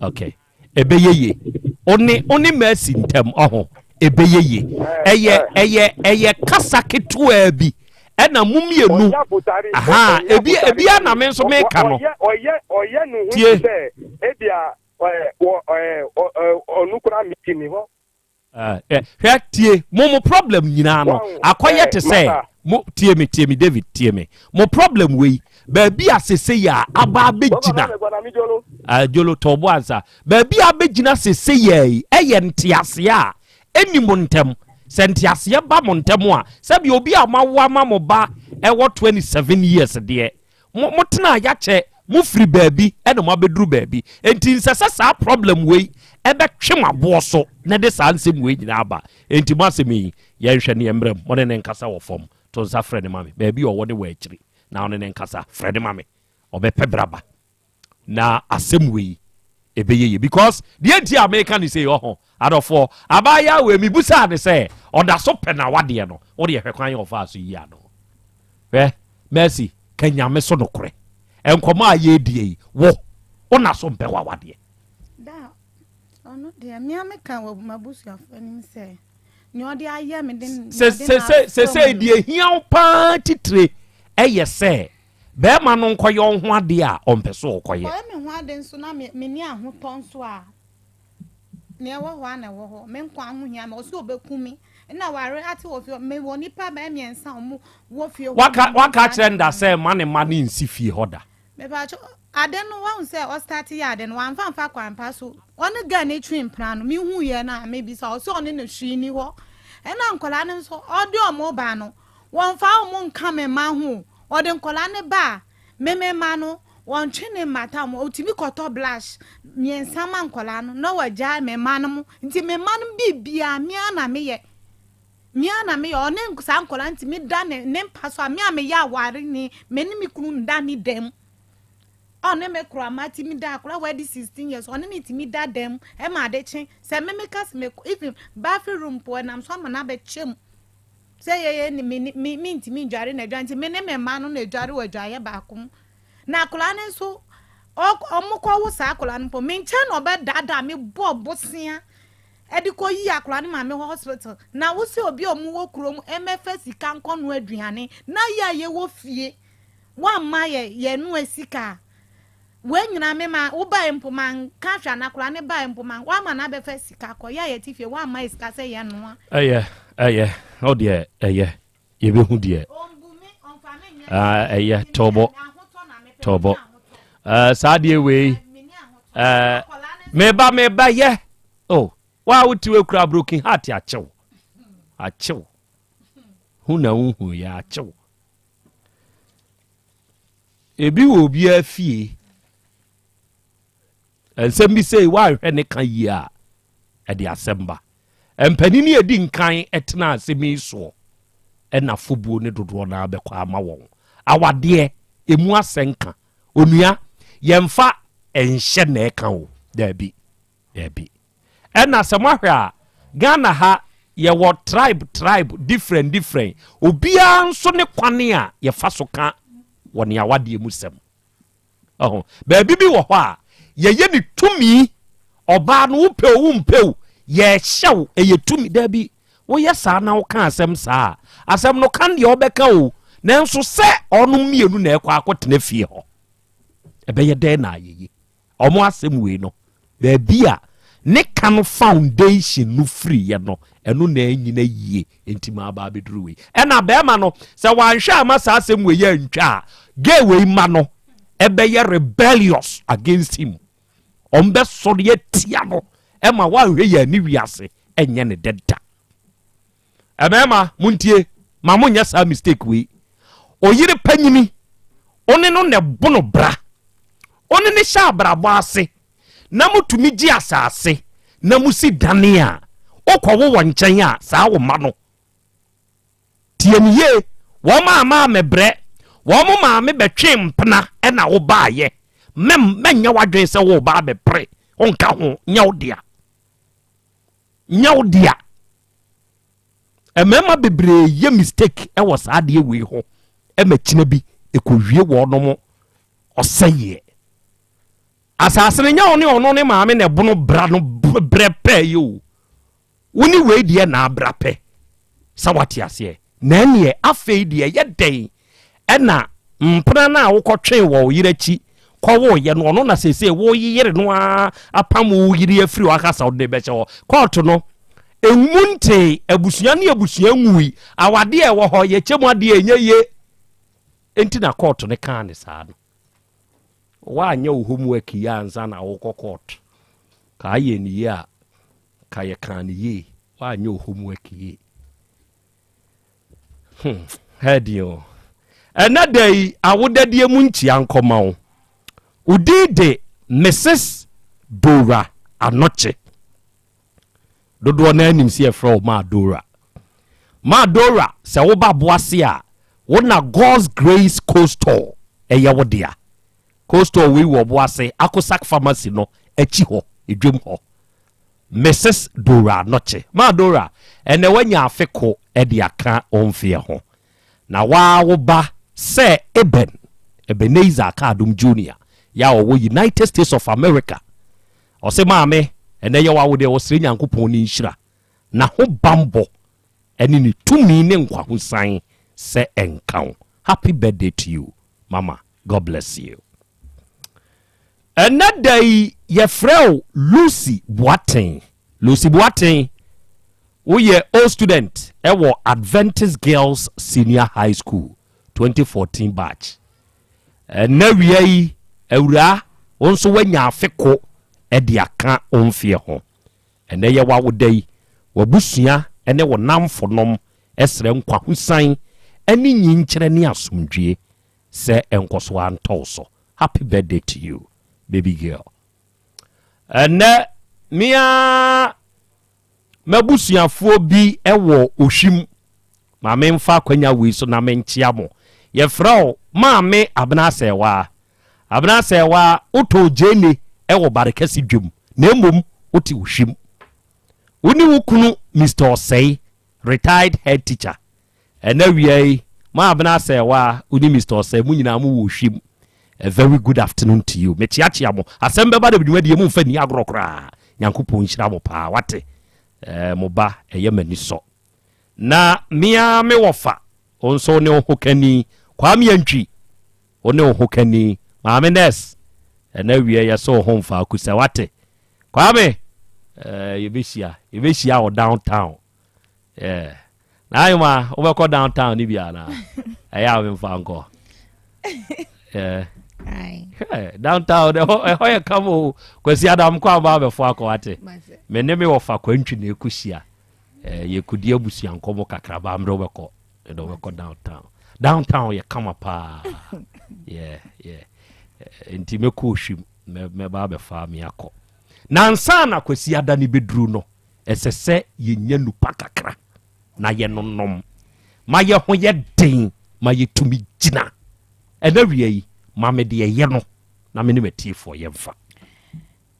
Okay. Ɛbɛyɛ yie. One one Mercy ntam ɔho. Ɛbɛyɛ yie. Ɛyɛ ɛyɛ ɛyɛ kasa ketewaa bi ɛna mo mmienu. Aha ebi ebi a na me nso meka no. Ɔyɛ ɔyɛ ne ho sɛ ebia ɔɛ ɔ ɔno koraa mi ti mi hɔ. Hwɛ tie mo mo problem nyinaa no akɔyɛ te sɛ mo tie me tie me David tie me mo problem wei baabi a sese yɛ a aba abɛgyina jolo tɔbo ansa baabi a abɛgyina sese yɛ yi ɛyɛ nteaseɛ a ɛni mo ntɛm sɛ nteaseɛ ba mo ntɛm a sɛbi obi a moawo ama mo ba ɛwɔ 27 years deɛ Mo mo tenaa yakyɛ mo firi baabi ɛna mo abɛduru baabi enti nsɛ sɛ saa problem wei ɛbɛtwe mo aboɔ so na ɛde saa nsɛm wei nyinaa aba enti mo asɛm yi yɛnhwɛ ne yɛmmerɛ mu mo ne ne nkasa wɔ fam to nsa frɛ ne ma me baabi ɔwɔ ne wɔ akyiri na ɔne ne nkasa frɛ ne ma me ɔbɛpɛ braba na asɛm wei ɛbɛyɛ yie because deɛ nti a meka ne sei ɔho adɔfoɔ abaayewa wei mebusaa ne sɛ ɔda so pɛ na wadeɛ no wode ɛhwɛ kwan yɛ ɔfaa so yi ano hwɛ Mercy ka nyame so nokorɛ nkɔmɔ a yɛredie yi wo wo na so mpɛ wawadeɛ. Da ɔno deɛ mea meka wɔ m'abusuafoɔ anim sɛ nea ɔde ayɛ me de sesei deɛ hia wo paa titire ɛyɛ sɛ bɛrima no nkɔyɛ wo ho adeɛ a ɔmpɛ so ɔkɔyɛ. Ɔyɛ me ho ade nso na menni ahotɔ nso a Nea ɛwɔ hɔ ara na ɛwɔ hɔ. Me nkwa ho hia me. Ɔse ɔbɛku me. Nna ware ate wɔ fie hɔ. Mewɔ nnipa bɛyɛ mmiɛnsa a wɔn wɔ fie hɔ. Waka waka akyerɛ no da sɛ mma ne mma no nsi fie hɔ da. Mepatwo, ade no wahu sɛ ɔstarte yɛ ade no wamfa amfa kwan pa so. Ɔne girl no twe mpena no me hu yɛ no a me bisa ɔse ɔne no hwee ni hɔ. Ɛna nkwadaa no nso ɔde wɔn ba no wɔnfa wɔn nka me mma ho o. Ɔde nkwadaa no ba a Me me mma no, wɔntwe ne mmata wɔn, ɔtumi kɔtɔ blush mmiɛnsa ma nkwadaa no na wagyae me mma no mo, nti me mma no biribiara me ara na meyɛ, me ara na meyɛ, ɔne saa nkwadaa no tumi da ne ne mpa so a me a meyɛ awareni, me ne me kunu nda ne dan mu, ɔne me kora ma tumi da, akora wadi 16 years, ɔne ne tumi da dan mu ɛma ade kye, sɛ me meka sɛ me even bathroom room po ɛnam so ama no abɛkyɛ mu. Sɛ yɛyɛ ne me me mentumi ndware n'adwa nti me ne me mma no na edware wɔ adwaeɛ baako mu. Na akwadaa no nso ɔmo kɔwo saa akwadaa no mpo me nkyɛn na ɔbɛdaadaa me bɔɔ bosea ɛde kɔ yi akwadaa no maame hɔ hospital. Na wosɛ obi a ɔmo wɔ kurom ɛmɛfa sika nkɔnoa aduane na yɛ a yɛwɔ fie wamma yɛ yɛnoa sika a. Wei nyinaa me ma wo bae mpo ma nka hwɛ ana koraa ne bae mpo ma wama no abɛfa sika kɔ yɛ a yɛte fie wamma yɛ sika sɛ yɛ noa. Ɛyɛ ɛyɛ wo deɛ ɛyɛ yɛbɛhu deɛ ɛyɛ tɔbɔ tɔbɔ saa deɛ wei meba meba yɛ oh wa wote wei kura broken heart akyew akyew hu na wohu yɛ akyew Ebi wɔ obiara fie. Nsɛm bi sei woanhwɛ ne ka yie a, ɛde asɛm ba. Mpanin a ɛdi nkan tena asɛm yi soɔ ɛna fobuo ne dodoɔ no ara bɛkɔ ama wɔn. Awadeɛ, ɛmu asɛnka. Onua, yɛmfa nhyɛ na ɛka o. Daabi, daabi. Ɛna sɛ moahwɛ a Ghana ha yɛwɔ tribe tribe different different obiara nso ne kwane a yɛfa so ka wɔ ne awadeɛ mu sɛm. Ɔho baabi bi wɔ hɔ a yɛyɛ ne tumi ɔbaa no wopɛ o wompɛ o yɛhyɛ wo ɛyɛ tumi daabi woyɛ saa na woka asɛm saa a asɛm no ka deɛ wobɛka o. Nanso sɛ ɔnom mmienu na ɛkɔ akɔtena fie hɔ, ɛbɛyɛ dɛn na ayɛ yie? Wɔn asɛm wei no, baabi a ne ka no foundation no firiiɛ no, ɛno na anyina yie nti ma aba abɛduru wei. Ɛna bɛrima no, sɛ wanhwɛ ama saa asɛm wei antwa a, gay wei ma no ɛbɛyɛ rebellious against him. Wɔn bɛsɔre atia no ɛma wanhwɛ yɛn ani wiase ɛnyɛ ne dɛ da. Mmarima montie, ma monyɛ saa mistake wei. Oyere panyini, one no na ɛbono bra, one ne hyɛ abrabɔ ase na motumi gye asase na mosi dane a, wokɔwo wɔ nkyɛn a, saa wo mma no. Tie me yie, wɔn a maa mebrɛ, wɔn maame bɛtwe mpena ɛna wobaayɛ. Mɛnyɛ w'adwene sɛ wo ba abɛpere, wonka ho, nyɛ wo dea. Nyɛ wo dea. Mmarima bebree yɛ mistake wɔ saa adeɛ wei ho ma kyina bi ɛkɔwie wɔnom ɔsɛeɛ. Asase no nyɛ wo ne ɔno ne maame na ɛbono bra no brɛ pɛɛ yɛ o. Wo ne wei deɛ na abra pɛ. Sɛ wate aseɛ. Na ɛneɛ afei deɛ ɛyɛ dɛn ɛna mpena no a wokɔtwee wɔ wo yere akyi kɔwoeɛ no, ɔno na seesei woyere no ara apam wo yere afiri hɔ aka sɛ wode no bɛhyɛ hɔ. Kɔɔto no mmu ntee, abusua ne abusua nwui, awadeɛ a ɛwɔ hɔ, yɛkyɛ mu adeɛ a ɛnyɛ yie. Enti na kɔɔto no kaa ne saa no. Woanyɛ wo homework yie ansa na wokɔ kɔɔto. Ka ayɛ ne yie a, ka yɛkaa ne yie. Woanyɛ wo homework yie. Hmm, ɛdeɛ o. Ɛnɛ da yi, awodadie mu nkyia nkɔma wo. Wo din de Mrs. Dora Anokye. Dodoɔ no anim sɛ yɛfrɛ wo Maa Dora. Maa Dora, sɛ woba Boase a, wo na God's Grace Coastal ɛyɛ wo dea. Coastal wei wɔ Boase, Akosak Pharmacy no akyi hɔ, edwam hɔ. Mrs Dora Anokye. Maa Dora, ɛnɛ woanya afe ko de aka wo mfeɛ ho. Na woaa wo ba Sir Eben, Ebenezer Akadom Junior, yɛ a ɔwɔ United States of America. Ɔse maame, ɛnɛ yɛ w'awodeɛ, ɔsrɛ Nyankopɔn ne nhyira, n'ahobanbɔ ɛne ne tumi ne nkwahosan sɛ ɛnka wo. Happy birthday to you mama, God bless you. Ɛnnɛ da yi yɛfrɛ wo Lucy Boateng. Lucy Boateng, woyɛ old student wɔ Adventist Girls Senior High School 2014 batch. Ɛnnɛ wia yi, awuraa, wo nso woanya afe ko de aka wo mfeɛ ho. Ɛnnɛ yɛ w'awoda yi, w'abusua ne wo nnamfonom srɛ nkwahosan ne nyinkyerɛ ne asomdwie sɛ ɛnkɔ so ara ntɔ wo so. Happy birthday to you baby girl. Ɛnɛ me ara m'abusuafoɔ bi wɔ Ohwim. Ma memfa akwanya wei so na menkyea mo. Yɛfrɛ wo Maame Abena Asɛɛwaa. Abena Asɛɛwaa, wotɔɔ gyeene wɔ Barekɛse dwam na mmom wote Ohwim. Wo ne wo kunu Mister Ɔsɛe, retired head teacher, Ɛnɛ awia yi, Maabena Asɛɛwaa, wo ne Mister Ɔsɛe, mo nyinaa mo wɔ Ohwim. A very good afternoon to you. Mekyeakyea mo. Asɛm bɛba da dwumadie mo mfa nni agorɔ koraa. Nyankopɔn nhyira mo paa. Wate? Eh, mo ba, ɛyɛ m'ani sɔ. Na me ara me wɔfa, wo nso wo ne wo hokani, Kwame Antwi, wo ne wo hokani, Maame Nurse, ɛnɛ awia yi yɛsɛ wo ho mfa akusɛ, wate? Kwame, eh, yɛbɛhyia, yɛbɛhyia wɔ downtown. Yeah. Na ayoma wobɛkɔ downtown ne bi anaa? Ɛyɛ a memfa nkɔ. Yeah. Hey, downtown ɛhɔ ɛhɔ yɛ kam o. Kwasi Adam kɔ aba abɛfo akɔ wate. Me ne me wɔfa kwantwi na ɛkɔhyia. Eh, yɛkɔdi abusua nkɔmmɔ kakra ba mmerɛ wobɛkɔ. Ɛdɛ wobɛkɔ downtown. Downtown yɛ kama paa. Yeah, yeah. Eh, nti mɛkɔ ohwim mɛba abɛfa me akɔ. Na ansa na Kwasi Ada ne bɛduru no, Ɛsɛ sɛ yenya nnupa kakra na yɛnonom ma yɛn ho yɛ den ma yetumi gyina. Ɛnnɛ awia yi, ma me deɛ ɛyɛ no na me ne m'atiefoɔ yɛmfa.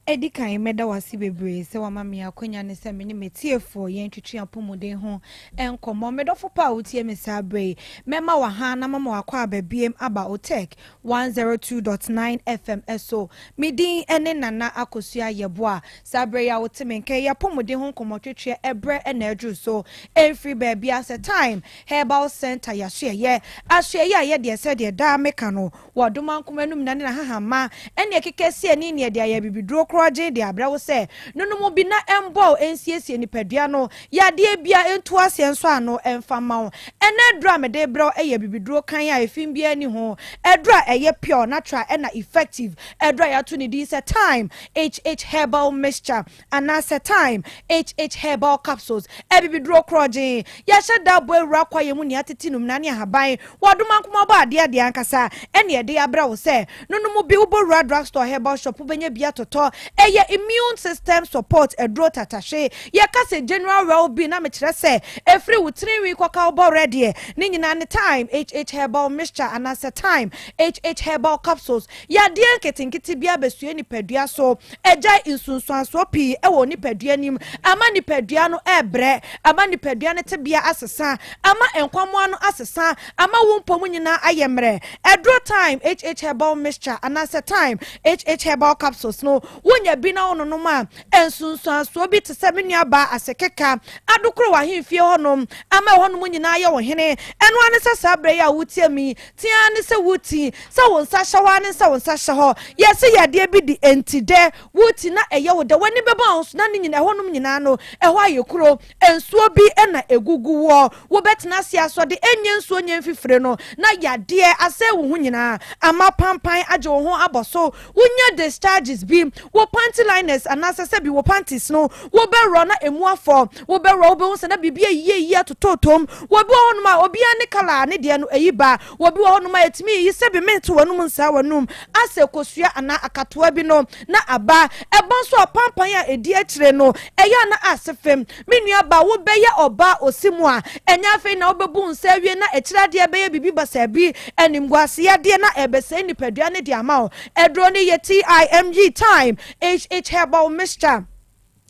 Edi kan, mɛda wo ase bebree sɛ woama me akwanya no sɛ me ne m'atiefoɔ yɛntwetwe apɔmuden ho nkɔmmɔ. Me dɔfo pa a wotie me saa berɛ yi, mɛma wo aha na mama w'akwaaba biem aba Otec 102.9 FM so. Me din ne Nana Akosua Yeboah. Saa berɛ yi a wote me nka yi, apɔmuden ho nkɔmmɔtwetweɛ ɛberɛ na aduru so. Ɛmfiri baabiara sɛ Time Herbal Centre yɛasoɛeɛ. Asoɛeɛ a yɛdeɛ sɛdeɛ daa meka no, Wɔ ɔdomankoma anum na ne n'ahahamma ne ɛkeka si ani ne ɛde ayɛ abibiduro korɔgyenn de abrɛ wo sɛ nonom bi na ɛmbɔ wo ɛnsiesie nipadua no yadeɛ bia ɛntu aseɛ nsɔ ano ɛmfa mma wo. Ɛnɛ aduro a mede rebrɛ wo yɛ abibiduro kann a ɛfim biara nni ho, aduro a ɛyɛ pure, natural ɛna effective, aduro a yɛato ne din sɛ Thyme HH Herbal Mixture anaasɛ Thyme HH Herbal Capsules, abibiduro korɔgyenn. Yɛahyɛ da abɔ awura kwaeɛ mu nea atete numena ne ahaban Wɔ Adomankoma ɔbɔ adeɛ adeɛ ankasa ɛne ɛde abrɛ wo sɛ no nom bi wobɔ wura drug store herbal shop wobɛnya bi atotɔ ɛyɛ immune system support aduro tatahwe yɛka sɛ general well being na mekyerɛ sɛ ɛfiri wo tirinwi kɔka wo bɔwerɛ deɛ ne nyinaa ne thyme HH herbal mixture anaasɛ thyme HH herbal capsules yadeɛ nketenkete biara bɛsue nipadua so Agyae nsunsuansoɔ pii wɔ nipadua no mu, ama nipadua no rebrɛ, ama nipadua no tebea asesa, ama nkwammoa no asesa, ama wo mpɔ mu nyinaa ayɛ mmerɛ. Aduro Thyme HH Herbal Mixture anaasɛ Thyme HH Herbal Capsules no, wonya bi na wononom a, nsunsuansoɔ bi te sɛ me nuabaa asekeka, adokoro wɔ ahemfie hɔnom, ama ɛhɔnom nyinaa ayɛ wo hene. Ɛno ara ne sɛ saa berɛ yi a woretie me yi, Te ara ne sɛ woreti, sɛ wo nsa hyɛ hɔ ara ne sɛ wo nsa hyɛ hɔ. Yɛse yadeɛ bi de enti dɛ woreti na ɛyɛ wo dɛ, w'ani bɛba wo ho so na ne nyina ɛhɔnom nyinaa no ɛhɔ ayɛ kuro, nsuo bi na ɛgugu woɔ. Wobɛtena ase asɔ de ɛnyɛ nsuo nyɛ mfifire no na yadeɛ asɛe wo ho nyinaa ama pampan agye wo ho abɔ so. Wonya discharges bi, wo panty liners anaasɛ sɛbi wo panties no wobɛworɔ na ɛmu afɔ. Wobɛworɔ wobɛhu sɛ na biribi ayiyɛyiye atotɔtɔm. Wɔ bi wɔ hɔnom a obiara ne colour a ne deɛ no ɛyi ba. Wɔ bi wɔ hɔnom a ɛtumi yiyi sɛbi mente w'anum nsaa w'anum asɛ kosua anaa akatoa bi no na aba. Ɛba nso a pampan a ɛdi akyire no ɛyɛ a na ase fem. Me nua baa wobɛyɛ ɔbaa ɔsi mu a ɛnyɛ afei na wobɛbu nsa awie na akyire adeɛ bɛyɛ biribi basaa bi, animguaseɛ adeɛ na ɛrebɛsɛe nipadua no de ama wo. Aduro no yɛ TIME, Thyme, HH Herbal Mixture.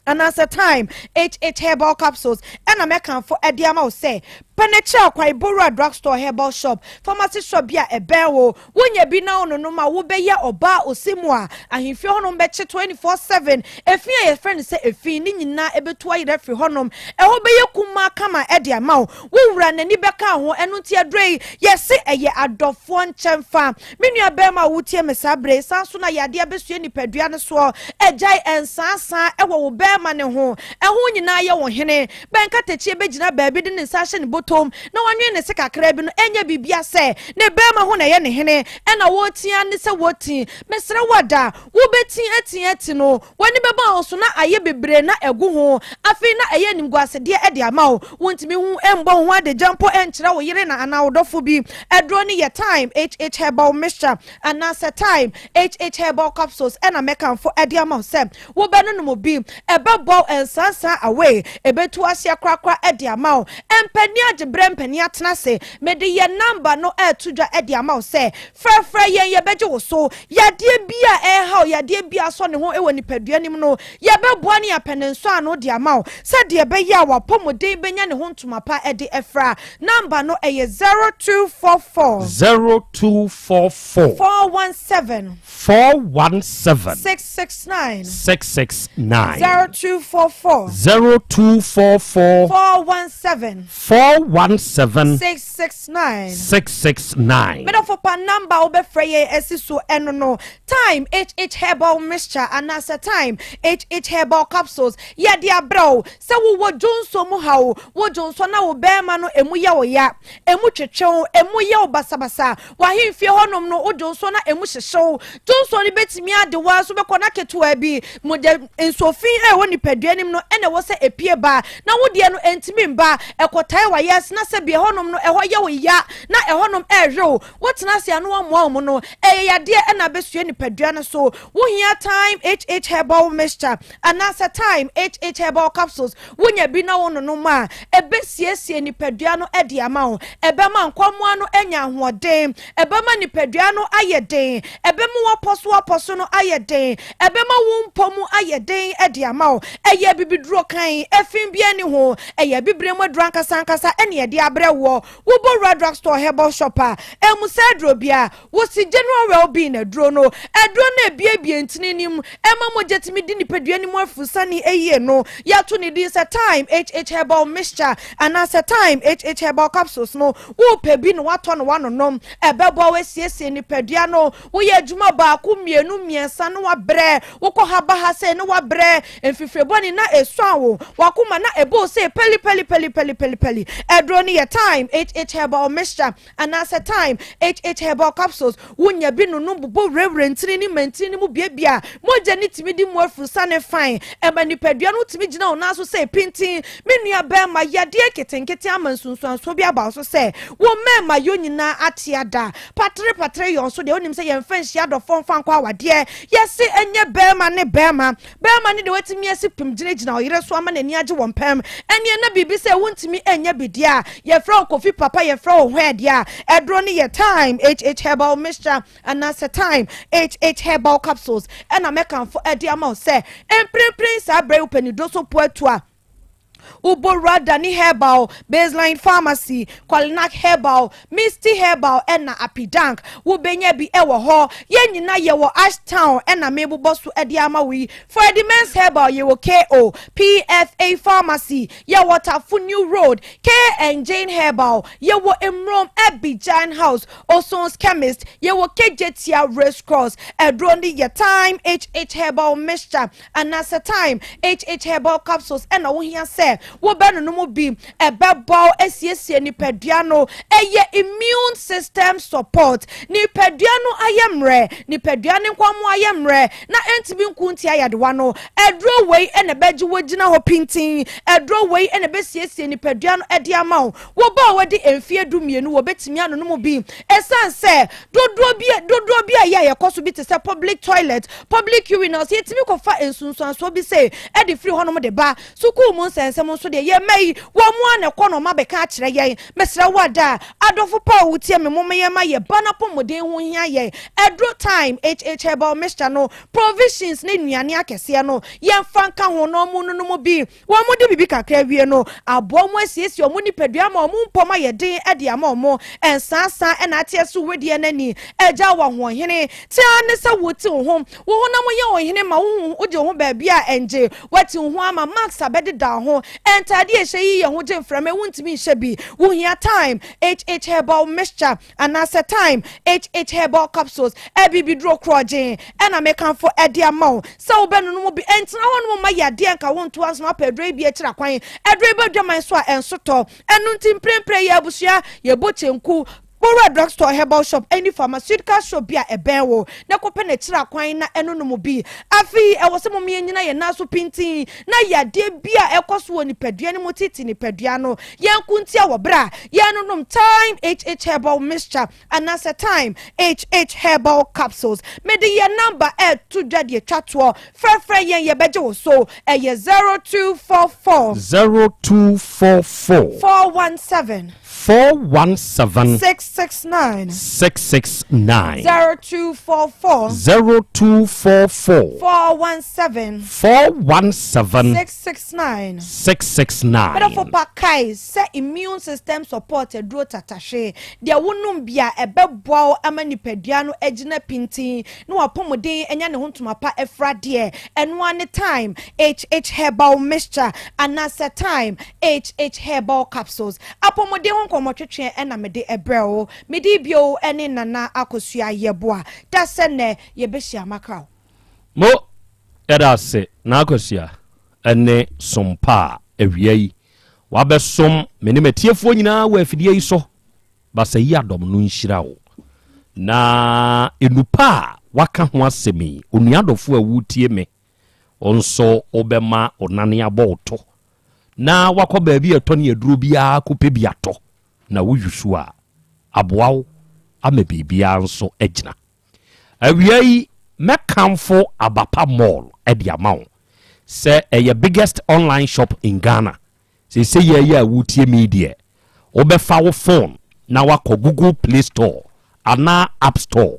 Anaasɛ Thyme HH Herbal Capsules ɛna mɛkamfo de ama wo sɛ pɛ na kyerɛ kwan Bowura Drugstore, Herbal Shop, Pharmacy Shop bi a ɛbɛn wo. Wonya bi na wononom a, wobɛyɛ ɔbaa ɔsi mu a ahemfie hɔnom bɛkye 24/7. Efi a yɛfrɛ no sɛ efi ne nyinaa ɛbɛtu ayera afiri hɔnom. Ɛhɔ bɛyɛ kumaa kama de ama wo. Wo wura n'ani bɛka ho. Ɛno nti aduro yi, yɛse ɛyɛ adɔfoɔ nkyɛmfa. Me nua barima a wotie me saa berɛ yi, san so na yadeɛ abɛsua nipadua no soɔ. Agyae nsaansaa wɔ wo barima no ho. Ɛho nyinaa yɛ wo hene. Bɛn katakyie bɛgyina baabi de ne nsa ahyɛ ne bɔtɔm na wanwene ne se kakraa bi no, ɛnyɛ biribia sɛ ne barima ho na ɛyɛ ne hene ɛna wɔretia ne sɛ wɔti. Mesrɛ wo ada, wobɛti ati ati no, W'ani bɛba wo so na ayɛ bebree na agu ho. Afei na ɛyɛ animguasedeɛ de ama wo. Wontumi hu mmɔ wo ho adagya mpo nkyerɛ wo yere na anaa wo dɔfo bi. Aduro no yɛ Thyme HH Herbal Mixture anaasɛ Thyme HH Herbal Capsules ɛna mɛkamfo de ama wo sɛ wobɛnonom bi. Ɛbɛbɔ wo nsansan away, ɛbɛtu aseɛ korakora de ama wo. Mpanin agye berɛ, mpanin atena ase. Mede yɛn number no reto dwa de ama wo sɛ frɛfrɛ yɛn, yɛbɛgye wo so. Yadeɛ bi a ɛrehaw, yadeɛ bi a asɔ ne ho wɔ nipadua no mu no, yɛbɛboa ne apɛ ne nsɔano de ama wo sɛdeɛ ɛbɛyɛ a w'apɔmuden bɛnya ne ho ntoma pa de afira. Number no ɛyɛ 0244. 0244. 417. 417. 669. 669. 0244. 0244. 417. 417. 669. 669. Me dɔfo pa number a wobɛfrɛ yɛn asi so ɛno no, Thyme HH Herbal Mixture anaasɛ Thyme HH Herbal Capsules yɛde abrɛ wo sɛ wowɔ dwonsɔ mu haw, wo dwonsɔ na wo bɛɛma no emu yɛ wo ya, emu twetwe wo, emu yɛ wo basabasa, w'ahemfie hɔnom no wo dwonsɔ na emu hyehye wo, dwonsɔ no bɛtumi ade wo ara so bɛkɔ na ketewaa bi, mogya nsuofi a ɛwɔ nipadua no mu no ɛna ɛwɔ sɛ ɛpue ba na wo deɛ no ɛntumi mba, ɛkɔtae w'ayɛ. chest na sɛbi ɛhɔnom no ɛhɔ yɛ wo ya na ɛhɔnom ɛrehwe wo, wotena ase a na wɔmmoa wo mu no, ɛyɛ yadeɛ ɛna abɛsua nipadua no so. Wohia Thyme HH Herbal Mixture anaasɛ Thyme HH Herbal Capsules, wonya bi na wononom a, ɛbɛsiesie nipadua no de ama wo. Ɛbɛma nkwammoa no anya ahoɔden, ɛbɛma nipadua no ayɛ den, ɛbɛma w'apɔsoapɔso no ayɛ den, ɛbɛma wo mpɔ mu ayɛ den de ama wo. Ɛyɛ abibiduro kann, efi biara nni ho. Ɛyɛ abibire mu aduro ankasa ankasa na yɛde abrɛ woɔ. Wobɔ wura drug store, herbal shop a, ɛmu sɛ aduro biara. Wosi General Well-Being aduro no, aduro no a ebiebie ntini no mu, ɛma mogya tumi di nipadua no mu afurusane yie no, yɛato ne din sɛ Thyme HH Herbal Mixture anaasɛ Thyme HH Herbal Capsules no. Wopɛ bi na woatɔ na woanonom. Ɛbɛboa wo asiesie nipadua no. Woyɛ adwuma baako, mmienu, mmiɛnsa na woabrɛ. Wokɔ ha ba ha sei na woabrɛ. Mfifire bɔne na ɛsuan wo. W'akoma na ɛbɔ wo sei pɛli pɛli pɛli pɛli pɛli pɛli. Aduro no yɛ Thyme HH Herbal Mixture anaasɛ Thyme HH Herbal Capsules. Wonya bi nonom bobɔ wurawura ntini ne ma ntini no mu biabia. Mogya no tumi di mu afurusane fann. Ɛma nipadua no tumi gyina wo nan so sɛ pintinn. Me nua barima, yadeɛ nketenkete ama nsunsuansoɔ bi aba wo so sɛ wo mmarima yɔ nyinaa ate ada. Patere patere yɔ nso deɛ wonim sɛ yɛmfa nhyia adɔfoɔ mfa nkɔ awadeɛ. Yɛse ɛnyɛ barima ne barima. Barima ne deɛ watumi asi pem gyinagyina ɔyere so ama n'ani agye wɔ mpam. Ɛneɛ na biribi sɛ wontumi nyɛ bi deɛ a, yɛfrɛ wo Kofi Papa, yɛfrɛ wo Hwɛɛ deɛ a, aduro no yɛ Thyme HH Herbal Mixture anaasɛ Thyme HH Herbal Capsules ɛna mɛkamfo de ama wo sɛ mprempren saa berɛ yi wopɛ ne duro so po atu a, Wobɔ wura Dani Herbal, Baseline Pharmacy, Kolinak Herbal, Misty Herbal ɛna Apidank. Wobɛnya bi ɛwɔ hɔ. Yɛn nyina yɛwɔ Ashtown ɛna mebobɔ so ɛde ama wo yi. For Edimens Herbal yɛwɔ KO, PFA Pharmacy, yɛwɔ Tafo New Road, K and Jane Herbal, yɛwɔ Mmrom Abidjan House, Oson's Chemist, yɛwɔ Kejetia Race Cross. Aduro no yɛ Thyme HH Herbal Mixture. Anaasɛ Thyme HH Herbal Capsules na wohia sɛ wobɛnonom bi. Ɛbɛboa wo asiesie nipadua no. Ɛyɛ immune system support. Nipadua no ayɛ mmerɛ, nipadua no nkwammoa ayɛ mmerɛ na ɛntumi nko ntia yadewa no. Aduro wei na ɛbɛgye wo agyina hɔ pintinn. Aduro wei na ɛbɛsiesie nipadua no de ama wo. Wo ba a wadi mfeɛ 12 wɔbɛtumi anonom bi. Ɛsiane sɛ Dodoɔ bi dodoɔ bi a ɛyɛ a yɛkɔ so bi te sɛ public toilet, public urinals, yɛtumi kɔfa nsunsuansoɔ bi sei de firi hɔnom de ba. Sukuu mu nsɛnsɛm nso deɛ, yɛn mma yi, wɔn ara na ɛkɔ na wɔn abɛka akyerɛ yɛn. Mesrɛ wo ada, adɔfo pa a wotie me, momma yɛmma yɛn ba no apɔmuden ho nhia yɛn. Aduro Thyme HH Herbal Mixture no, provisions ne nnuane akɛseɛ no, yɛmfa nka ho na wɔnnonom bi. Wɔde biribi kakra awie no, aboa wɔn asiesie wɔn nipadua ama wɔn mpɔm ayɛ den de ama wɔn nsaasa na ateɛ so wedeɛ no ani agya wɔ ahoɔhene. Te ara ne sɛ wote wo ho, wo honam yɛ wo hene ma wo wogye wo ho baabi a ɛngye. Woate wo ho ama marks abɛdeda wo ho. Ntadeɛ a ɛhyɛ yi yɛ ho gye mframa wontumi nhyɛ bi. Wohia Thyme HH Herbal Mixture anaasɛ Thyme HH Herbal Capsules, abibiduro korɔgyenn na mekamfo de ama wo sɛ wobɛnonom bi. Ɛntena hɔnom mma yadeɛ nka wo nto ansa na woapɛ aduro yi bi akyiri akwan. Aduro yi ba dwaman so a, ɛnso tɔ. Ɛno nti mprempren yɛn abusua, yɛbɔ kyenku. Bowura drugstore, herbal shop, ne pharmaceutical shop bi a ɛbɛn wo na kɔpɛ no akyiri akwan na ɛnonom bi. Afei ɛwɔ sɛ mom yɛnnyina yɛn nan so pintinn na yadeɛ bi a ɛkɔ so wɔ nipadua no mu tete nipadua no Yɛnko ntia wɔ berɛ a yɛrenonom Thyme HH Herbal Mixture anaasɛ Thyme HH Herbal Capsules. Mede yɛn namba reto dwa de atwa toɔ. Frɛfrɛ yɛn, yɛbɛgye wo so. Ɛyɛ 0244. 0244. 417. 417. 669. 669. 0244. 0244. 417. 417. 669. 669. Medɔfo pa kae sɛ immune system support aduro tatahwe. Deɛ wonom bi a ɛbɛboa wo ama nipadua no agyina pintinn na w'apɔmuden anya ne ho ntoma pa afira deɛ, ɛno ara ne Thyme HH Herbal Mixture anaasɛ Thyme HH Herbal Capsules. Apɔmuden ho nkɔmmɔtwetweɛ na mede brɛ wo. Me din bio ne Nana Akosua Yeboah. Da sɛ nnɛ yɛbɛhyia makra wo. Mo, yɛda ase N'Akosua ne som pa a awia yi wabɛsom me ne m'atiefoɔ nyinaa wɔ afidie yi so. Basa yi adɔm no nhyira wo. Na enu pa a waka ho asɛm yi, onua dɔfo a woretie me, wo nso wobɛma wo nane abɔ wo to. na wakɔ baabi a ɛtɔ ne aduro biara kɔpɛ bi atɔ na wo use a, aboa wo ama biribiara nso agyina. Awia yi mɛkamfo Abapa Mall de ama wo sɛ ɛyɛ biggest online shop in Ghana. Seesei yi a woretie me yi deɛ, wobɛfa wo phone na woakɔ Google Play Store anaa App Store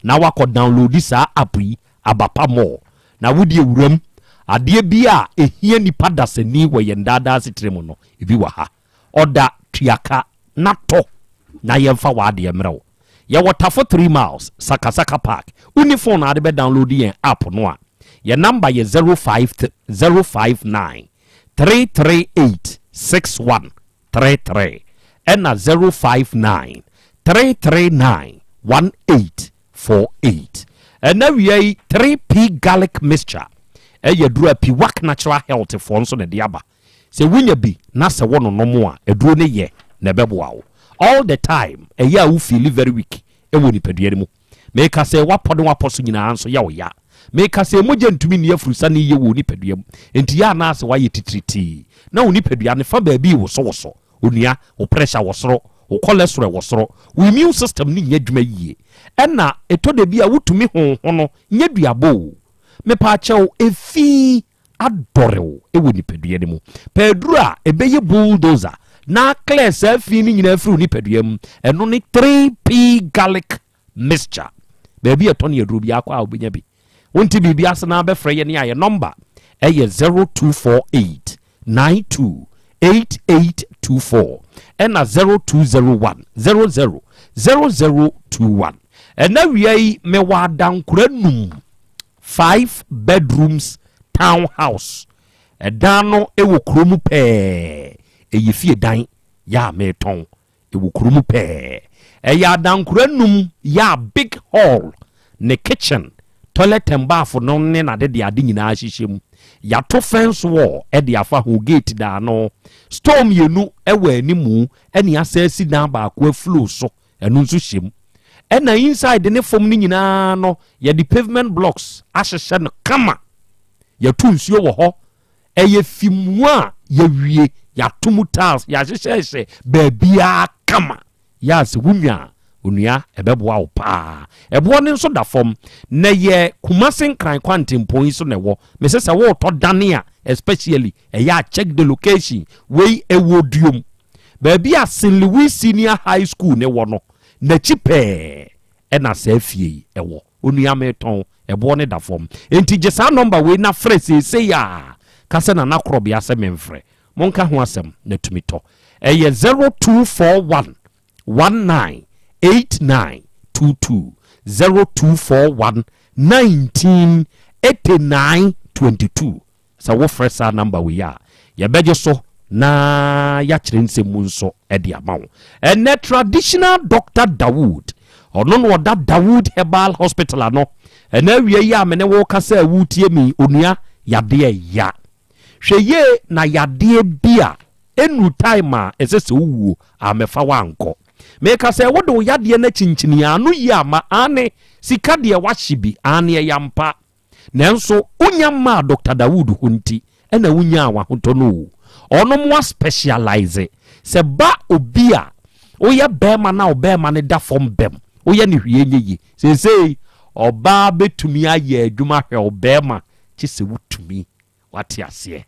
na woakɔ downloadi saa app yi, Abapa Mall, na wode awura mu. Adeɛ bi a ɛhia nipa dasani wɔ yɛn daadaa asetena mu no, ebi wɔ ha. Ɔda tua ka na tɔ na yɛmfa w'adeɛ mmerɛ wo. Yɛwɔ Tafo 3 Miles, Sakasaka Park. Wonni phone a wode bɛ downloadi yɛn app no a, yɛn number yɛ 05059 338 6133 ɛna 059 339 1848. Ɛna wia yi 3P garlic mixture ɛyɛ aduro a Piwak Natural Health foɔ nso na ɛde aba. Sɛ wonya bi na sɛ wɔnonom a, aduro no yɛ na ɛbɛboa wo. All the time ɛyɛ a wo feel very weak ɛwɔ nipadua no mu. Meka sɛ wapɔ ne wapɔ so nyinaa nso yɛ wo ya. Meka sɛ mogya ntumi nni afurusa ne yie wɔ wo nipadua mu. Enti yɛ anaasɛ woayɛ titiritii na wo nipadua no fa baabi wosowoso. Onua, wo pressure wɔ soro, wo cholesterol wɔ soro, wo immune system no nyɛ adwuma yie. Ɛna ɛtɔ da bi a wotumi honho no nyɛ duabɔ o. Mepaakyɛw, efi adɔre wo wɔ nipadua no mu. Pɛ aduru a ɛbɛyɛ bulldozer na clear saa fi no nyinaa firi wo nipadua mu. Ɛno ne 3P garlic mixture. Baabi a ɛtɔ ne aduro bi akɔ a wobɛnya bi. Wonte biribi ase na abɛfrɛ yɛ ne a yɛ number ɛyɛ 0248 92 8824 ɛna 0201 00 0021. Ɛna wia yi mewɔ adankora num, five bedrooms town house. Ɛdan no ɛwɔ kurom pɛɛ. Ɛyɛ fie dan yɛ a meretɔn, ɛwɔ kurom pɛɛ. Ɛyɛ adankora num yɛ a big hall ne kitchen, toilet and bath no ne n'ade de ade nyinaa hyehyɛ mu. Yɛato fence wall ɛde afa ho, gate da ano, store mmienu ɛwɔ animu, ɛne asa asi dan baako aflow so, ɛno nso hyɛ mu. Ɛna inside ne fam no nyinaa no, yɛde pavement blocks ahyehyɛ no kama. Yɛto nsuo wɔ hɔ. Ɛyɛ fimu a yɛwie, yɛato mu tiles, yɛahyehyɛhyɛ baabiaa kama. Yɛ a sɛ wonya a, onua, ɛbɛboa wo paa. Ɛboɔ no nso da fam na yɛ Kumase Nkran kwantempɔn yi so na ɛwɔ. Mesɛ sɛ woretɔ dane a, especially ɛyɛ a check the location. Wei ɛwɔ Duom, baabi a St Louis Senior High School ne wɔ no n'akyi pɛɛ ɛna saa fie yi ɛwɔ. Onua, metɔn, ɛboɔ ne da fam, enti gye saa number wei na frɛ seesei a ka sɛ Nana Korɔbea sɛ memfrɛ monka ho asɛm na tumi tɔ. Ɛyɛ 0241 19 8922, 0241 19 89 22. Sɛ wofrɛ saa number wei a, yɛbɛgye so na yɛakyerɛ nsɛm mu nso de ama wo. Ɛnɛ traditional doctor Dawood, ɔno na ɔda Dawood Herbal Hospital ano. Ɛnɛ awia yi a mene wo kasa a wotie mi, onua, yadeɛ ya, hwɛ yie na yadeɛ bi a ɛnu time a ɛsɛ sɛ wowuo amɛfa wankɔ. Meka sɛ wode wo yadeɛ no akyinkyini ano yi ama ane sika deɛ wahye bi ane ɛyɛ ampa, nanso wonya mmaa Dr Dawood hɔ nti ɛna wonyaa wahotɔ no o. Ɔno mo specialize sɛ ba obi a woyɛ bɛrima na ɔbɛrima no da fam bɛm, woyɛ ne hwee nyɛ yie. Seesei ɔbaa bɛtumi ayɛ adwuma hwɛ ɔbɛrima kye sɛ wotumi wate aseɛ.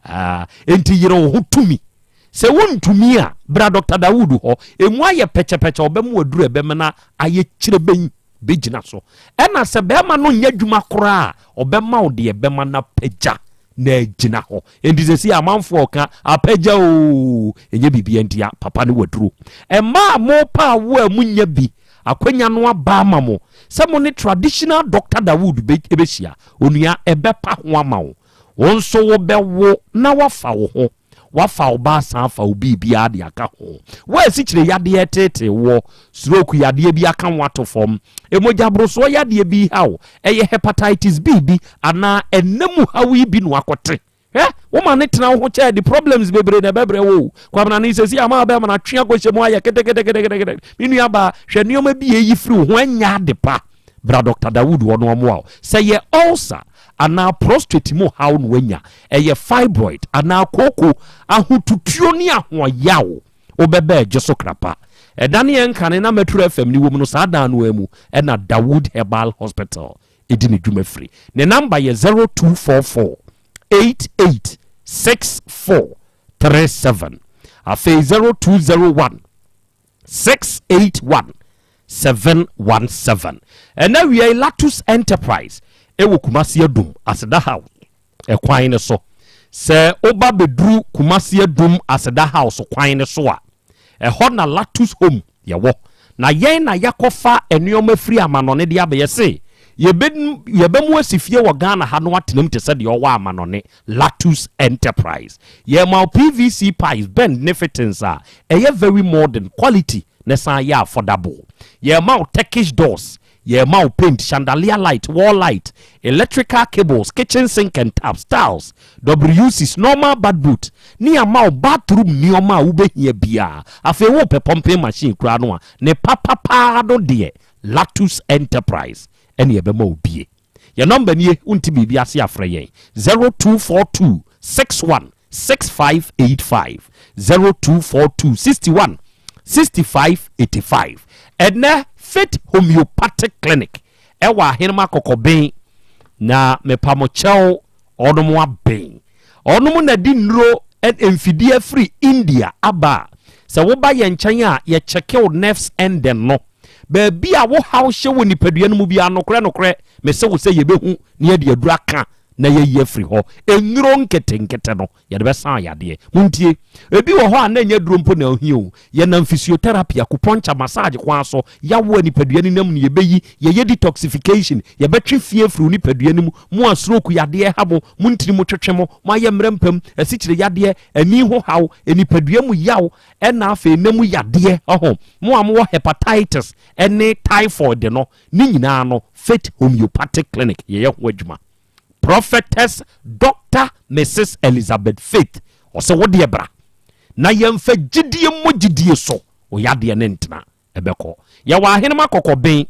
Ah, enti yere wo ho tumi. Sɛ wontumi a, bra Dr Dawood hɔ. Ɛmu ayɛ pɛkyɛpɛkyɛ, ɔbɛma waduru ɛbɛma no ayɛ kyerɛbɛn bɛgyina so. Ɛna sɛ bɛrima no nyɛ adwuma koraa a, ɔbɛma wo deɛ bɛma no apagya na agyina hɔ. Enti sɛ si amanfoɔ ɔka apagya o, ɛnyɛ biribia ntia papa ne waduro. Ɛma a mopa awo a munya bi akwanya no aba ama mo sɛ mo ne traditional Dr Dawood bɛhyia. Onua, ɛbɛpa ho ama wo. Wo nso wobɛwo na wafa wo ho, wafa wo ba, asan afa wo biribiara de aka ho. Woasikyire yadeɛ tete wɔ, stroke yadeɛ bi aka ho ato fam, emogya borosoɔ yadeɛ bi haw, ɛyɛ hepatitis B bi anaa ɛnam haw yi bi no akɔte hwɛ woma ne tena wo ho kyɛ de problems bebree na ɛbɛbrɛ wo. Kwamina ne sɛsi ama bɛma no atwe akɔhyɛ mu ayɛ keteketeketekete. Me nua baa, hwɛ nneɛma bi ɛyi firi wo ho, ɛnyɛ ade pa. Bra Dɔkta Dawood hɔ na ɔmmoa wo. Sɛ ɛyɛ ulcer anaa prostrate mu haw na woanya, ɛyɛ fibroid anaa kooko, ahotutuo ne ahoɔyaw, wobɛba Agye so krapa. Ɛda ne yɛn kane na Metro FM no wɔ mu no, saa dan no ara mu na Dawood Herbal Hospital di ne dwuma firi. Ne namba yɛ 0244 88 64 37, afei 0201 681 717. Ɛna awia yi Latus Enterprise ɛwɔ Kumasi Adum Aseda House ɛkwan no so. Sɛ woba bɛduru Kumasi Adum Aseda House kwan no so a, ɛhɔ na Latus Home yɛwɔ. Na yɛn na yɛakɔfa nnoɔma firi amanɔne de aba. Yɛse yɛbɛmu asi fie wɔ Ghana ha na watena mu te sɛ deɛ ɔwɔ amanɔne. Latus Enterprise. Yɛma wo PVC pipes, bend ne fittings a ɛyɛ very modern, quality na ɛsan yɛ affordable. Yɛma wo Turkish doors, yɛma wo paint, chandelier light, wall light, electrical cables, kitchen sink and taps, tiles, WCs, normal bath boot, ne yɛama wo bathroom nneɛma a wobɛhia biara. Afei wopɛ pumping machine koraa no a, ne papapaa no deɛ Latus Enterprise ɛne yɛbɛma wo bie. Yɛn nɔmba nie, wonte biribi ase a frɛ yɛn 0242 61 6585, 0242 61 65 85. Ɛnɛ Faith Homeopathic Clinic ɛwɔ Ahenema Kɔkɔben na mepamokyɛw ɔnom aben. Ɔnom na di nnuro mfidie afiri India aba a sɛ woba yɛn nkyɛn a yɛkyɛke wo nerves ending no. Baabi a wo haw hyɛ wɔ nipadua no mu biara, nokorɛ nokorɛ mese wo sɛ yɛbɛhu na yɛde aduru aka na yɛayi afiri hɔ. Nnuro nketenkete no, yɛde bɛsa yadeɛ. Montie, ebi wɔ hɔ a na ɛnyɛ aduro mpo na ohia o. Yɛnam physiotherapy, acupuncture, massage kwan so, yawo a nipadua no nam no yɛbɛyi, yɛyɛ detoxification, yɛbɛtwe fi afiri wo nipadua no mu, mo a stroke yadeɛ ha mo, mo ntini mu twetwe mo, moayɛ mmerɛ mpam, asikyire yadeɛ, ani ho haw, nipadua mu yaw, ɛna afei nna mu yadeɛ, ɔho, mo a mowɔ hepatitis ne typhoid no, ne nyinaa no, Faith Homeopathic Clinic yɛyɛ ho adwuma. Prophetess Doctor Mrs. Elizabeth Faith, ɔsɛ wo deɛ bra na yɛmfa gyidie mmɔ gyidie so, wo yadeɛ ne ntena ɛbɛkɔ. Yɛwɔ Ahenema Kɔkɔben,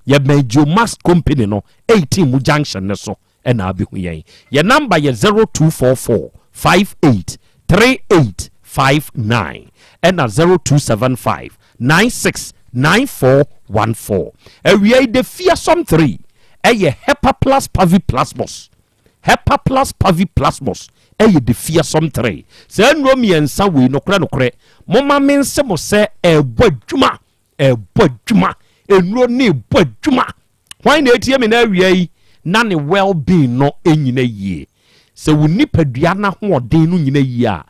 yɛbɛn Geomax Company no 18 mu junction ne so ɛna abɛhu yɛn. Yɛn number yɛ 0244 58 38 59 ɛna 0275 96 9414. Awia yi de Fearsome 3 ɛyɛ Hepaplus Paviplasmos. Hepaplus Paviplasmos ɛyɛ de Fearsome 3. Saa nnuro mmiɛnsa wei nokorɛ nokorɛ momma me nse mo sɛ ɛrebɔ adwuma, ɛrebɔ adwuma, nnuro ne ɛbɔ adwuma. Hwan na etie me na awia yi na ne well-being no nyina yie? Sɛ wo nipadua n'ahoɔden no nyina yie a,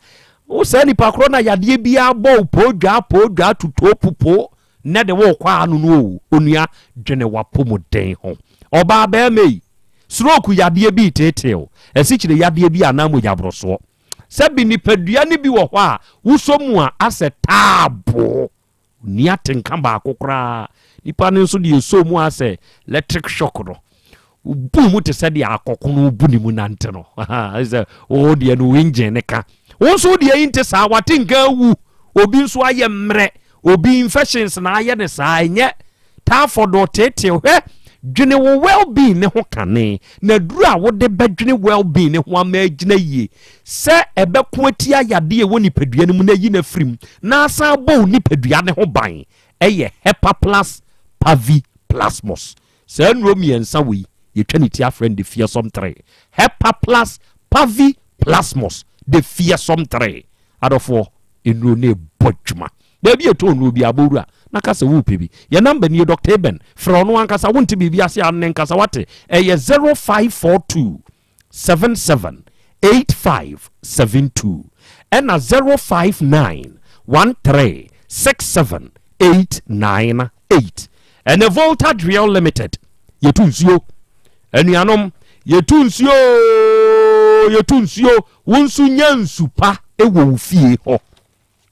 wo saa nipa korɔ na yadeɛ biara bɔ wo poodwaa poodwaa tutoo pupoo na de wo kɔ ano no o, onua dwene w'apɔmuden ho. Ɔbaa bɛrima yi, stroke yadeɛ bi teetee wo, asikyire yadeɛ bi anaa mogyaborosoɔ. Sɛbi nipadua no bi wɔ hɔ a wosɔ mu a asɛ taaboo. Nni atenka baako koraa. Nipa no nso deɛ ɛsɔ mu asɛ electric shock no. Wobu mu te sɛ deɛ akɔko no wobu ne mu nante no. Sɛ wo deɛ no wo engine ne ka. Wo nso deɛ yi nte saa, wate nka awu. Obi nso ayɛ mmerɛ. Obi infections na ayɛ ne saa. Ɛnyɛ typhoid ɔteetee. Hwɛ, dwene wo well-being ne ho kane. Na duru a wode bɛdwene well-being ne ho ama agyina yie. Sɛ ɛbɛko atia yadeɛ wɔ nipadua no mu na ayi no afiri mu, na asan bɔ wo nipadua ne ho ban, ɛyɛ Hepaplus Paviplasmos. Saa nnuro mmiɛnsa wei, yɛtwa ne ti afrɛ no the Fearsome 3. Hepaplus Paviplasmos, the Fearsome 3. Adɔfoɔ, nnuro no ɛbɔ adwuma. Baabi ɛtɔ nnuro bi abɔwura na ka sɛ wopɛ bi. Yɛ namba nie, Dr. Eben, frɛ ɔno ankasa, wonte biribi ase a ne nkasa wate. Ɛyɛ 0542 77 8572 ɛna 059 13 67 898. Ɛne Volta Drill Limited. Yɛtu nsuo. Anuanom, yɛtu nsuo, yɛtu nsuo. Wo nso nya nsu pa wɔ wo fie hɔ.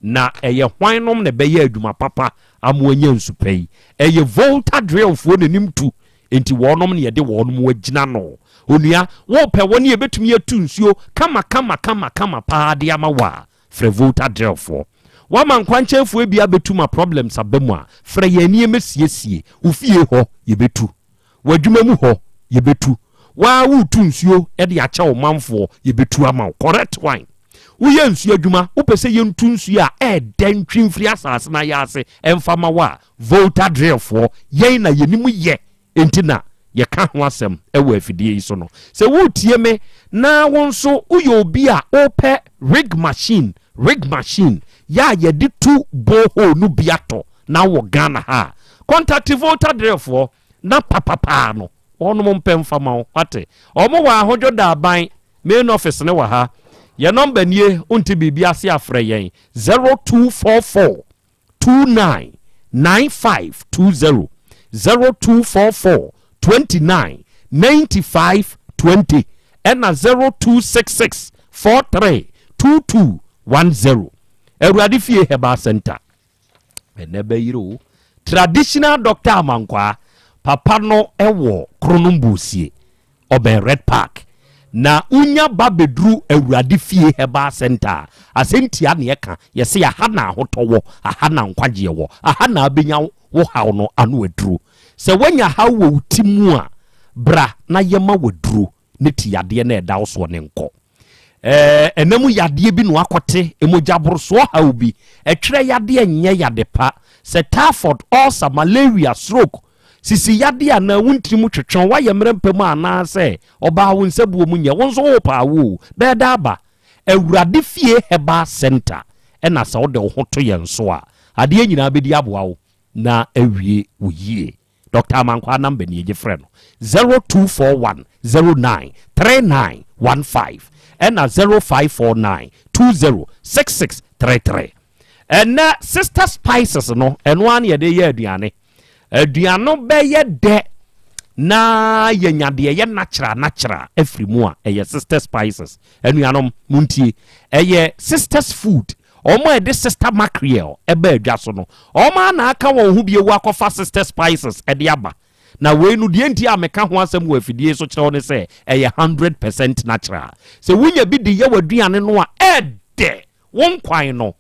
Na ɛyɛ hwan nom na ɛbɛyɛ adwuma papa ama anya nsu pa yi? Ɛyɛ Volta Drillfoɔ n'anim tu, enti wɔnom na yɛde wɔnom agyina no. Onua, wopɛ wɔn a yɛbɛtumi atu nsuo kama kama kama kama paa de ama wo a, frɛ Volta Drillfoɔ. Wama nkwankyɛnfoɔ bi abɛtu ma problems aba mu a, frɛ yɛn nneɛma siesie wo fie hɔ, yɛbɛtu. W'adwuma mu hɔ, yɛbɛtu. Wo ara woretu nsuo de akyɛ wo manfoɔ, yɛbɛtu ama wo. Correct one. Woyɛ nsuo adwuma, wopɛ sɛ yɛntu nsuo a ɛɛdɛ ntwi mfiri asase no ayaase mfa ma wo a, Volta Drillfoɔ, yɛn na yɛnim yɛ nti na yɛka ho asɛm wɔ afidie yi so no. Sɛ woretie me na wo nso woyɛ obi a wopɛ rig machine, rig machine, yɛ a yɛde tu borehole no bi atɔ na wowɔ Ghana ha a, contact Volta Drillfoɔ na papapaa no wɔnom mpɛ mfa ma wo. Wate? Wɔn wɔ Ahodwo Daaban main office no wɔ ha. Yɛn nɔmba nie, wonte biribi ase a frɛ yɛn 0244 29 9520, 0244 29 95 20 ɛna 0266 43 22 10. Awurade Fie Herbal Center. Ɛnɛ bɛyere o. Traditional doctor Amankwaa, papa no wɔ Kronom Bosie, ɔbɛn Red Park. Na wonya ba bɛduru Awurade Fie Herbal Center a, asɛntia na yɛka, yɛse aha na ahotɔ wɔ, aha na nkwagyeɛ wɔ, aha na abɛnya wo haw no ano aduro. Sɛ woanya haw wɔ wo ti mu a, bra na yɛma wo aduro ne ti yadeɛ no a ɛda wo soɔ no nkɔ. Ɛɛ, ɛna mu yadeɛ bi na wakɔte, mogyaborosoɔ haw bi, ɛtwerɛ yadeɛ nyɛ yade pa, sɛ typhoid, ulcer, malaria, stroke, sisi yadeɛ anaa wo ntini mu twetwe, woayɛ mmerɛ mpa mu anaasɛ ɔbaa wo nsabuo mu nyɛ, wo nso worepɛ awo o, bɛyɛ da aba. Awurade Fie Herbal Centre ɛna sɛ wode wo ho to yɛn so a, adeɛ nyinaa bɛdi aboa wo na awie wo yie. Doctor Amankwaa number nie gye frɛ no 0241 09 3915 ɛna 0549 20 6633. Ɛnɛ sister spices no ɛno ara na yɛde yɛ aduane. Aduane bɛyɛ dɛ na yɛnya deɛ ɛyɛ natural natural afiri mu a ɛyɛ sister spices. Anuanom montie ɛyɛ sisters food Wɔn a ɛde Sister Mackerel baa dwa so no, wɔn ara na aka wɔn ho bio akɔfa Sister Spices de aba. Na wei no, deɛ nti a meka ho asɛm wɔ afidie so kyerɛ wo ne sɛ, ɛyɛ 100% natural. Sɛ wonya bi de yɛ w'aduane no a, ɛdɛ! Wo nkwan no,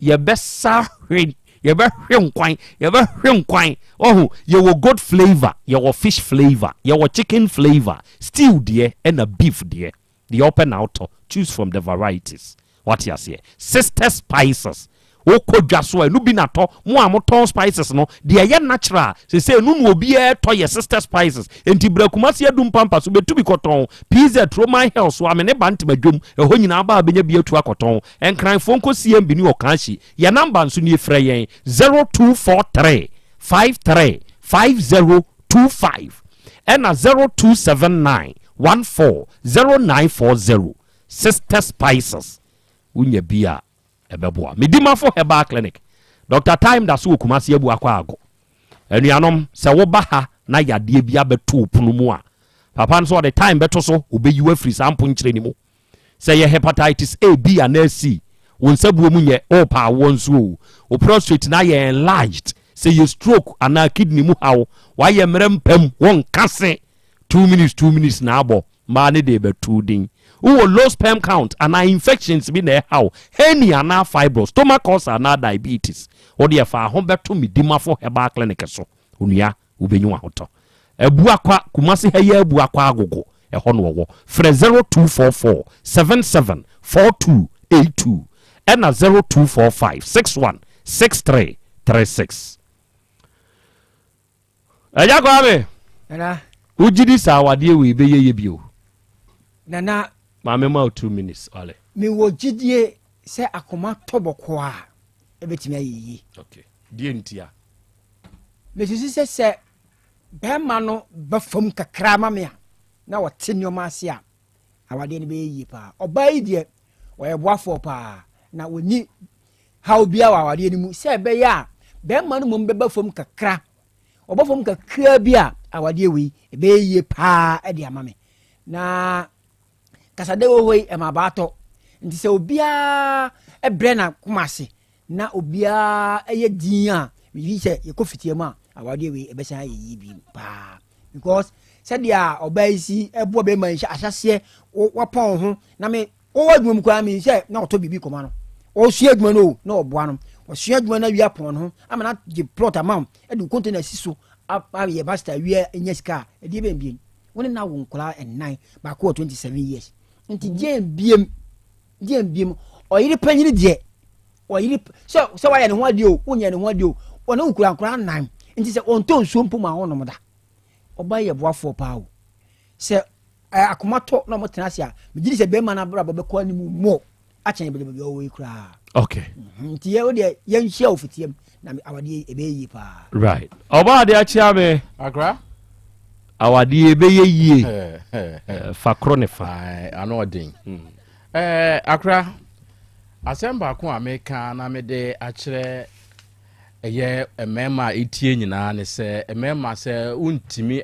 yɛbɛsa hwe, yɛbɛhwe nkwan, yɛbɛhwe nkwan. Wahu, yɛwɔ goat flavour, yɛwɔ fish flavour, yɛwɔ chicken flavour, stew deɛ, ɛna beef deɛ. Deɛ wopɛ na wotɔ, choose from the varieties. Wate aseɛ? Sister spices. Wokɔ dwa so a, ɛno bi na tɔ. Mo a motɔn spices no, deɛ ɛyɛ natural, sese ɛno na obiara tɔ yɛ sister spices. Enti bra Kumasi Adum Pampa so bɛtu bi kɔtɔn. PZ, Roman Hill, Soame ne Bantam Adwom, ɛhɔ nyinaa ba a bɛnya bi atu akɔtɔn. Nkranfoɔ nkɔ CMB ne Ɔkanhyi. Yɛn number nso nie, frɛ yɛn 0243 53 5025 ɛna 0279 14 0940 Sister Spices wonya bi a ɛbɛboa. Medimafo Herbal Clinic Doctor Time da so wɔ Kumasi Abuakwa Ago. Anuanom sɛ woba ha na yadeɛ bi abɛto wo pono mu a, papa no sɛ ɔde time bɛto so ɔbɛyi wo afiri saa mponkyerɛ no mu. Sɛ ɛyɛ hepatitis A, B anaa C, wo nsabuo mu nyɛ, worepɛ awoɔ nso o, wo prostrate no ayɛ enlarged, sɛ ɛyɛ stroke anaa kidney mu haw, woayɛ mmerɛ mpam, wonka se 2 minutes 2 minutes na abɔ, mmaa no de rebɛto din. Wowɔ low sperm count anaa infections bi na ɛha wo, hernia anaa fibroid, stomach ulcer anaa diabetes, wo deɛ fa ho bɛto Medimafo Herbal Clinic so, onua. Wobɛnya w'ahotɔ. Abuakwa, Kumasi ha yi ara Abuakwa Agogo, ɛhɔ na ɔwɔ. Frɛ 0244 77 42 82 ɛna 0245 61 63 36. Agya Kwame, Nana. Wogye di sɛ awadeɛ wei bɛyɛ yie bio? Nana. Maame ma wo 2 minutes, wale. Mewɔ gyidie sɛ akoma tɔ bɔkɔɔ a, ɛbɛtumi ayɛ yie. Okay. Deɛ ntia? Mesusu sɛ sɛ bɛrima no ba fam kakra ma me a, na ɔte nneɛma ase a, awadeɛ no bɛyɛ yie paa. Ɔbaa yi deɛ, ɔyɛ boafoɔ paa, na ɔnni haw biara wɔ awadeɛ no mu. Sɛ ɛbɛyɛ a bɛrima no mmom bɛba fam kakra, ɔba fam kakra bi a, awadeɛ wei ɛbɛyɛ yie paa de ama me. Na kasadɛ wɔ hɔ yi, ɛma abaa tɔ. Nti sɛ obiara brɛ n'akoma ase na obiara yɛ din a meyi sɛ yɛkɔ fitia mu a awadeɛ wei ɛbɛsan ayɛ yie bi paa because sɛdeɛ ɔbaa yi si ɛboa bɛrima yi ahyɛseɛ wapɔn ho na me wɔwɔ adwuma mu koraa mi sɛ na ɔtɔ biribi kɔma no ɔsua adwuma no o na ɔboa no ɔsua adwuma no awie apɔn ho ama na gye plot ama wo ɛde container si so. Ayɛ master awie nya sika a, ɛdeɛ bɛn biem? Wo ne no awo nkwadaa nnan, baako wɔ 27 years. Nti deɛn biem? Deɛn biem? Ɔyere panyini deɛ, ɔyere sɛ sɛ wayɛ ne ho adeɛ o, wonyɛ ne ho adeɛ o, ɔne wo kura nkwadaa nnan. Nti sɛ ɔntɔ nsuo mpo ma wonom da. Ɔbaa yɛ boafoɔ paa o. Sɛ akoma tɔ na wɔtena ase a, megye di sɛ bɛrima no abrabɔ bɛkɔ anim mmɔ akyɛn baabi a ɔwɔ yi koraa. Okay. Nti yɛ wo deɛ yɛnhyia wɔ fitiam na awadeɛ yi ɛbɛyɛ yie paa. Right. Ɔbaa adeɛ akyea me. Akra. Awadeɛ ɛbɛyɛ yie. Fa korɔ ne fa. Ano ɔden. Eh, akra. Asɛm baako a meka na mede akyerɛ ɛyɛ mmarima a ɛtie nyinaa ne sɛ mmarima sɛ wontumi